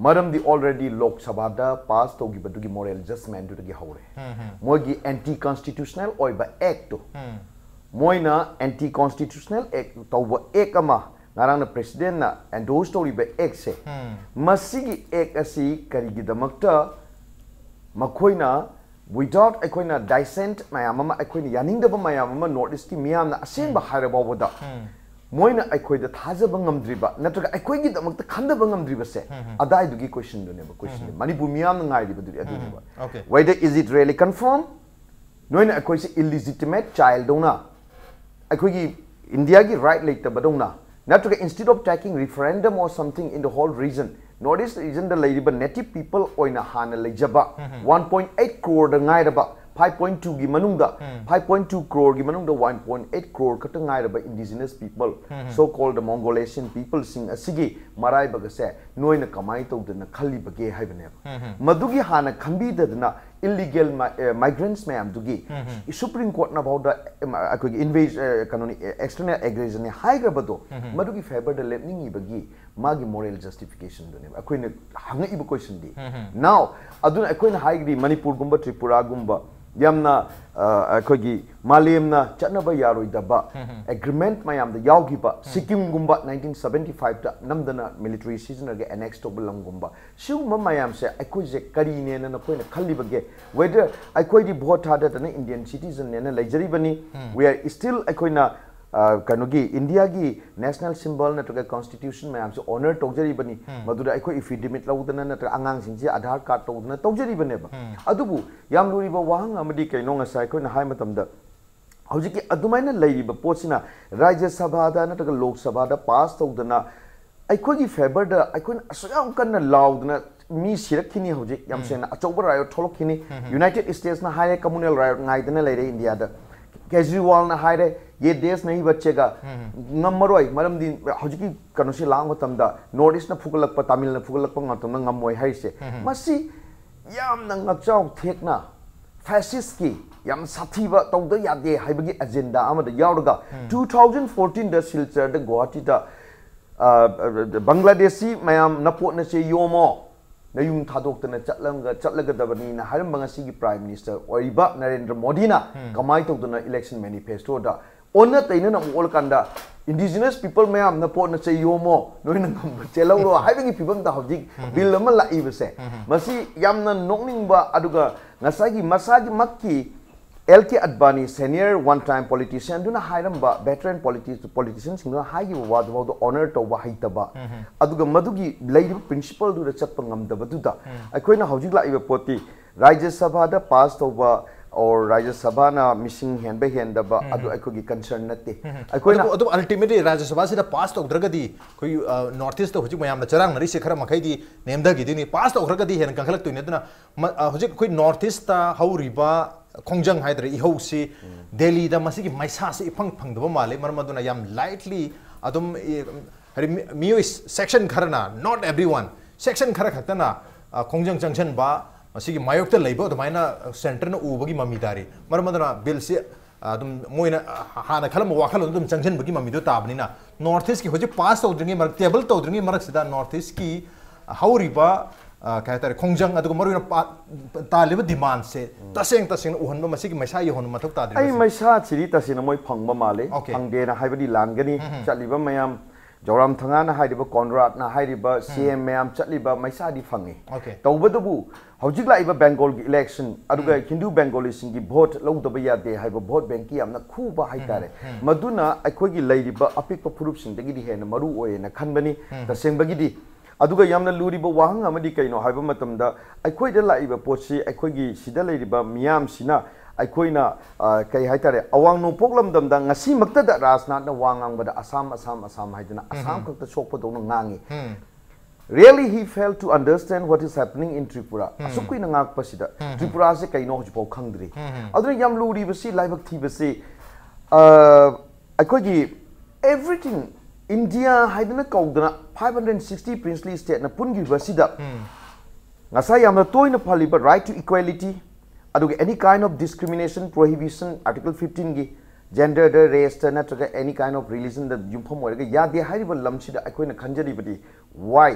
ꯃꯔꯝꯗꯤ already ꯂꯣꯛ ꯁꯚꯥꯗ ꯄꯥꯁ ꯇꯧꯈꯤꯕꯗꯨꯒꯤ moral judgmentꯗꯨꯗꯒꯤ ꯍꯧꯔꯦ꯫ ꯃꯣꯏꯒꯤ anti constitutional ꯑꯣꯏꯕ actꯇꯣ, ꯃꯣꯏꯅ anti constitutional act ꯇꯧꯕ act ꯑꯃ, ꯉꯔꯥꯡꯅ presidentꯅ endorse ꯇꯧꯔꯤꯕ actꯁꯦ, ꯃꯁꯤꯒꯤ act ꯑꯁꯤ ꯀꯔꯤꯒꯤꯗꯃꯛꯇ ꯃꯈꯣꯏꯅ without ꯑꯩꯈꯣꯏꯅ dissent ꯃꯌꯥꯝ ꯑꯃ, ꯑꯩꯈꯣꯏꯅ ꯌꯥꯅꯤꯡꯗꯕ ꯃꯌꯥꯝ ꯑꯃ North Eastꯀꯤ ꯃꯤꯌꯥꯝꯅ ꯑꯁꯦꯡꯕ ꯍꯥꯏꯔ ꯐꯥꯎꯕꯗ ꯃꯣꯏꯅ ꯑꯩꯈꯣꯏꯗ ꯊꯥꯖꯕ ꯉꯝꯗ꯭ꯔꯤꯕ ꯅꯠꯇ꯭ꯔꯒ ꯑꯩꯈꯣꯏꯒꯤꯗꯃꯛꯇ ꯈꯟꯗꯕ ꯉꯝꯗ꯭ꯔꯤꯕꯁꯦ, ꯑꯗꯥꯏꯗꯨꯒꯤ questionꯗꯨꯅꯦꯕ, questionꯗꯤ ꯃꯅꯤꯄꯨꯔ ꯃꯤꯌꯥꯝꯅ ꯉꯥꯏꯔꯤꯕꯗꯨꯗꯤ ꯑꯗꯨꯅꯦꯕ꯫ Okay. Whether is it really confirmed? ꯅꯣꯏꯅ ꯑꯩꯈꯣꯏꯁꯦ illegitimate childꯗꯧꯅ, ꯑꯩꯈꯣꯏꯒꯤ ꯏꯟꯗꯤꯌꯥꯒꯤ right ꯂꯩꯇꯕꯗꯧꯅ, ꯅꯠꯇ꯭ꯔꯒ instead of taking referendum or something in the whole region, North East regionꯗ ꯂꯩꯔꯤꯕ native people ꯑꯣꯏꯅ ꯍꯥꯟꯅ ꯂꯩꯖꯕ one point eight crore ꯗ ꯉꯥꯏꯔꯕ, five point two ꯒꯤ ꯃꯅꯨꯡꯗ, five point two crore ꯒꯤ ꯃꯅꯨꯡꯗ one point eight crore ꯈꯛꯇ ꯉꯥꯏꯔꯕ indigenous people, so called Mongolesian people ꯁꯤꯡ ꯑꯁꯤꯒꯤ ꯃꯔꯥꯏꯕꯛ ꯑꯁꯦ ꯅꯣꯏꯅ ꯀꯃꯥꯏꯅ ꯇꯧꯗꯅ ꯈꯜꯂꯤꯕꯒꯦ ꯍꯥꯏꯕꯅꯦꯕ꯫ ꯃꯗꯨꯒꯤ ꯍꯥꯟꯅ ꯈꯟꯕꯤꯗꯗꯅ illegal migrants ꯃꯌꯥꯝꯗꯨꯒꯤ Supreme Courtꯅ ꯐꯥꯎꯗ ꯑꯩꯈꯣꯏꯒꯤ invas ꯀꯩꯅꯣꯅꯤ, external aggressionꯅꯤ ꯍꯥꯏꯈ꯭ꯔꯕꯗꯣ, ꯃꯗꯨꯒꯤ favourꯗ ꯂꯦꯞꯅꯤꯡꯉꯤꯕꯒꯤ ꯃꯥꯒꯤ moral justificationꯗꯨꯅꯦꯕ ꯑꯩꯈꯣꯏꯅ ꯍꯪꯉꯛꯏꯕ questionꯗꯤ꯫ Now ꯑꯗꯨꯅ ꯑꯩꯈꯣꯏꯅ ꯍꯥꯏꯒꯗꯤ ꯃꯅꯤꯄꯨꯔꯒꯨꯝꯕ ꯇ꯭ꯔꯤꯄꯨꯔꯥꯒꯨꯝꯕ ꯌꯥꯝꯅ ꯑ, ꯑꯩꯈꯣꯏꯒꯤ ꯃꯥꯂꯦꯝꯅ ꯆꯠꯅꯕ ꯌꯥꯔꯣꯏꯗꯕ agreement ꯃꯌꯥꯝꯗ ꯌꯥꯎꯈꯤꯕ, ꯁꯤꯛꯀꯤꯝꯒꯨꯝꯕ nineteen seventy fiveꯇ ꯅꯝꯗꯅ military ꯁꯤꯖꯤꯟꯅꯔꯒ annex ꯇꯧꯕ ꯂꯝꯒꯨꯝꯕ, ꯁꯤꯒꯨꯝꯕ ꯃꯌꯥꯝꯁꯦ ꯑꯩꯈꯣꯏꯁꯦ ꯀꯔꯤꯅꯦꯅ ꯅꯈꯣꯏꯅ ꯈꯜꯂꯤꯕꯒꯦ? Whether ꯑꯩꯈꯣꯏꯗꯤ vote ꯊꯥꯗꯗꯅ Indian citizenꯅꯦꯅ ꯂꯩꯖꯔꯤꯕꯅꯤ, we are still ꯑꯩꯈꯣꯏꯅ ꯑ, ꯀꯩꯅꯣꯒꯤ ꯏꯟꯗꯤꯌꯥꯒꯤ national symbol ꯅꯠꯇ꯭ꯔꯒ constitution ꯃꯌꯥꯝꯁꯦ honour ꯇꯧꯖꯔꯤꯕꯅꯤ꯫ ꯃꯗꯨꯗ ꯑꯩꯈꯣꯏ affidavit ꯂꯧꯗꯅ ꯅꯠꯇ꯭ꯔꯒ ꯑꯉꯥꯡꯁꯤꯡꯁꯦ Aadhaar card ꯇꯧꯗꯅ ꯇꯧꯖꯔꯤꯕꯅꯦꯕ꯫ ꯑꯗꯨꯕꯨ ꯌꯥꯝ ꯂꯨꯔꯤꯕ ꯋꯥꯍꯪ ꯑꯃꯗꯤ ꯀꯩꯅꯣ, ꯉꯁꯥꯏ ꯑꯩꯈꯣꯏꯅ ꯍꯥꯏ ꯃꯇꯝꯗ ꯍꯧꯖꯤꯛꯀꯤ ꯑꯗꯨꯃꯥꯏꯅ ꯂꯩꯔꯤꯕ ꯄꯣꯠꯁꯤꯅ ꯔꯥꯖ꯭ꯌ ꯁꯚꯥꯗ ꯅꯠꯇ꯭ꯔꯒ ꯂꯣꯛ ꯁꯚꯥꯗ pass ꯇꯧꯗꯅ ꯑꯩꯈꯣꯏꯒꯤ favourꯗ ꯑꯩꯈꯣꯏꯅ ꯑꯁꯨꯛ ꯌꯥꯝ ꯀꯟꯅ ꯂꯥꯎꯗꯅ ꯃꯤ ꯁꯤꯔꯛꯈꯤꯅꯤ, ꯍꯧꯖꯤꯛ ꯌꯥꯝ ꯁꯦꯡꯅ ꯑꯆꯧꯕ riot ꯊꯣꯛꯂꯛꯈꯤꯅꯤ꯫ United Statesꯅ ꯍꯥꯏꯔꯦ communal riot ꯉꯥꯏꯗꯅ ꯂꯩꯔꯦ ꯏꯟꯗꯤꯌꯥꯗ꯫ ꯀꯦꯖ꯭ꯔꯤꯋꯥꯜꯅ ꯍꯥꯏꯔꯦ, "ꯌꯦ ꯗꯦꯁ ꯅꯍꯤ ꯕꯆꯦꯒꯥ", ꯉꯝꯃꯔꯣꯏ, ꯃꯔꯝꯗꯤ ꯍꯧꯖꯤꯛꯀꯤ ꯀꯩꯅꯣꯁꯤ ꯂꯥꯛꯄ ꯃꯇꯝꯗ North Eastꯅ ꯐꯨꯒꯠꯂꯛꯄ, ꯇꯥꯃꯤꯜꯅ ꯐꯨꯒꯠꯂꯛꯄ ꯃꯇꯝꯗ ꯉꯝꯃꯣꯏ ꯍꯥꯏꯔꯤꯁꯦ꯫ ꯃꯁꯤ ꯌꯥꯝꯅ ꯉꯛꯆꯥꯎ ꯊꯦꯛꯅ fascistꯀꯤ ꯌꯥꯝ ꯁꯥꯊꯤꯕ, ꯇꯧꯗ ꯌꯥꯗꯦ ꯍꯥꯏꯕꯒꯤ agenda ꯑꯃꯗ ꯌꯥꯎꯔꯒ two thousand fourteenꯗ ꯁꯤꯜꯆꯔꯗ, ꯒꯨꯋꯥꯍꯥꯇꯤꯗ ꯑ, ꯕꯪꯒ꯭ꯂꯥꯗꯦꯁꯤ ꯃꯌꯥꯝ ꯅꯄꯣꯠ ꯅꯆꯦ ꯌꯣꯝꯃꯣ, ꯅꯌꯨꯝ ꯊꯥꯗꯣꯛꯇꯅ ꯆꯠꯂꯝꯒ-, ꯆꯠꯂꯒꯗꯕꯅꯤꯅ ꯍꯥꯏꯔꯝꯕ ꯉꯁꯤꯒꯤ Prime Minister ꯑꯣꯏꯔꯤꯕ ꯅꯔꯦꯟꯗ꯭ꯔ ꯃꯣꯗꯤꯅ ꯀꯃꯥꯏꯅ ꯇꯧꯗꯅ election manifestoꯗ ꯑꯣꯟꯅ ꯇꯩꯅꯅ ꯑꯃꯨꯛ ꯑꯣꯜꯂꯀꯥꯟꯗ indigenous people ꯃꯌꯥꯝ ꯅꯄꯣꯠ ꯅꯆꯦ ꯌꯣꯝꯃꯣ, ꯅꯣꯏꯅ ꯉꯝꯕ ꯆꯦꯜꯍꯧꯔꯣ ꯍꯥꯏꯕꯒꯤ ꯐꯤꯕꯝꯗ ꯍꯧꯖꯤꯛ bill ꯑꯃ ꯂꯥꯛꯏꯕꯁꯦ, ꯃꯁꯤ ꯌꯥꯝꯅ ꯅꯣꯛꯅꯤꯡꯕ, ꯑꯗꯨꯒ ꯉꯁꯥꯏꯒꯤ ꯃꯁꯥꯒꯤ ꯃꯛꯀꯤ ꯑꯦꯜ ꯀꯦ ꯑꯗꯕꯥꯅꯤ, senior one time politician ꯑꯗꯨꯅ ꯍꯥꯏꯔꯝꯕ, veteran politi-, politicianꯁꯤꯡꯗꯨꯅ ꯍꯥꯏꯈꯤꯕ ꯋꯥꯗꯨꯐꯥꯎꯗ honour ꯇꯧꯕ ꯍꯩꯇꯕ, ꯑꯗꯨꯒ ꯃꯗꯨꯒꯤ ꯂꯩꯔꯤꯕ principleꯗꯨꯗ ꯆꯠꯄ ꯉꯝꯗꯕꯗꯨꯗ ꯑꯩꯈꯣꯏꯅ ꯍꯧꯖꯤꯛ ꯂꯥꯛꯏꯕ ꯄꯣꯠꯇꯤ ꯔꯥꯖ꯭ꯌ ꯁꯚꯥꯗ pass ꯇꯧꯕ or ꯔꯥꯖ꯭ꯌ ꯁꯚꯥꯅ ꯃꯤꯁꯤꯡ ꯍꯦꯟꯕ ꯍꯦꯟꯗꯕ ꯑꯗꯨ ꯑꯩꯈꯣꯏꯒꯤ concern ꯅꯠꯇꯦ꯫ ꯑꯩꯈꯣꯏꯅ ꯑꯗꯨꯕꯨ ꯑꯗꯨꯝ ultimately ꯔꯥꯖ꯭ꯌ ꯁꯚꯥꯁꯤꯗ pass ꯇꯧꯗ꯭ꯔꯒꯗꯤ ꯑꯩꯈꯣꯏ ꯅꯣꯔꯠ ꯏꯁꯇ ꯍꯧꯖꯤꯛ ꯃꯌꯥꯝꯅ ꯆꯔꯥꯡꯅꯔꯤꯁꯦ ꯈꯔ ꯃꯈꯩꯗꯤ ꯅꯦꯝꯊꯈꯤꯗꯣꯏꯅꯤ꯫ Pass ꯇꯧꯈ꯭ꯔꯒꯗꯤ ꯍꯦꯟꯅ ꯀꯟꯈꯠꯂꯛꯇꯣꯏꯅꯤ꯫ ꯑꯗꯨꯅ ꯃ- ꯑ, ꯍꯧꯖꯤꯛ ꯑꯩꯈꯣꯏ ꯅꯣꯔꯠ ꯏꯁꯇ ꯍꯧꯔꯤꯕ ꯈꯣꯡꯖꯪ ꯍꯥꯏꯗ꯭ꯔꯦ, ꯏꯍꯧꯁꯤ ꯗꯦꯜꯂꯤꯗ ꯃꯁꯤꯒꯤ ꯃꯩꯁꯥꯁꯤ ꯏꯐꯪ ꯐꯪꯗꯕ ꯃꯥꯜꯂꯤ꯫ ꯃꯔꯝ ꯑꯗꯨꯅ ꯌꯥꯝ lightly ꯑꯗꯨꯝ ꯏ- ꯍꯥꯏꯗꯤ ꯃꯤ- ꯃꯤꯑꯣꯏ section ꯈꯔꯅ, not everyone, section ꯈꯔ ꯈꯛꯇꯅ ꯑ, ꯈꯣꯡꯖꯪ ꯆꯪꯁꯤꯟꯕ, ꯃꯁꯤꯒꯤ ꯃꯥꯌꯣꯛꯇ ꯂꯩꯕ ꯑꯗꯨꯃꯥꯏꯅ ꯁꯦꯟꯇꯔꯅ ꯎꯕꯒꯤ ꯃꯃꯤ ꯇꯥꯔꯤ꯫ ꯃꯔꯝ ꯑꯗꯨꯅ ꯕꯤꯜꯁꯤ ꯑꯗꯨꯝ ꯃꯣꯏꯅ ꯍꯥꯟꯅ ꯈꯜꯂꯝꯕ ꯋꯥꯈꯜꯂꯣꯟꯗꯨ ꯑꯗꯨꯝ ꯆꯪꯁꯤꯟꯕꯒꯤ ꯃꯃꯤꯗꯨ ꯇꯥꯕꯅꯤꯅ, ꯅꯣꯔꯠ ꯏꯁꯀꯤ ꯍꯧꯖꯤꯛ pass ꯇꯧꯗ꯭ꯔꯤꯉꯩ ꯃꯔꯛ, table ꯇꯧꯗ꯭ꯔꯤꯉꯩ ꯃꯔꯛꯁꯤꯗ ꯅꯣꯔꯠ ꯏꯁꯀꯤ ꯍꯧꯔꯤꯕ, ꯑ, ꯀꯩ ꯍꯥꯏꯇꯥꯔꯦ, ꯈꯣꯡꯖꯪ ꯑꯗꯨꯒ ꯃꯔꯨꯑꯣꯏꯅ ꯄꯥ- ꯇꯥꯜꯂꯤꯕ demandꯁꯦ ꯇꯁꯦꯡ ꯇꯁꯦꯡꯅ ꯎꯍꯟꯕ, ꯃꯁꯤꯒꯤ ꯃꯩꯁꯥ ꯌꯧꯍꯟꯕ ꯃꯊꯧ ꯇꯥꯗ꯭ꯔꯤꯕ ꯑꯩ ꯁꯤ? ꯃꯩꯁꯥꯁꯤꯗꯤ ꯇꯁꯦꯡꯅ ꯃꯣꯏ ꯐꯪꯕ ꯃꯥꯜꯂꯦ꯫ Okay. ꯐꯪꯗꯦꯅ ꯍꯥꯏꯕꯗꯤ ꯂꯥꯟꯒꯅꯤ꯫ ꯆꯠꯂꯤꯕ ꯃꯌꯥꯝ, ꯖꯧꯔꯥꯝ ꯊꯪꯒꯥꯅ ꯍꯥꯏꯔꯤꯕ, ꯀꯣꯟꯔꯥꯗꯅ ꯍꯥꯏꯔꯤꯕ, ꯁꯤ ꯑꯦꯝ ꯃꯌꯥꯝ ꯆꯠꯂꯤꯕ, ꯃꯩꯁꯥꯗꯤ ꯐꯪꯉꯤ꯫ Okay. ꯇꯧꯕꯇꯕꯨ ꯍꯧꯖꯤꯛ ꯂꯥꯛꯏꯕ ꯕꯦꯡꯒꯣꯜꯒꯤ election, ꯑꯗꯨꯒ ꯍꯤꯟꯗꯨ ꯕꯦꯡꯒꯣꯂꯤꯁꯤꯡꯒꯤ vote ꯂꯧꯗꯕ ꯌꯥꯗꯦ ꯍꯥꯏꯕ vote bankꯀꯤ ꯌꯥꯝꯅ ꯈꯨꯕ ꯍꯥꯏꯇꯥꯔꯦ꯫ ꯃꯗꯨꯅ ꯑꯩꯈꯣꯏꯒꯤ ꯂꯩꯔꯤꯕ ꯑꯄꯤꯛꯄ ꯐꯨꯔꯨꯞꯁꯤꯡꯗꯒꯤꯗꯤ ꯍꯦꯟꯅ ꯃꯔꯨ ꯑꯣꯏꯌꯦꯅ ꯈꯟꯕꯅꯤ꯫ ꯇꯁꯦꯡꯕꯒꯤꯗꯤ ꯑꯗꯨꯒ ꯌꯥꯝꯅ ꯂꯨꯔꯤꯕ ꯋꯥꯍꯪ ꯑꯃꯗꯤ ꯀꯩꯅꯣ ꯍꯥꯏꯕ ꯃꯇꯝꯗ, ꯑꯩꯈꯣꯏꯗ ꯂꯥꯛꯏꯕ ꯄꯣꯠꯁꯤ ꯑꯩꯈꯣꯏꯒꯤ ꯁꯤꯗ ꯂꯩꯔꯤꯕ ꯃꯤꯌꯥꯝꯁꯤꯅ ꯑꯩꯈꯣꯏꯅ, ꯑ, ꯀꯩ ꯍꯥꯏꯇꯥꯔꯦ, ꯑꯋꯥꯡ ꯅꯣꯡꯄꯣꯛ ꯂꯝꯗꯝꯗ ꯉꯁꯤꯃꯛꯇꯗ ꯔꯥꯖꯅꯥꯊꯅ ꯋꯥ ꯉꯥꯡꯕꯗ ꯑꯁꯥꯝ, ꯑꯁꯥꯝ, ꯑꯁꯥꯝ ꯍꯥꯏꯗꯅ ꯑꯁꯥꯝ ꯈꯛꯇ ꯁꯣꯛꯄꯗꯧꯅ ꯉꯥꯡꯉꯤ꯫ Really he failed to understand what is happening in Tripura. ꯑꯁꯨꯛ ꯀꯨꯏꯅ ꯉꯥꯛꯄꯁꯤꯗ ꯇ꯭ꯔꯤꯄꯨꯔꯥꯁꯦ ꯀꯩꯅꯣ ꯍꯧꯖꯤꯛꯐꯥꯎ ꯈꯪꯗ꯭ꯔꯤ꯫ ꯑꯗꯨꯅ ꯌꯥꯝ ꯂꯨꯔꯤꯕꯁꯤ, ꯂꯥꯏꯕꯛ ꯊꯤꯕꯁꯤ, ꯑ, ꯑꯩꯈꯣꯏꯒꯤ everything India ꯍꯥꯏꯗꯅ ꯀꯧꯗꯅ five hundred sixty princely stateꯅ ꯄꯨꯟꯈꯤꯕꯁꯤꯗ ꯉꯁꯥꯏ ꯌꯥꯝꯅ ꯇꯣꯏꯅ ꯄꯜꯂꯤꯕ right to equality, ꯑꯗꯨꯒ any kind of discrimination prohibition, article fifteenꯒꯤ, genderꯗ, raceꯇ ꯅꯠꯇ꯭ꯔꯒ any kind of religionꯗ ꯌꯨꯝꯐꯝ ꯑꯣꯏꯔꯒ ꯌꯥꯗꯦ ꯍꯥꯏꯔꯤꯕ ꯂꯝꯁꯤꯗ ꯑꯩꯈꯣꯏꯅ ꯈꯟꯖꯔꯤꯕꯗꯤ why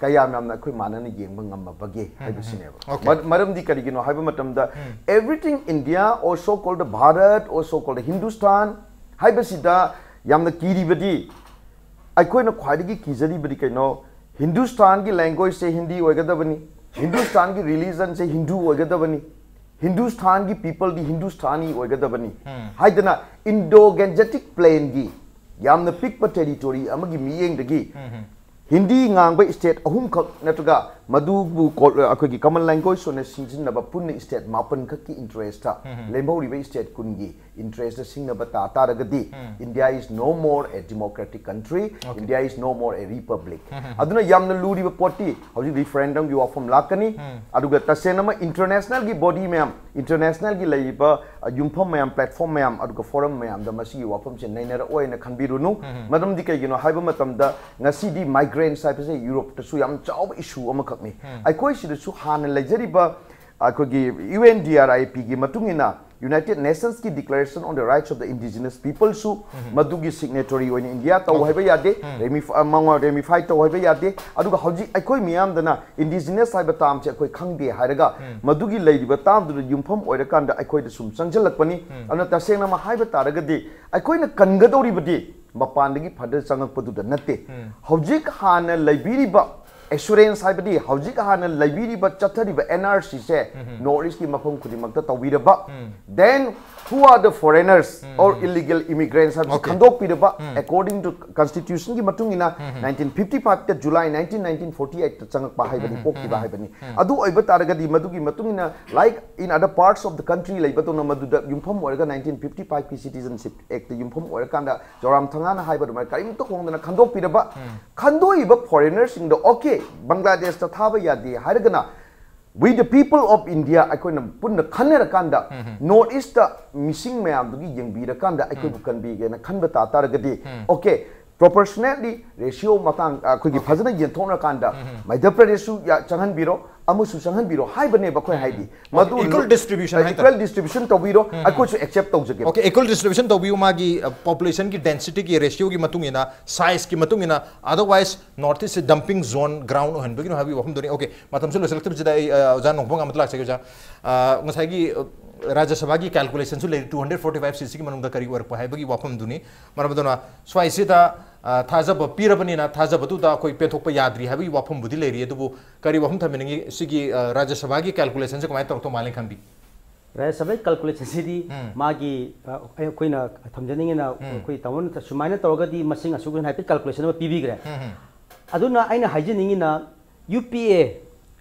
ꯀꯌꯥꯝ ꯌꯥꯝꯅ ꯑꯩꯈꯣꯏ ꯃꯥꯟꯅꯅ ꯌꯦꯡꯕ ꯉꯝꯃꯕꯒꯦ ꯍꯥꯏꯕꯁꯤꯅꯦꯕ꯫ Okay. ꯃꯔ- ꯃꯔꯝꯗꯤ ꯀꯔꯤꯒꯤꯅꯣ ꯍꯥꯏꯕ ꯃꯇꯝꯗ, everything India or so called Bharat or so called Hindustan ꯍꯥꯏꯕꯁꯤꯗ ꯌꯥꯝꯅ ꯀꯤꯔꯤꯕꯗꯤ, ꯑꯩꯈꯣꯏꯅ ꯈ꯭ꯋꯥꯏꯗꯒꯤ ꯀꯤꯖꯔꯤꯕꯗꯤ ꯀꯩꯅꯣ? ꯍꯤꯟꯗꯨꯁꯇꯥꯟꯒꯤ languageꯁꯦ ꯍꯤꯟꯗꯤ ꯑꯣꯏꯒꯗꯕꯅꯤ, ꯍꯤꯟꯗꯨꯁꯇꯥꯟꯒꯤ religionꯁꯦ ꯍꯤꯟꯗꯨ ꯑꯣꯏꯒꯗꯕꯅꯤ, ꯍꯤꯟꯗꯨꯁꯇꯥꯟꯒꯤ peopleꯗꯤ ꯍꯤꯟꯗꯨꯁꯇꯥꯅꯤ ꯑꯣꯏꯒꯗꯕꯅꯤ ꯍꯥꯏꯗꯅ Indo-Gangetic plainꯒꯤ ꯌꯥꯝꯅ ꯄꯤꯛꯄ territory ꯑꯃꯒꯤ ꯃꯤꯠꯌꯦꯡꯗꯒꯤ ꯍꯤꯟꯗꯤ ꯉꯥꯡꯕ state ꯑꯍꯨꯝꯈꯛ ꯅꯠꯇ꯭ꯔꯒ ꯃꯗꯨꯕꯨ ꯀꯣ-, ꯑꯩꯈꯣꯏꯒꯤ common language ꯑꯣꯏꯅ ꯁꯤꯖꯤꯟꯅꯕ ꯄꯨꯟꯅ state ꯃꯥꯄꯟ ꯈꯛꯀꯤ interest ꯂꯦꯝꯍꯧꯔꯤꯕ state ꯀꯨꯟꯒꯤ interest ꯁꯤꯡꯅꯕ ꯇꯥ ꯇꯥꯔꯒꯗꯤ, India is no more a democratic country, India is no more a republic. ꯑꯗꯨꯅ ꯌꯥꯝꯅ ꯂꯨꯔꯤꯕ ꯄꯣꯠꯇꯤ ꯍꯧꯖꯤꯛ referendumꯒꯤ ꯋꯥꯐꯝ ꯂꯥꯛꯀꯅꯤ꯫ ꯑꯗꯨꯒ ꯇꯁꯦꯡꯅꯃꯛ internationalꯒꯤ body ꯃꯌꯥꯝ, internationalꯒꯤ ꯂꯩꯔꯤꯕ, ꯑ, ꯌꯨꯝꯐꯝ ꯃꯌꯥꯝ, platform ꯃꯌꯥꯝ, ꯑꯗꯨꯒ forum ꯃꯌꯥꯝꯗ ꯃꯁꯤꯒꯤ ꯋꯥꯐꯝꯁꯦ ꯅꯩꯅꯔꯛꯑꯣꯏꯅ ꯈꯟꯕꯤꯔꯨꯅꯨ꯫ ꯃꯔꯝꯗꯤ ꯀꯩꯒꯤꯅꯣ ꯍꯥꯏꯕ ꯃꯇꯝꯗ ꯉꯁꯤꯗꯤ migrants ꯍꯥꯏꯕꯁꯦ Europeꯇꯁꯨ ꯌꯥꯝ ꯆꯥꯎꯕ issue ꯑꯃꯈꯛꯅꯤ꯫ ꯑꯩꯈꯣꯏ ꯁꯤꯗꯁꯨ ꯍꯥꯟꯅ ꯂꯩꯖꯔꯤꯕ ꯑꯩꯈꯣꯏꯒꯤ UNDRIPꯒꯤ ꯃꯇꯨꯡ ꯏꯟꯅ United Nationsꯀꯤ Declaration on the Rights of the Indigenous Peopleꯁꯨ ꯃꯗꯨꯒꯤ signatory ꯑꯣꯏꯅ India ꯇꯧ ꯍꯥꯏꯕ ꯌꯥꯗꯦ, remif-, ꯑ, ꯃꯉꯣꯟ ratify ꯇꯧ ꯍꯥꯏꯕ ꯌꯥꯗꯦ꯫ ꯑꯗꯨꯒ ꯍꯧꯖꯤꯛ ꯑꯩꯈꯣꯏ ꯃꯤꯌꯥꯝꯗꯅ indigenous ꯍꯥꯏꯕ termꯁꯦ ꯑꯩꯈꯣꯏ ꯈꯪꯗꯦ ꯍꯥꯏꯔꯒ ꯃꯗꯨꯒꯤ ꯂꯩꯔꯤꯕ termꯗꯨꯗ ꯌꯨꯝꯐꯝ ꯑꯣꯏꯔꯀꯥꯟꯗ ꯑꯩꯈꯣꯏꯗ ꯁꯨꯝ ꯆꯪꯁꯤꯜꯂꯛꯄꯅꯤ꯫ ꯑꯗꯨꯅ ꯇꯁꯦꯡꯅꯃꯛ ꯍꯥꯏꯕ ꯇꯥꯔꯒꯗꯤ ꯑꯩꯈꯣꯏꯅ ꯀꯟꯒꯗꯧꯔꯤꯕꯗꯤ ꯃꯄꯥꯟꯗꯒꯤ ꯐꯗ ꯆꯪꯉꯛꯄꯗꯨꯗ ꯅꯠꯇꯦ꯫ ꯍꯧꯖꯤꯛ ꯍꯥꯟꯅ ꯂꯩꯕꯤꯔꯤꯕ assurance ꯍꯥꯏꯕꯗꯤ ꯍꯧꯖꯤꯛ ꯍꯥꯟꯅ ꯂꯩꯕꯤꯔꯤꯕ ꯆꯠꯊꯔꯤꯕ NRCꯁꯦ North Eastꯀꯤ ꯃꯐꯝ ꯈꯨꯗꯤꯡꯃꯛꯇ ꯇꯧꯕꯤꯔꯕ, then who are the foreigners or illegal immigrants ꯍꯥꯏꯕꯁꯤ Okay. ꯈꯟꯗꯣꯛꯄꯤꯔꯕ, according to constitutionꯒꯤ ꯃꯇꯨꯡ ꯏꯟꯅ nineteen fifty fiveꯇ July nineteen nineteen forty eightꯇ ꯆꯪꯉꯛꯄ ꯍꯥꯏꯕꯅꯤ, ꯄꯣꯛꯈꯤꯕ ꯍꯥꯏꯕꯅꯤ꯫ ꯑꯗꯨ ꯑꯣꯏꯕ ꯇꯥꯔꯒꯗꯤ ꯃꯗꯨꯒꯤ ꯃꯇꯨꯡ ꯏꯟꯅ, like in other parts of the country ꯂꯩꯕꯗꯧꯅ ꯃꯗꯨꯗ ꯌꯨꯝꯐꯝ ꯑꯣꯏꯔꯒ nineteen fifty fiveꯀꯤ Citizenship Actꯇ ꯌꯨꯝꯐꯝ ꯑꯣꯏꯔꯀꯥꯟꯗ ꯖꯣꯔꯥꯝ ꯊꯪꯉꯥꯅ ꯍꯥꯏꯕ ꯑꯗꯨꯃꯥꯏꯅ ꯀꯔꯤꯝꯇ ꯍꯣꯡꯗꯅ ꯈꯟꯗꯣꯛꯄꯤꯔꯕ, ꯈꯟꯗꯣꯛꯏꯕ foreignersꯁꯤꯡꯗꯣ, okay, ꯕꯪꯒ꯭ꯂꯥꯗꯦꯁꯇ ꯊꯥꯕ ꯌꯥꯗꯦ ꯍꯥꯏꯔꯒꯅ, we the people of India ꯑꯩꯈꯣꯏꯅ ꯄꯨꯟꯅ ꯈꯟꯅꯔꯀꯥꯟꯗ North Eastꯇ ꯃꯤꯁꯤꯡ ꯃꯌꯥꯝꯗꯨꯒꯤ ꯌꯦꯡꯕꯤꯔꯀꯥꯟꯗ ꯑꯩꯈꯣꯏꯕꯨ ꯀꯟꯕꯤꯒꯦꯅ ꯈꯟꯕ ꯇꯥ ꯇꯥꯔꯒꯗꯤ, okay, proportionately ratio ꯃꯇꯥꯡ ꯑꯩꯈꯣꯏꯒꯤ Okay. ꯐꯖꯅ ꯌꯦꯟꯊꯣꯛꯅꯔꯀꯥꯟꯗ ꯃꯙ꯭ꯌ ꯄ꯭ꯔꯗꯦꯁꯁꯨ ꯌꯥ-, ꯆꯪꯍꯟꯕꯤꯔꯣ, ꯑꯃꯁꯨ ꯆꯪꯍꯟꯕꯤꯔꯣ ꯍꯥꯏꯕꯅꯦꯕ ꯑꯩꯈꯣꯏ ꯍꯥꯏꯗꯤ꯫ ꯃꯗꯨ equal distribution ꯍꯥꯏꯇꯥꯔꯦ꯫ Equal distribution ꯇꯧꯕꯤꯔꯣ, ꯑꯩꯈꯣꯏꯁꯨ accept ꯇꯧꯖꯒꯦ꯫ Okay, equal distribution ꯇꯧꯕꯤꯌꯨ, ꯃꯥꯒꯤ, ꯑ, populationꯒꯤ densityꯒꯤ ratioꯒꯤ ꯃꯇꯨꯡ ꯏꯟꯅ, sizeꯀꯤ ꯃꯇꯨꯡ ꯏꯟꯅ, otherwise North Eastꯁꯦ dumping zone ground ꯑꯣꯏꯍꯟꯕꯒꯤꯅꯣ ꯍꯥꯏꯕꯒꯤ ꯋꯥꯐꯝꯗꯨꯅꯤ꯫ Okay, ꯃꯇꯝꯁꯨ ꯂꯣꯏꯁꯤꯜꯂꯛꯇꯕꯁꯤꯗ ꯑꯩ, ꯑ, ꯑꯣꯖꯥ ꯅꯣꯡꯄꯣꯡ ꯑꯃꯇ ꯂꯥꯛꯆꯒꯦ, ꯑꯣꯖꯥ꯫ ꯑ, ꯉꯁꯥꯏꯒꯤ, ꯑ, ꯔꯥꯖ꯭ꯌ ꯁꯚꯥꯒꯤ calculationꯁꯨ ꯂꯩꯔꯤ, two hundred forty five seatꯁꯤꯒꯤ ꯃꯅꯨꯡꯗ ꯀꯔꯤ ꯑꯣꯏꯔꯛꯄ ꯍꯥꯏꯕꯒꯤ ꯋꯥꯐꯝꯗꯨꯅꯤ꯫ ꯃꯔꯝ ꯑꯗꯨꯅ ꯁ꯭ꯋꯥꯏꯁꯤꯗ, ꯑ, ꯊꯥꯖꯕ ꯄꯤꯔꯕꯅꯤꯅ ꯊꯥꯖꯕꯗꯨꯗ ꯑꯩꯈꯣꯏ ꯄꯦꯟꯊꯣꯛꯄ ꯌꯥꯗ꯭ꯔꯤ ꯍꯥꯏꯕꯒꯤ ꯋꯥꯐꯝꯕꯨꯗꯤ ꯂꯩꯔꯤ꯫ ꯑꯗꯨꯕꯨ ꯀꯔꯤ ꯋꯥꯐꯝ ꯊꯝꯕꯤꯅꯤꯡꯉꯤ? ꯁꯤꯒꯤ, ꯑ, ꯔꯥꯖ꯭ꯌ ꯁꯚꯥꯒꯤ calculationꯁꯦ ꯀꯃꯥꯏꯅ ꯇꯧꯔꯛꯇꯧ ꯃꯥꯜꯂꯦ ꯈꯟꯕꯤ? ꯔꯥꯖ꯭ꯌ ꯁꯚꯥꯒꯤ calculationꯁꯤꯗꯤ ꯎꯝ꯫ ꯃꯥꯒꯤ, ꯑ, ꯑꯩꯈꯣꯏꯅ ꯊꯝꯖꯅꯤꯡꯉꯤꯅ ꯎꯝ꯫ ꯑꯩꯈꯣꯏ ꯇꯥꯃꯣꯅ ꯁꯨꯃꯥꯏꯅ ꯇꯧꯔꯒꯗꯤ ꯃꯁꯤꯡ ꯑꯁꯨꯛ ꯍꯥꯏꯅ ꯍꯥꯏꯐꯦꯠ calculation ꯑꯃ ꯄꯤꯕꯤꯈ꯭ꯔꯦ꯫ ꯎꯝ, ꯎꯝ꯫ ꯑꯗꯨꯅ ꯑꯩꯅ ꯍꯥꯏꯖꯅꯤꯡꯉꯤꯅ ꯌꯨ ꯄꯤ ꯑꯦ,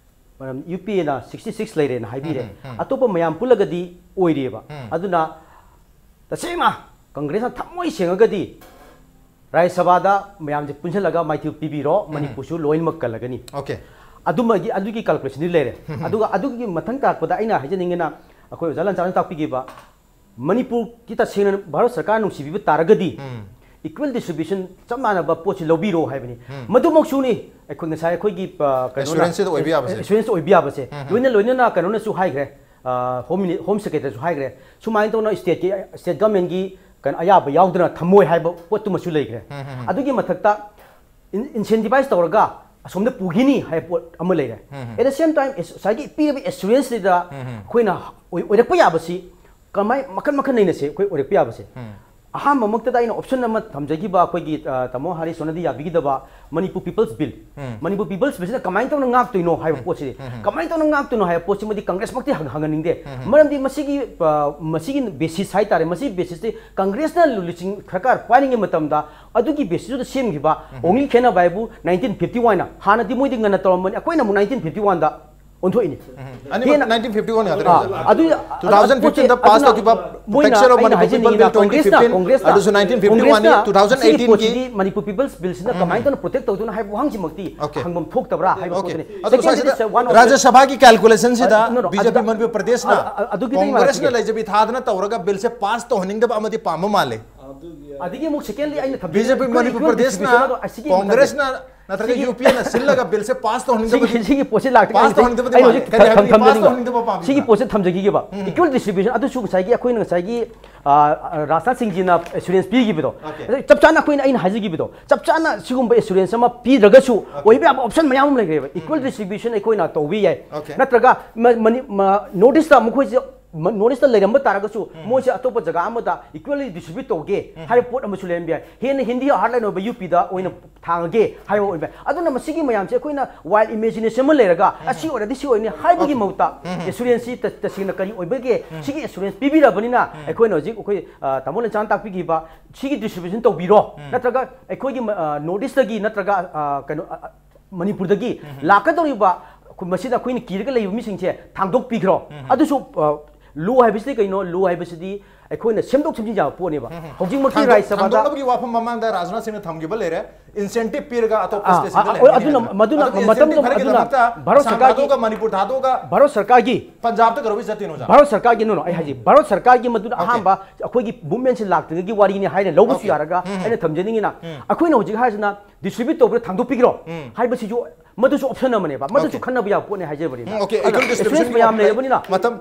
ꯃꯔꯝ ꯌꯨ ꯄꯤ ꯑꯦꯅ ꯁꯤꯛꯁꯇꯤ ꯁꯤꯛꯁ ꯂꯩꯔꯦꯅ ꯍꯥꯏꯕꯤꯔꯦ꯫ ꯎꯝ, ꯎꯝ꯫ ꯑꯇꯣꯞꯄ ꯃꯌꯥꯝ ꯄꯨꯜꯂꯒꯗꯤ ꯑꯣꯏꯔꯤꯑꯕ꯫ ꯎꯝ꯫ ꯑꯗꯨꯅ ꯇꯁꯦꯡꯅ ꯀꯪꯒ꯭ꯔꯦꯁꯅ ꯊꯃꯣꯏ ꯁꯦꯡꯉꯒꯗꯤ ꯔꯥꯖ꯭ꯌ ꯁꯚꯥꯗ ꯃꯌꯥꯝꯁꯦ ꯄꯨꯟꯁꯤꯜꯂꯒ ꯃꯥꯏꯊꯤꯕ ꯄꯤꯕꯤꯔꯣ, ꯎꯝ꯫ ꯃꯅꯤꯄꯨꯔꯁꯨ ꯂꯣꯏꯅꯃꯛ ꯀꯜꯂꯒꯅꯤ꯫ ꯑꯣꯀꯦ꯫ ꯑꯗꯨꯃꯒꯤ, ꯑꯗꯨꯒꯤ ꯀꯥꯜꯀꯨꯂꯦꯁꯟꯗꯤ ꯂꯩꯔꯦ꯫ ꯎꯝ꯫ ꯑꯗꯨꯒ ꯑꯗꯨꯒꯤ ꯃꯊꯪ ꯇꯥꯔꯛꯄꯗ ꯑꯩꯅ ꯍꯥꯏꯖꯅꯤꯡꯉꯤꯅ, ꯑꯩꯈꯣꯏ ꯑꯣꯖꯥ ꯂꯟꯆꯥꯅ ꯇꯥꯛꯄꯤꯈꯤꯕ, ꯃꯅꯤꯄꯨꯔꯒꯤ ꯇꯁꯦꯡꯅ ꯚꯥꯔꯠ ꯁꯔꯀꯥꯔ ꯅꯨꯡꯁꯤꯕꯤꯕ ꯇꯥꯔꯒꯗꯤ, ꯎꯝ꯫ Equal distribution ꯆꯞ ꯃꯥꯟꯅꯕ ꯄꯣꯠꯁꯤ ꯂꯧꯕꯤꯔꯣ ꯍꯥꯏꯕꯅꯤ꯫ ꯎꯝ꯫ ꯃꯗꯨꯃꯛꯁꯨꯅꯤ ꯑꯩꯈꯣꯏ ꯉꯁꯥꯏ ꯑꯩꯈꯣꯏꯒꯤ, ꯑ, ꯀꯩꯅꯣꯅ, Assurance ꯑꯣꯏꯕ ꯌꯥꯕꯁꯦ꯫ Assurance ꯑꯣꯏꯕ ꯌꯥꯕꯁꯦ꯫ ꯎꯝ, ꯎꯝ꯫ ꯂꯣꯏꯅ, ꯂꯣꯏꯅꯅ ꯀꯩꯅꯣꯅꯁꯨ ꯍꯥꯏꯈ꯭ꯔꯦ, ꯑ, Home Mini-, Home Secretaryꯁꯨ ꯍꯥꯏꯈ꯭ꯔꯦ, ꯁꯨꯃꯥꯏꯅ ꯇꯧꯅ stateꯀꯤ, state governmentꯀꯤ ꯀꯩꯅꯣ ꯑꯌꯥꯕ ꯌꯥꯎꯗꯅ ꯊꯝꯃꯣꯏ ꯍꯥꯏꯕ ꯄꯣꯠꯇꯨꯃꯁꯨ ꯂꯩꯈ꯭ꯔꯦ꯫ ꯎꯝ, ꯎꯝ, ꯎꯝ꯫ ꯑꯗꯨꯒꯤ ꯃꯊꯛꯇ in-, incentivize ꯇꯧꯔꯒ ꯑꯁꯣꯝꯗ ꯄꯨꯈꯤꯅꯤ ꯍꯥꯏꯕ ꯄꯣꯠ ꯑꯃ ꯂꯩꯔꯦ꯫ ꯎꯝ, ꯎꯝ꯫ At the same time, ꯑꯁ-, ꯉꯁꯥꯏꯒꯤ ꯄꯤꯔꯤꯕ assuranceꯁꯤꯗ ꯎꯝ, ꯎꯝ꯫ ꯑꯩꯈꯣꯏꯅ ꯑꯣꯏ-, ꯑꯣꯏꯔꯛꯄ ꯌꯥꯕꯁꯤ ꯀꯃꯥꯏ-, ꯃꯈꯜ ꯃꯈꯜ ꯂꯩꯅꯁꯦ ꯑꯩꯈꯣꯏ ꯑꯣꯏꯔꯛꯄ ꯌꯥꯕꯁꯦ꯫ ꯎꯝ꯫ ꯑꯍꯥꯟꯕꯃꯛꯇꯗ ꯑꯩꯅ option ꯑꯃ ꯊꯝꯖꯈꯤꯕ ꯑꯩꯈꯣꯏꯒꯤ, ꯑ, ꯇꯥꯃꯣ ꯍꯔꯤꯁꯅꯗꯤ ꯌꯥꯕꯤꯒꯗꯕ Manipur People's Bill꯫ ꯎꯝ꯫ Manipur People's Billꯁꯤꯅ ꯀꯃꯥꯏꯅ ꯇꯧꯅ ꯉꯥꯛꯇꯣꯏꯅꯣ ꯍꯥꯏꯕ ꯎꯝ꯫ ꯄꯣꯠꯁꯤꯗꯤ, ꯎꯝ, ꯎꯝ꯫ ꯀꯃꯥꯏꯅ ꯇꯧꯅ ꯉꯥꯛꯇꯣꯏꯅꯣ ꯍꯥꯏꯕ ꯄꯣꯠꯁꯤꯃꯗꯤ ꯀꯪꯒ꯭ꯔꯦꯁꯃꯛꯇꯤ ꯍꯪ-, ꯍꯪꯍꯟꯅꯤꯡꯗꯦ꯫ ꯎꯝ, ꯎꯝ꯫ ꯃꯔꯝꯗꯤ ꯃꯁꯤꯒꯤ, ꯑ, ꯃꯁꯤꯒꯤ basis ꯍꯥꯏꯇꯥꯔꯦ, ꯃꯁꯤꯒꯤ basisꯇꯤ ꯀꯪꯒ꯭ꯔꯦꯁꯅ ꯂꯨꯆꯤꯡ ꯁꯔꯀꯥꯔ ꯄꯥꯏꯔꯤꯉꯩ ꯃꯇꯝꯗ ꯑꯗꯨꯒꯤ basisꯇꯨꯗ ꯁꯦꯝꯈꯤꯕ꯫ ꯎꯝ꯫ Only ꯈꯦꯠꯅꯕ ꯍꯥꯏꯕꯨ nineteen fifty oneꯅ, ꯍꯥꯟꯅꯗꯤ ꯃꯣꯏꯗꯤ ꯉꯟꯅ ꯇꯧꯔꯝꯕꯅꯤ, ꯑꯩꯈꯣꯏꯅ ꯑꯃꯨꯛ nineteen fifty oneꯗ ꯑꯣꯟꯊꯣꯛꯏꯅꯤ꯫ ꯎꯝ꯫ ꯑꯅꯤꯃꯛ ꯍꯦꯟꯅ nineteen fifty one ꯉꯥꯛꯇꯅꯦ ꯑꯥ, ꯍꯧꯖꯤꯛ꯫ ꯑꯗꯨ, two thousand fifteenꯗ ꯑꯗꯨ ꯄꯣꯠꯁꯦ, pass ꯑꯗꯨꯅ ꯇꯧꯈꯤꯕ ꯃꯣꯏꯅ, Texture of ꯑꯩꯅ Manipur People ꯍꯥꯏꯖꯅꯤꯡꯉꯤꯅ Bill twenty fifteen, ꯀꯪꯒ꯭ꯔꯦꯁꯅ, ꯑꯗꯨꯁꯨ nineteen fifty oneꯅꯤ, ꯀꯪꯒ꯭ꯔꯦꯁꯅ two thousand eighteenꯒꯤ꯫ ꯃꯁꯤꯒꯤ ꯄꯣꯠꯁꯤꯗꯤ Manipur People's Billꯁꯤꯅ ꯎꯝ꯫ ꯀꯃꯥꯏꯅ ꯇꯧꯅ protect ꯇꯧꯗꯣꯏꯅꯣ ꯍꯥꯏꯕ ꯋꯥꯍꯪꯁꯤꯃꯛꯇꯤ ꯑꯣꯀꯦ꯫ ꯍꯪꯐꯝ ꯊꯣꯛꯇꯕ꯭ꯔꯥ ꯍꯥꯏꯕ ꯑꯣꯀꯦ꯫ ꯄꯣꯠꯇꯨꯅꯤ꯫ ꯑꯗꯨ Secondly, ꯁ꯭ꯋꯥꯏꯁꯤꯗ it's a one of ꯔꯥꯖ꯭ꯌ ꯁꯚꯥꯒꯤ calculationꯁꯤꯗ ꯑ, no, no, BJP ꯑꯗꯨꯗ, ꯃꯅꯤꯄꯨꯔ ꯄ꯭ꯔꯗꯦꯁꯅ ꯑ, ꯑ, ꯑꯗꯨꯒꯤꯗꯤ ꯑꯩ ꯀꯪꯒ꯭ꯔꯦꯁꯅ ꯍꯥꯏꯖꯒꯦ꯫ ꯂꯩꯖꯕꯤ ꯊꯥꯗꯅ ꯇꯧꯔꯒ billꯁꯦ pass ꯇꯧꯍꯟꯅꯤꯡꯗꯕ ꯑꯃꯗꯤ ꯄꯥꯝꯕ ꯃꯥꯜꯂꯦ꯫ ꯑꯗꯒꯤ ꯑꯃꯨꯛ secondly ꯑꯩꯅ ꯊꯝꯖꯅꯤꯡꯉꯤ BJP equal, Manipur equal ꯄ꯭ꯔꯗꯦꯁꯅ distribution ꯑꯗꯣ ꯑꯁꯤꯒꯤ ꯀꯪꯒ꯭ꯔꯦꯁꯅ ꯅꯠꯇ꯭ꯔꯒ ꯁꯤꯒꯤ UPAꯅ ꯁꯤꯜꯂꯒ billꯁꯦ pass ꯇꯧꯍꯟꯅꯤꯡꯗꯕꯗꯤ, ꯁꯤꯒꯤ, ꯁꯤꯒꯤ ꯄꯣꯠꯁꯦ ꯂꯥꯛꯇ꯭ꯔꯤꯉꯩꯁꯤꯗ pass ꯇꯧꯍꯟꯅꯤꯡꯗꯕꯗꯤ ꯑꯩ ꯃꯥꯜꯂꯦ꯫ ꯍꯧꯖꯤꯛ ꯀꯔꯤ ꯊꯝ-, ꯍꯥꯏꯕꯗꯤ pass ꯊꯝꯖꯅꯤꯡꯕ꯫ ꯇꯧꯍꯟꯅꯤꯡꯗꯕ ꯄꯥꯝꯕꯤꯕꯅꯣ? ꯁꯤꯒꯤ ꯄꯣꯠꯁꯦ ꯊꯝꯖꯈꯤꯒꯦꯕ꯫ ꯎꯝ꯫ Equal distribution ꯑꯗꯨꯁꯨ ꯉꯁꯥꯏꯒꯤ ꯑꯩꯈꯣꯏꯅ ꯉꯁꯥꯏꯒꯤ, ꯑ, ꯑ, ꯔꯥꯖꯅꯥꯊ ꯁꯤꯡꯖꯤꯅ assurance ꯄꯤꯈꯤꯕꯗꯣ, ꯑꯣꯀꯦ꯫ ꯑꯗꯩ ꯆꯞ ꯆꯥꯅ ꯑꯩꯈꯣꯏꯅ, ꯑꯩꯅ ꯍꯥꯏꯖꯈꯤꯕꯗꯣ, ꯆꯞ ꯆꯥꯅ ꯁꯤꯒꯨꯝꯕ assurance ꯑꯃ ꯄꯤꯗ꯭ꯔꯒꯁꯨ ꯑꯣꯀꯦ꯫ ꯑꯣꯏꯕ ꯌꯥꯕ option ꯃꯌꯥꯝ ꯑꯃ ꯂꯩꯈ꯭ꯔꯦꯕ꯫ Equal ꯎꯝ꯫ Distribution ꯑꯩꯈꯣꯏꯅ ꯇꯧꯕ ꯌꯥꯏ꯫ ꯑꯣꯀꯦ꯫ ꯅꯠꯇ꯭ꯔꯒ ꯃ-, ꯃꯅꯤ-, ꯃ-, North Eastꯇ ꯃꯈꯣꯏꯁꯦ ꯃ-, North Eastꯇ ꯂꯩꯔꯝꯕ ꯇꯥꯔꯒꯁꯨ ꯎꯝ꯫ ꯃꯣꯏꯁꯦ ꯑꯇꯣꯞꯄ ꯖꯒꯥ ꯑꯃꯗ equally distribute ꯇꯧꯒꯦ ꯎꯝ꯫ ꯍꯥꯏꯕ ꯄꯣꯠ ꯑꯃꯁꯨ ꯂꯩꯔꯝꯕ ꯌꯥꯏ꯫ ꯍꯦꯟꯅ ꯍꯤꯟꯗꯤ heartland ꯑꯣꯏꯕ UPꯗ ꯑꯣꯏꯅ ꯊꯥꯡꯉꯒꯦ ꯍꯥꯏꯕ ꯑꯣꯏꯕ ꯌꯥꯏ꯫ ꯑꯗꯨꯅ ꯃꯁꯤꯒꯤ ꯃꯌꯥꯝꯁꯦ ꯑꯩꯈꯣꯏꯅ wild imagination ꯑꯃ ꯂꯩꯔꯒ ꯎꯝ꯫ ꯑꯁꯤ ꯑꯣꯏꯔꯗꯤ ꯁꯤ ꯑꯣꯏꯅꯤ ꯍꯥꯏꯕꯒꯤ ꯑꯣꯀꯦ꯫ ꯃꯍꯨꯠꯇ ꯎꯝ꯫ Assuranceꯁꯤ ꯇ-, ꯇꯁꯦꯡꯅ ꯀꯔꯤ ꯑꯣꯏꯕꯒꯦ? ꯎꯝ꯫ ꯁꯤꯒꯤ assurance ꯄꯤꯕꯤꯔꯕꯅꯤꯅ ꯎꯝ꯫ ꯑꯩꯈꯣꯏꯅ ꯍꯧꯖꯤꯛ ꯑꯩꯈꯣꯏ, ꯑ, ꯇꯥꯃꯣ ꯂꯟꯆꯥꯟ ꯇꯥꯛꯄꯤꯈꯤꯕ ꯁꯤꯒꯤ distribution ꯇꯧꯕꯤꯔꯣ꯫ ꯎꯝ꯫ ꯅꯠꯇ꯭ꯔꯒ ꯑꯩꯈꯣꯏꯒꯤ ꯃ-, ꯑ, North Eastꯇꯒꯤ ꯅꯠꯇ꯭ꯔꯒ, ꯑ, ꯀꯩꯅꯣ, ꯑ, ꯑ, ꯃꯅꯤꯄꯨꯔꯗꯒꯤ ꯂꯥꯛꯀꯗꯧꯔꯤꯕ, ꯑꯩꯈꯣꯏ ꯃꯁꯤꯗ ꯑꯩꯈꯣꯏꯅ ꯀꯤꯔꯒ ꯂꯩꯕ ꯃꯤꯁꯤꯡꯁꯦ ꯊꯥꯡꯗꯣꯛꯄꯤꯈ꯭ꯔꯣ꯫ ꯑꯗꯨꯁꯨ, ꯑ, ꯂꯣ ꯍꯥꯏꯕꯁꯤꯗꯤ ꯀꯩꯅꯣ? ꯂꯣ ꯍꯥꯏꯕꯁꯤꯗꯤ ꯑꯩꯈꯣꯏꯅ ꯁꯦꯝꯗꯣꯛ ꯁꯦꯝꯖꯤꯟ ꯌꯥꯕ ꯄꯣꯠꯅꯦꯕ꯫ ꯍꯧꯖꯤꯛꯃꯛꯀꯤ ꯊꯥꯡꯗꯣꯛ- ꯔꯥꯖ꯭ꯌ ꯁꯚꯥꯗ ꯊꯥꯡꯗꯣꯛꯅꯕꯒꯤ ꯋꯥꯐꯝ ꯃꯃꯥꯡꯗ ꯔꯥꯖꯅꯥꯊ ꯁꯤꯡꯅ ꯊꯝꯈꯤꯕ ꯂꯩꯔꯦ, incentive ꯄꯤꯔꯒ ꯑꯇꯣꯞꯄ ꯑꯥ, stateꯁꯤꯡꯗ ꯑꯥ, ꯂꯩꯍꯟꯒꯅꯤ ꯑꯗꯨꯅ, ꯍꯥꯏꯅ꯫ ꯃꯗꯨꯅ ꯑꯗꯨ incentive ꯃꯇꯝꯗꯨ-, ꯑꯗꯨꯅ ꯈꯔꯒꯤꯗꯃꯛꯇ ꯚꯥꯔꯠ ꯑꯁꯥꯝ ꯁꯔꯀꯥꯔꯒꯤ ꯊꯥꯗꯣꯛꯑꯒ, ꯃꯅꯤꯄꯨꯔ ꯊꯥꯗꯣꯛꯑꯒ, ꯚꯥꯔꯠ ꯁꯔꯀꯥꯔꯒꯤ ꯄꯟꯖꯥꯕꯇ ꯀꯩꯗꯧꯕꯩ ꯆꯠꯇꯣꯏꯅꯣ, ꯑꯣꯖꯥ? ꯚꯥꯔꯠ ꯁꯔꯀꯥꯔꯒꯤ, no, no, ꯑꯩ ꯍꯥꯏꯁꯦ, ꯚꯥꯔꯠ ꯁꯔꯀꯥꯔꯒꯤ ꯃꯗꯨꯅ Okay. ꯑꯍꯥꯟꯕ ꯑꯩꯈꯣꯏꯒꯤ movementꯁꯤ ꯂꯥꯛꯇ꯭ꯔꯤꯉꯩꯒꯤ ꯋꯥꯔꯤꯅꯤ ꯍꯥꯏꯅ ꯂꯧꯕꯁꯨ Okay. ꯌꯥꯔꯒ, ꯎꯝ꯫ ꯑꯩꯅ ꯊꯝꯖꯅꯤꯡꯉꯤꯅ, ꯎꯝ꯫ ꯑꯩꯈꯣꯏꯅ ꯍꯧꯖꯤꯛ ꯍꯥꯏꯔꯤꯁꯤꯅ distribute ꯇꯧꯕꯗ ꯊꯥꯡꯗꯣꯛꯄꯤꯈ꯭ꯔꯣ ꯎꯝ꯫ ꯍꯥꯏꯕꯁꯤꯁꯨ, ꯃꯗꯨꯁꯨ option ꯑꯃꯅꯦꯕ, ꯃꯗꯨꯁꯨ Okay. ꯈꯟꯅꯕ ꯌꯥꯕ ꯄꯣꯠꯅꯦ ꯍꯥꯏꯖꯕꯅꯤꯗ꯫ ꯎꯝ, okay. ꯑꯗꯨꯅ Equal distribution experience ꯃꯌꯥꯝ ꯂꯩꯔꯕꯅꯤꯅ꯫ ꯃꯇꯝ,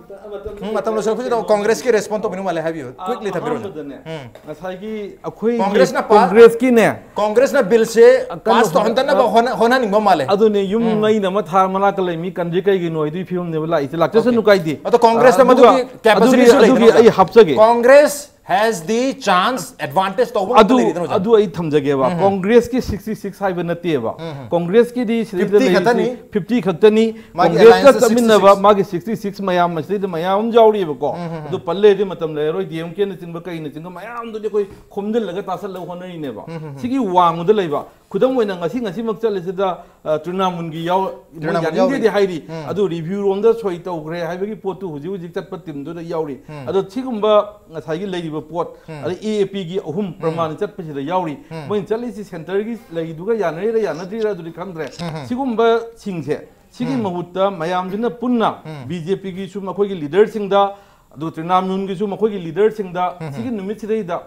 ꯎꯝ, ꯃꯇꯝ ꯂꯣꯏꯁꯤꯜꯂꯛꯄꯁꯤꯗ Congressꯀꯤ response ꯇꯧꯕꯤꯅꯤꯡꯕ ꯃꯥꯜꯂꯦ, ꯍꯥꯏꯕꯤꯌꯨ꯫ Quickly ꯊꯝꯕꯤꯔꯣꯅꯦ꯫ ꯑꯍꯥꯟꯕꯗꯅꯦ, ꯎꯝ꯫ ꯉꯁꯥꯏꯒꯤ ꯑꯩꯈꯣꯏꯒꯤ Congressꯅ pass Congressꯀꯤꯅꯦ, Congressꯅ billꯁꯦ ꯀꯟꯅ pass ꯇꯧꯍꯟꯗꯅꯕ ꯍꯣꯠꯅ-, ꯍꯣꯠꯅ-, ꯍꯣꯠꯅꯅꯤꯡꯕ ꯃꯥꯜꯂꯦ꯫ ꯑꯗꯨꯅꯦ, ꯌꯨꯝ ꯎꯝ꯫ ꯉꯩꯅ ꯑꯃ ꯊꯥ ꯃꯅꯥꯛꯇ ꯂꯩ ꯃꯤ ꯀꯟꯗ꯭ꯔꯤ ꯀꯩꯒꯤꯅꯣ ꯑꯗꯨꯒꯤ ꯐꯤꯕꯝꯅꯦꯕ ꯂꯥꯛꯏꯁꯦ꯫ ꯂꯥꯛꯆꯁꯅꯨ Okay. ꯀꯥꯏꯗꯦ꯫ ꯑꯗꯣ Congressꯇ ꯑꯗꯨꯒ ꯃꯗꯨꯒꯤ capacityꯁꯨ ꯑꯗꯨꯒꯤ, ꯂꯩꯗꯅ ꯑꯗꯨꯒꯤ ꯑꯣꯖꯥ꯫ ꯑꯩ ꯍꯥꯞꯆꯒꯦ꯫ Congress has the chance, advantage ꯇꯧꯕ ꯉꯥꯛꯇ ꯑꯗꯨ, ꯂꯩꯔꯤꯗꯅ ꯑꯣꯖꯥ꯫ ꯑꯗꯨ ꯑꯩ ꯊꯝꯖꯒꯦꯕ꯫ ꯎꯝ꯫ Congressꯀꯤ sixty six ꯍꯥꯏꯕ ꯅꯠꯇꯦꯕ꯫ ꯎꯝ꯫ Congressꯀꯤꯗꯤ ꯁꯤꯗꯩꯗ fifty ꯂꯩꯔꯤꯁꯤ ꯈꯛꯇꯅꯤ꯫ Fifty ꯈꯛꯇꯅꯤ꯫ ꯃꯥꯒꯤ Congressꯀ allianceꯇ ꯆꯠꯃꯤꯟꯅꯕ sixty six꯫ ꯃꯥꯒꯤ sixty six ꯃꯌꯥꯝ ꯑꯁꯤꯗꯩꯗ ꯃꯌꯥꯝ ꯑꯃ ꯌꯥꯎꯔꯤꯕꯀꯣ꯫ ꯎꯝ, ꯎꯝ, ꯎꯝ꯫ ꯑꯗꯨ ꯄꯜ ꯂꯩꯔꯗꯤ ꯃꯇꯝ ꯂꯩꯔꯔꯣꯏ꯫ DMKꯅꯆꯤꯡꯕ ꯀꯩꯅꯆꯤꯡꯕ ꯃꯌꯥꯝꯗꯨꯗꯤ ꯑꯩꯈꯣꯏ ꯈꯣꯝꯖꯤꯜꯂꯒ ꯇꯥꯁꯜꯂꯒ ꯍꯣꯠꯅꯔꯤꯅꯦꯕ꯫ ꯎꯝ, ꯎꯝ, ꯎꯝ꯫ ꯁꯤꯒꯤ ꯋꯥꯡꯃꯗ ꯂꯩꯕ, ꯈꯨꯗꯝ ꯑꯣꯏꯅ ꯉꯁꯤ, ꯉꯁꯤꯃꯛ ꯆꯠꯂꯤꯁꯤꯗ, ꯑ, ꯇ꯭ꯔꯤꯅꯥꯃꯨꯟꯒꯤ ꯌꯥꯎ-, ꯃꯣꯏ ꯇ꯭ꯔꯤꯅꯥꯃꯨꯟ ꯌꯥꯅꯤꯡꯗꯦꯗꯤ ꯌꯥꯎꯔꯤ꯫ ꯍꯥꯏꯔꯤ꯫ ꯎꯝ꯫ ꯑꯗꯨ review ꯔꯣꯝꯗ ꯁꯣꯏ ꯇꯧꯈ꯭ꯔꯦ ꯍꯥꯏꯕꯒꯤ ꯄꯣꯠꯇꯨ ꯍꯧꯖꯤꯛ ꯍꯧꯖꯤꯛ ꯆꯠꯄ teamꯗꯨꯗ ꯌꯥꯎꯔꯤ꯫ ꯎꯝ꯫ ꯑꯗꯣ ꯁꯤꯒꯨꯝꯕ ꯉꯁꯥꯏꯒꯤ ꯂꯩꯔꯤꯕ ꯄꯣꯠ, ꯎꯝ꯫ ꯑꯗꯩ AAPꯒꯤ ꯑꯍꯨꯝ ꯎꯝ꯫ ꯄ꯭ꯔꯃꯥꯟ ꯆꯠꯄꯁꯤꯗ ꯌꯥꯎꯔꯤ꯫ ꯎꯝ꯫ ꯃꯣꯏꯅ ꯆꯠꯂꯤꯁꯤ centreꯒꯤ ꯂꯩꯗꯨꯒ ꯌꯥꯅꯔꯤꯔ ꯌꯥꯅꯗ꯭ꯔꯤꯔ ꯑꯗꯨꯗꯤ ꯈꯪꯗ꯭ꯔꯦ꯫ ꯎꯝ, ꯎꯝ꯫ ꯁꯤꯒꯨꯝꯕꯁꯤꯡꯁꯦ, ꯁꯤꯒꯤ ꯎꯝ꯫ ꯃꯍꯨꯠꯇ ꯃꯌꯥꯝꯁꯤꯅ ꯄꯨꯟꯅ ꯎꯝ꯫ BJPꯒꯤꯁꯨ ꯃꯈꯣꯏꯒꯤ leaderꯁꯤꯡꯗ, ꯑꯗꯨꯒ ꯇ꯭ꯔꯤꯅꯥꯃꯨꯟꯒꯤꯁꯨ ꯃꯈꯣꯏꯒꯤ leaderꯁꯤꯡꯗ, ꯎꯝ, ꯎꯝ꯫ ꯁꯤꯒꯤ ꯅꯨꯃꯤꯠꯁꯤꯗꯩꯗ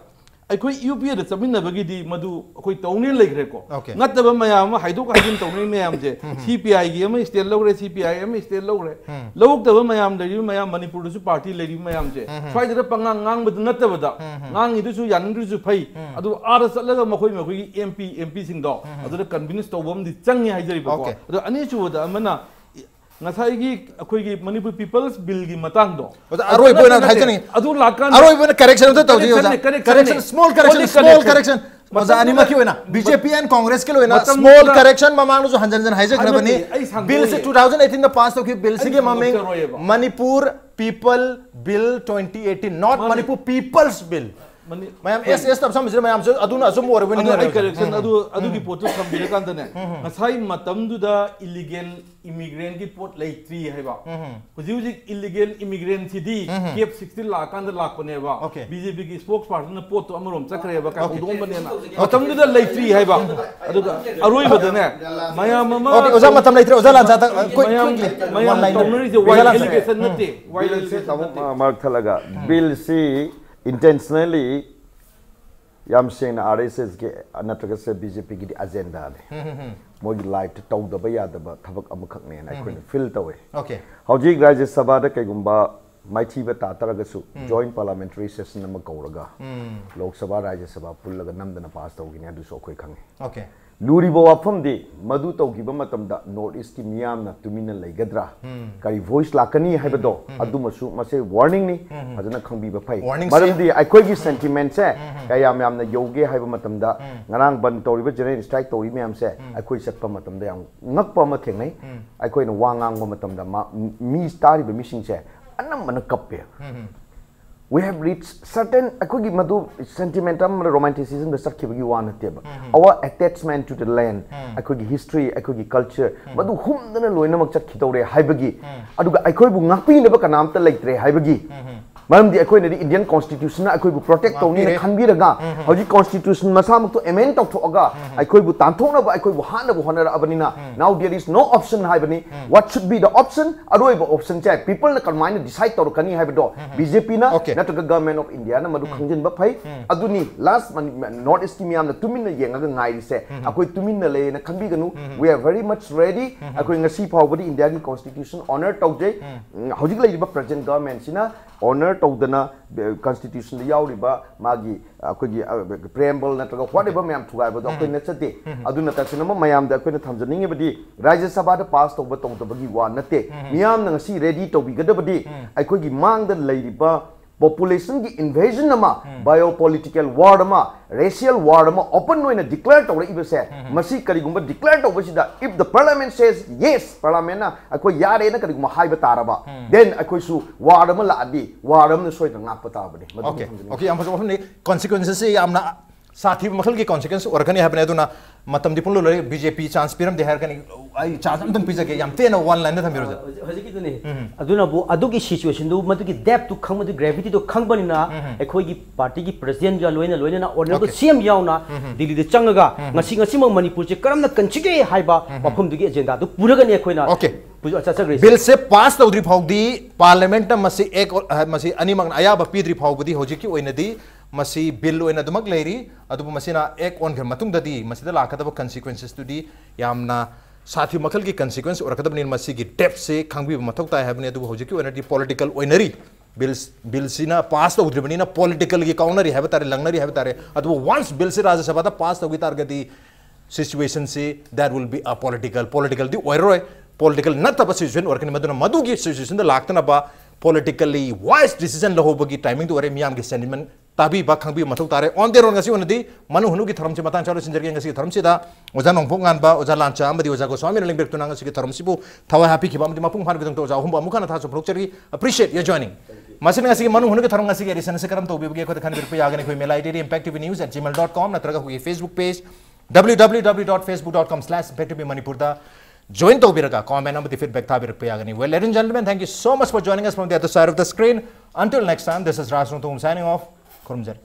ꯑꯩꯈꯣꯏ UPAꯗ ꯆꯠꯃꯤꯟꯅꯕꯒꯤꯗꯤ ꯃꯗꯨ ꯑꯩꯈꯣꯏ ꯇꯧꯅꯦꯅ ꯂꯩꯈ꯭ꯔꯦꯀꯣ꯫ Okay. ꯅꯠꯇꯕ ꯃꯌꯥꯝ ꯑꯃ ꯍꯥꯏꯗꯣꯛ ꯍꯥꯏꯖꯤꯟ ꯇꯧꯅꯩ ꯃꯌꯥꯝꯁꯦ, ꯎꯝ, ꯎꯝ꯫ CPIꯒꯤ ꯑꯃ stand ꯂꯧꯈ꯭ꯔꯦ, CPI ꯑꯃ stand ꯂꯧꯈ꯭ꯔꯦ꯫ ꯎꯝ꯫ ꯂꯧꯔꯛꯇꯕ ꯃꯌꯥꯝ ꯂꯩꯔꯤꯕ ꯃꯌꯥꯝ, ꯃꯅꯤꯄꯨꯔꯗꯁꯨ party ꯂꯩꯔꯤꯕ ꯃꯌꯥꯝꯁꯦ, ꯎꯝ, ꯎꯝ꯫ ꯁ꯭ꯋꯥꯏꯗꯗ ꯄꯉꯥꯡ ꯉꯥꯡꯕꯗꯨ ꯅꯠꯇꯕꯗ, ꯎꯝ, ꯎꯝ꯫ ꯉꯥꯡꯉꯤꯗꯨꯁꯨ ꯌꯥꯅꯤꯡꯗ꯭ꯔꯁꯨ ꯐꯩ꯫ ꯎꯝ꯫ ꯑꯗꯨ ꯑꯥꯗ ꯆꯠꯂꯒ ꯃꯈꯣꯏ ꯃꯈꯣꯏꯒꯤ MP, MPꯁꯤꯡꯗꯣ ꯎꯝ, ꯎꯝ꯫ ꯑꯗꯨꯗ convince ꯇꯧꯕ ꯑꯃꯗꯤ ꯆꯪꯉꯤ ꯍꯥꯏꯖꯔꯤꯕꯀꯣ꯫ Okay. ꯑꯗꯣ ꯑꯅꯤꯁꯨꯕꯗ ꯑꯃꯅ ꯉꯁꯥꯏꯒꯤ ꯑꯩꯈꯣꯏꯒꯤ ꯃꯅꯤꯄꯨꯔ People's Billꯒꯤ ꯃꯇꯥꯡꯗꯣ, ꯑꯗꯣ ꯑꯔꯣꯏꯕ ꯑꯣꯏꯅ ꯅꯠꯇꯦ, ꯍꯥꯏꯖꯅꯤꯡꯉꯤ꯫ ꯑꯗꯨ ꯂꯥꯛꯀꯥꯟꯗ ꯑꯔꯣꯏꯕ ꯑꯣꯏꯅ correction ꯑꯝꯇ ꯇꯧꯖꯩ, ꯑꯣꯖꯥ꯫ Correctionꯅꯦ, correctionꯅꯦ꯫ Correction, small correction, only small correction꯫ Correction꯫ ꯑꯣꯖꯥ ꯃꯇꯝꯗꯨꯗ ꯑꯅꯤꯃꯛꯀꯤ ꯑꯣꯏꯅ, BJP and Congressꯀꯤ ꯑꯣꯏꯅ small ꯃꯇꯝꯗꯨꯗ correction ꯃꯃꯥꯡꯗꯁꯨ ꯍꯟꯖꯟ ꯍꯟꯖꯟ ꯍꯥꯏꯖꯈ꯭ꯔꯕꯅꯤ꯫ ꯑꯗꯨꯅꯦ, ꯑꯩ ꯁꯥꯡꯗꯣꯛꯑꯣꯏ꯫ Billꯁꯦ two thousand eighteenꯗ pass ꯇꯧꯈꯤꯕ billꯁꯤꯒꯤ ꯑꯩ ꯃꯃꯤꯡ ꯁꯥꯡꯗꯣꯛꯆꯔꯣꯏꯕ꯫ Manipur People Bill twenty eighteen, not ꯃꯥꯅꯦ꯫ Manipur People's Bill꯫ ꯃꯅꯤ- ꯃꯌꯥꯝ ꯑꯦꯁ ꯑꯦꯁ ꯇꯞꯁꯝꯁꯤꯗ ꯃꯌꯥꯝꯁꯨ ꯑꯗꯨꯅ ꯑꯁꯨꯝ ꯑꯣꯏꯔꯕꯣꯏ ꯑꯗꯨ ꯑꯩ ꯅꯤꯡꯅꯔꯦ꯫ ꯀꯔꯦꯛꯁꯟ ꯑꯗꯨ ꯑꯗꯨꯒꯤ ꯄꯣꯠꯇꯨ ꯊꯝꯕꯤꯔꯀꯥꯟꯗꯅꯦ, ꯉꯁꯥꯏ ꯃꯇꯝꯗꯨꯗ ꯏꯂꯤꯒꯦꯜ ꯏꯃꯤꯒ꯭ꯔꯦꯟꯒꯤ ꯄꯣꯠ ꯂꯩꯇ꯭ꯔꯤ ꯍꯥꯏꯕ, ꯍꯧꯖꯤꯛ ꯍꯧꯖꯤꯛ ꯏꯂꯤꯒꯦꯜ ꯏꯃꯤꯒ꯭ꯔꯦꯟꯁꯤꯗꯤ ꯀꯦꯞ ꯁꯤꯛꯁꯇꯤꯟ ꯂꯥꯛꯑꯀꯥꯟꯗ ꯂꯥꯛꯄꯅꯦꯕ꯫ Okay. ꯕꯤ ꯖꯦ ꯄꯤꯒꯤ ꯏꯁꯄꯣꯛꯁ ꯄꯥꯔꯁꯟꯅ ꯄꯣꯠꯇꯣ ꯑꯃꯔꯣꯝ ꯆꯠꯈ꯭ꯔꯦꯕ, ꯀꯥꯏ ꯍꯧꯗꯣꯛꯑꯝꯕꯅꯦꯅ꯫ ꯃꯇꯝꯗꯨꯗ ꯂꯩꯇ꯭ꯔꯤ ꯍꯥꯏꯕ꯫ ꯑꯗꯨꯒ ꯑꯔꯣꯏꯕꯗꯅꯦ, ꯃꯌꯥꯝ ꯑꯃ Okay, ꯑꯣꯖꯥ, ꯃꯇꯝ ꯂꯩꯇ꯭ꯔꯦ꯫ ꯑꯣꯖꯥ ꯂꯥꯟꯁꯥꯗ, ꯑ, quick, ꯃꯌꯥꯝ quickly, ꯃꯌꯥꯝ one line. ꯇꯧꯅꯔꯤꯁꯦ ꯋꯥꯏꯜ ꯑꯣꯖꯥ ꯂꯥꯟꯁꯥ꯫ ꯑꯦꯂꯤꯒꯦꯁꯟ ꯅꯠꯇꯦ, ꯋꯥꯏꯜ ꯕꯤꯜꯁꯤ ꯑꯦꯂꯤꯒꯦꯁꯟ ꯇꯥꯃꯣ ꯅꯠꯇꯦ꯫ ꯃꯔꯛ ꯊꯠꯂꯒ, ꯕꯤꯜꯁꯤ ꯏꯟꯇꯦꯟꯁꯅꯦꯜꯂꯤ, ꯌꯥꯝ ꯁꯦꯡꯅ ꯑꯥꯔ ꯑꯦꯁ ꯑꯦꯁꯀꯤ ꯅꯠꯇ꯭ꯔꯒ ꯁꯦ ꯕꯤ ꯖꯦ ꯄꯤꯒꯤꯗꯤ ꯑꯖꯦꯟꯗꯥꯅꯦ꯫ ꯃꯣꯏꯒꯤ ꯂꯥꯏꯐꯇ ꯇꯧꯗꯕ ꯌꯥꯗꯕ ꯊꯕꯛ ꯑꯃꯈꯛꯅꯦꯅ ꯑꯩꯈꯣꯏꯅ ꯐꯤꯜ ꯇꯧꯋꯦ꯫ Okay. ꯍꯧꯖꯤꯛ ꯔꯥꯖ꯭ꯌ ꯁꯚꯥꯗ ꯀꯩꯒꯨꯝꯕ ꯃꯥꯏꯊꯤꯕ ꯇꯥ ꯇꯥꯔꯒꯁꯨ, ꯖꯣꯏꯟ ꯄꯥꯔꯂꯥꯃꯦꯟꯇꯔꯤ ꯁꯦꯁꯟ ꯑꯃ ꯀꯧꯔꯒ, ꯂꯣꯛ ꯁꯚꯥ, ꯔꯥꯖ꯭ꯌ ꯁꯚꯥ ꯄꯨꯜꯂꯒ ꯅꯝꯗꯅ ꯄꯥꯁ ꯇꯧꯈꯤꯅꯤ, ꯑꯗꯨꯁꯨ ꯑꯩꯈꯣꯏ ꯈꯪꯉꯤ꯫ Okay. ꯂꯨꯔꯤꯕ ꯋꯥꯐꯝꯗꯤ, ꯃꯗꯨ ꯇꯧꯈꯤꯕ ꯃꯇꯝꯗ ꯅꯣꯔꯠ ꯏꯁꯀꯤ ꯃꯤꯌꯥꯝꯅ ꯇꯨꯃꯤꯟꯅ ꯂꯩꯒꯗ꯭ꯔꯥ, ꯀꯔꯤ ꯚꯣꯏꯁ ꯂꯥꯛꯀꯅꯤ ꯍꯥꯏꯕꯗꯣ, ꯑꯗꯨꯃꯁꯨ ꯃꯁꯤ ꯋꯥꯔꯅꯤꯡꯅꯤ, ꯐꯖꯅ ꯈꯪꯕꯤꯕ ꯐꯩ꯫ Warning ꯁꯤ- ꯃꯔꯝꯗꯤ ꯑꯩꯈꯣꯏꯒꯤ ꯁꯦꯟꯇꯤꯃꯦꯟꯁꯦ ꯀꯌꯥꯝ ꯌꯥꯝꯅ ꯌꯧꯒꯦ ꯍꯥꯏꯕ ꯃꯇꯝꯗ, ꯉꯔꯥꯡ ꯕꯟ ꯇꯧꯔꯤꯕ, ꯖꯦꯅꯔꯦꯜ ꯁ꯭ꯇ꯭ꯔꯥꯏꯛ ꯇꯧꯔꯤ ꯃꯌꯥꯝꯁꯦ, ꯑꯩꯈꯣꯏ ꯆꯠꯄ ꯃꯇꯝꯗ ꯌꯥꯝ ꯉꯛꯄ ꯑꯃ ꯊꯦꯡꯅꯩ꯫ ꯑꯩꯈꯣꯏꯅ ꯋꯥ ꯉꯥꯡꯕ ꯃꯇꯝꯗ ꯃꯥ-, ꯃꯤ ꯇꯥꯔꯤꯕ ꯃꯤꯁꯤꯡꯁꯦ ꯑꯅꯝꯕꯅ ꯀꯞꯄꯦ꯫ We have reached certain, ꯑꯩꯈꯣꯏꯒꯤ ꯃꯗꯨ ꯁꯦꯟꯇꯤꯃꯦꯟ ꯑꯃ, ꯔꯣꯃꯥꯟꯇꯤꯁꯤꯖꯝꯗ ꯆꯠꯈꯤꯕꯒꯤ ꯋꯥ ꯅꯠꯇꯦꯕ꯫ Our attachment to the land, ꯑꯩꯈꯣꯏꯒꯤ ꯍꯤꯁꯇ꯭ꯔꯤ, ꯑꯩꯈꯣꯏꯒꯤ ꯀꯜꯆꯔ, ꯃꯗꯨ ꯍꯨꯝꯗꯅ ꯂꯣꯏꯅꯃꯛ ꯆꯠꯈꯤꯗꯧꯔꯦ ꯍꯥꯏꯕꯒꯤ, ꯑꯗꯨꯒ ꯑꯩꯈꯣꯏꯕꯨ ꯉꯥꯛꯄꯤꯅꯕ ꯀꯅꯥꯝꯇ ꯂꯩꯇ꯭ꯔꯦ ꯍꯥꯏꯕꯒꯤ, ꯃꯔꯝꯗꯤ ꯑꯩꯈꯣꯏꯅꯗꯤ ꯏꯟꯗꯤꯌꯟ ꯀꯣꯟꯁꯇꯤꯇ꯭ꯌꯨꯁꯟꯅ ꯑꯩꯈꯣꯏꯕꯨ ꯄ꯭ꯔꯣꯇꯦꯛ ꯇꯧꯅꯤꯅ ꯉꯥꯛꯄꯤꯔꯦ꯫ ꯈꯟꯕꯤꯔꯒ, ꯍꯧꯖꯤꯛ ꯀꯣꯟꯁꯇꯤꯇ꯭ꯌꯨꯁꯟ ꯃꯁꯥꯃꯛꯇꯣ ꯑꯦꯃꯦꯟ ꯇꯧꯊꯣꯛꯑꯒ, ꯑꯩꯈꯣꯏꯕꯨ ꯇꯥꯟꯊꯣꯛꯅꯕ ꯑꯩꯈꯣꯏꯕꯨ ꯍꯥꯠꯅꯕ ꯍꯣꯠꯅꯔꯛꯑꯕꯅꯤꯅ, now there is no option ꯍꯥꯏꯕꯅꯤ꯫ What should be the option? ꯑꯔꯣꯏꯕ ꯑꯣꯞꯁꯟꯁꯦ ꯄꯤꯄꯜꯅ ꯀꯃꯥꯏꯅ ꯗꯤꯁꯥꯏꯗ ꯇꯧꯔꯛꯀꯅꯤ ꯍꯥꯏꯕꯗꯣ, ꯕꯤ ꯖꯦ ꯄꯤꯅ Okay. ꯅꯠꯇ꯭ꯔꯒ ꯒꯚꯔꯟꯃꯦꯟ ꯑꯣꯐ ꯏꯟꯗꯤꯌꯥꯅ ꯃꯗꯨ ꯈꯪꯖꯤꯟꯕ ꯐꯩ꯫ ꯑꯗꯨꯅꯤ ꯂꯥꯁ ꯅꯣꯔꯠ ꯏꯁꯀꯤ ꯃꯤꯌꯥꯝꯅ ꯇꯨꯃꯤꯟꯅ ꯌꯦꯡꯉꯒ ꯉꯥꯏꯔꯤꯁꯦ꯫ ꯑꯩꯈꯣꯏ ꯇꯨꯃꯤꯟꯅ ꯂꯩꯌꯦꯅ ꯈꯟꯕꯤꯒꯅꯨ꯫ We are very much ready. ꯑꯩꯈꯣꯏ ꯉꯁꯤ ꯐꯥꯎꯕꯗꯤ ꯏꯟꯗꯤꯌꯥꯒꯤ ꯀꯣꯟꯁꯇꯤꯇ꯭ꯌꯨꯁꯟ ꯑꯣꯅꯔ ꯇꯧꯖꯩ꯫ ꯎꯝ, ꯍꯧꯖꯤꯛ ꯂꯩꯔꯤꯕ ꯄ꯭ꯔꯖꯦꯟ ꯒꯚꯔꯟꯃꯦꯟꯁꯤꯅ ꯑꯣꯅꯔ ꯇꯧꯗꯅ, ꯑ, ꯀꯟꯁꯇꯤꯇ꯭ꯌꯨꯁꯟꯗ ꯌꯥꯎꯔꯤꯕ ꯃꯥꯒꯤ, ꯑ, ꯑꯩꯈꯣꯏꯒꯤ, ꯑ, ꯄ꯭ꯔꯦꯝꯕꯜ ꯅꯠꯇ꯭ꯔꯒ ꯋꯥꯠ ꯑꯦꯕꯔ ꯃꯌꯥꯝ ꯊꯨꯒꯥꯏꯕꯗꯣ ꯑꯩꯈꯣꯏ ꯅꯠꯆꯗꯦ꯫ ꯑꯗꯨꯅ ꯇꯁꯦꯡꯅꯃꯛ ꯃꯌꯥꯝꯗ ꯑꯩꯈꯣꯏꯅ ꯊꯝꯖꯅꯤꯡꯉꯤꯕꯗꯤ, ꯔꯥꯖ꯭ꯌ ꯁꯚꯥꯗ ꯄꯥꯁ ꯇꯧꯕ ꯇꯧꯗꯕꯒꯤ ꯋꯥ ꯅꯠꯇꯦ꯫ ꯃꯤꯌꯥꯝꯅ ꯉꯁꯤ ꯔꯦꯗꯤ ꯇꯧꯕꯤꯒꯗꯕꯗꯤ ꯑꯩꯈꯣꯏꯒꯤ ꯃꯥꯡꯗ ꯂꯩꯔꯤꯕ Populationꯒꯤ invasion ꯑꯃ, biopolitical war ꯑꯃ, racial war ꯑꯃ open ꯑꯣꯏꯅ declare ꯇꯧꯔꯛꯏꯕꯁꯦ, ꯃꯁꯤ ꯀꯔꯤꯒꯨꯝꯕ declare ꯇꯧꯕꯁꯤꯗ, if the parliament says yes, parliamentꯅ ꯑꯩꯈꯣꯏ ꯌꯥꯔꯦꯅ ꯀꯔꯤꯒꯨꯝꯕ ꯍꯥꯏꯕ ꯇꯥꯔꯕ, then ꯑꯩꯈꯣꯏꯁꯨ war ꯑꯃ ꯂꯥꯛꯑꯗꯤ war ꯑꯃꯅ ꯁꯣꯏꯗꯅ ꯉꯥꯛꯄ ꯇꯥꯕꯅꯤ꯫ ꯃꯗꯨꯒꯤ Okay, ꯊꯝꯖꯅꯤꯡꯉꯤ꯫ Okay, ꯌꯥꯝ ꯐꯖꯕ ꯋꯥꯐꯝꯅꯤ꯫ Consequences ꯁꯤ ꯌꯥꯝꯅ ꯁꯥꯊꯤꯕ ꯃꯈꯜꯒꯤ consequence ꯑꯣꯏꯔꯛꯀꯅꯤ ꯍꯥꯏꯕꯅꯤ꯫ ꯑꯗꯨꯅ ꯃꯇꯝꯗꯤ ꯄꯨꯡꯂꯣꯏ ꯂꯣꯏꯔꯦ꯫ BJP chance ꯄꯤꯔꯝꯗꯦ ꯍꯥꯏꯔꯛꯀꯅꯤ꯫ ꯑꯩ chance ꯑꯝꯇꯪ ꯄꯤꯖꯒꯦ, ꯌꯥꯝ ꯇꯦꯟꯅ one lineꯗ ꯊꯝꯕꯤꯔꯣ, ꯑꯣꯖꯥ꯫ ꯍꯧꯖꯤꯛ- ꯍꯧꯖꯤꯛꯀꯤꯗꯨꯅꯤ꯫ ꯑꯗꯨꯅꯕꯨ ꯑꯗꯨꯒꯤ situationꯗꯨ, ꯃꯗꯨꯒꯤ depthꯇꯨ ꯈꯪꯕꯗꯨ, gravityꯗꯨ ꯈꯪꯕꯅꯤꯅ, ꯑꯩꯈꯣꯏꯒꯤ partyꯒꯤ presidentꯒ ꯂꯣꯏꯅ, ꯂꯣꯏꯅꯅ honourable Okay. CM ꯌꯥꯎꯅ ꯗꯤꯜꯂꯤꯗ ꯆꯪꯉꯒ ꯉꯁꯤ, ꯉꯁꯤꯃꯛ ꯃꯅꯤꯄꯨꯔꯁꯦ ꯀꯔꯝꯅ ꯀꯟꯁꯤꯒꯦ ꯍꯥꯏꯕ ꯋꯥꯐꯝꯗꯨꯒꯤ agendaꯗꯨ ꯄꯨꯔꯒꯅꯤ ꯑꯩꯈꯣꯏꯅ Okay. ꯄꯨ- ꯆꯠꯆꯈ꯭ꯔꯤꯁꯦ꯫ Billꯁꯦ pass ꯇꯧꯗ꯭ꯔꯤ ꯐꯥꯎꯗꯤ, parliamentꯅ ꯃꯁꯤ act, ꯑ, ꯃꯁꯤ ꯑꯅꯤꯃꯛꯅ ꯑꯌꯥꯕ ꯄꯤꯗ꯭ꯔꯤ ꯐꯥꯎꯕꯗꯤ, ꯍꯧꯖꯤꯛꯀꯤ ꯑꯣꯏꯅꯗꯤ ꯃꯁꯤ bill ꯑꯣꯏꯅ ꯑꯗꯨꯃꯛ ꯂꯩꯔꯤ꯫ ꯑꯗꯨꯕꯨ ꯃꯁꯤꯅ act ꯑꯣꯟꯈ꯭ꯔ ꯃꯇꯨꯡꯗꯗꯤ ꯃꯁꯤꯗ ꯂꯥꯛꯀꯗꯕ consequencesꯇꯨꯗꯤ ꯌꯥꯝꯅ ꯁꯥꯊꯤꯕ ꯃꯈꯜꯒꯤ consequence ꯑꯣꯏꯔꯛꯀꯗꯕꯅꯤꯅ, ꯃꯁꯤꯒꯤ depthꯁꯦ ꯈꯪꯕꯤꯕ ꯃꯊꯧ ꯇꯥꯏ ꯍꯥꯏꯕꯅꯤ꯫ ꯑꯗꯨꯕꯨ ꯍꯧꯖꯤꯛꯀꯤ ꯑꯣꯏꯅꯗꯤ political ꯑꯣꯏꯅꯔꯤ꯫ Bills, billꯁꯤꯅ pass ꯇꯧꯗ꯭ꯔꯤꯕꯅꯤꯅ politicalꯒꯤ ꯀꯥꯎꯅꯔꯤ ꯍꯥꯏꯕ ꯇꯥꯔꯦ, ꯂꯪꯅꯔꯤ ꯍꯥꯏꯕ ꯇꯥꯔꯦ꯫ ꯑꯗꯨꯕꯨ once billꯁꯤ ꯔꯥꯖ꯭ꯌ ꯁꯚꯥꯗ pass ꯇꯧꯈꯤ ꯇꯥꯔꯒꯗꯤ, situationꯁꯤ that will be a political, politicalꯗꯤ ꯑꯣꯏꯔꯔꯣꯏ꯫ Political ꯅꯠꯇꯕ situation ꯑꯣꯏꯔꯛꯀꯅꯤ꯫ ꯃꯗꯨꯅ ꯃꯗꯨꯒꯤ situationꯗ ꯂꯥꯛꯇꯅꯕ politically wise decision ꯂꯧꯍꯧꯕꯒꯤ timingꯗꯨ ꯑꯣꯏꯔꯦ꯫ ꯃꯤꯌꯥꯝꯒꯤ sentiment ꯇꯥꯕꯤꯕ, ꯈꯪꯕꯤꯕ ꯃꯊꯧ ꯇꯥꯔꯦ꯫ On the road ꯉꯁꯤ ꯑꯣꯏꯅꯗꯤ ꯃꯅꯨꯡ ꯍꯨꯠꯅꯨꯒꯤ ꯊꯧꯔꯝꯁꯤ ꯃꯇꯥꯡ ꯆꯥꯅ ꯂꯣꯏꯁꯤꯟꯖꯔꯒꯦ꯫ ꯉꯁꯤꯒꯤ ꯊꯧꯔꯝꯁꯤꯗ ꯑꯣꯖꯥ ꯅꯣꯡꯄꯣꯛ ꯉꯥꯟꯕ, ꯑꯣꯖꯥ ꯂꯥꯟꯆꯥ ꯑꯃꯗꯤ ꯑꯣꯖꯥ ꯒꯣꯁ꯭ꯋꯥꯃꯤꯅ ꯂꯦꯡꯕꯤꯔꯛꯇꯨꯅ ꯉꯁꯤꯒꯤ ꯊꯧꯔꯝꯁꯤꯕꯨ ꯊꯋꯥꯏ ꯍꯥꯞꯄꯤꯈꯤꯕ ꯑꯃꯗꯤ ꯃꯄꯨꯡ ꯐꯥꯍꯟꯕꯒꯤꯗꯃꯛꯇ ꯑꯣꯖꯥ ꯑꯍꯨꯝꯕꯨ ꯑꯃꯨꯛ ꯍꯟꯅ ꯊꯥꯖꯕ ꯐꯣꯡꯗꯣꯛꯆꯔꯤ꯫ Appreciate your joining꯫ ꯃꯁꯤꯅ ꯉꯁꯤꯒꯤ ꯃꯅꯨꯡ ꯍꯨꯠꯅꯨꯒꯤ ꯊꯧꯔꯝ, ꯉꯁꯤꯒꯤ edition ꯑꯁꯤ ꯀꯔꯝ ꯇꯧꯕꯤꯕꯒꯦ ꯑꯩꯈꯣꯏꯗ ꯈꯟꯕꯤꯔꯛꯄ ꯌꯥꯒꯅꯤ꯫ ꯑꯩꯈꯣꯏ mail IDꯗꯤ impacttvnews at gmail dot com ꯅꯠꯇ꯭ꯔꯒ ꯑꯩꯈꯣꯏꯒꯤ Facebook page www dot facebook dot com slash impacttvmanipurꯗ join ꯇꯧꯕꯤꯔꯒ comment ꯑꯃꯗꯤ feedback ꯊꯥꯕꯤꯔꯛꯄ ꯌꯥꯒꯅꯤ꯫ Well, ladies and gentlemen, thank you so much for joining us from the other side of the screen. Until next time, this is Raj Rongthong signing off. ꯈꯨꯔꯨꯝꯖꯔꯤ꯫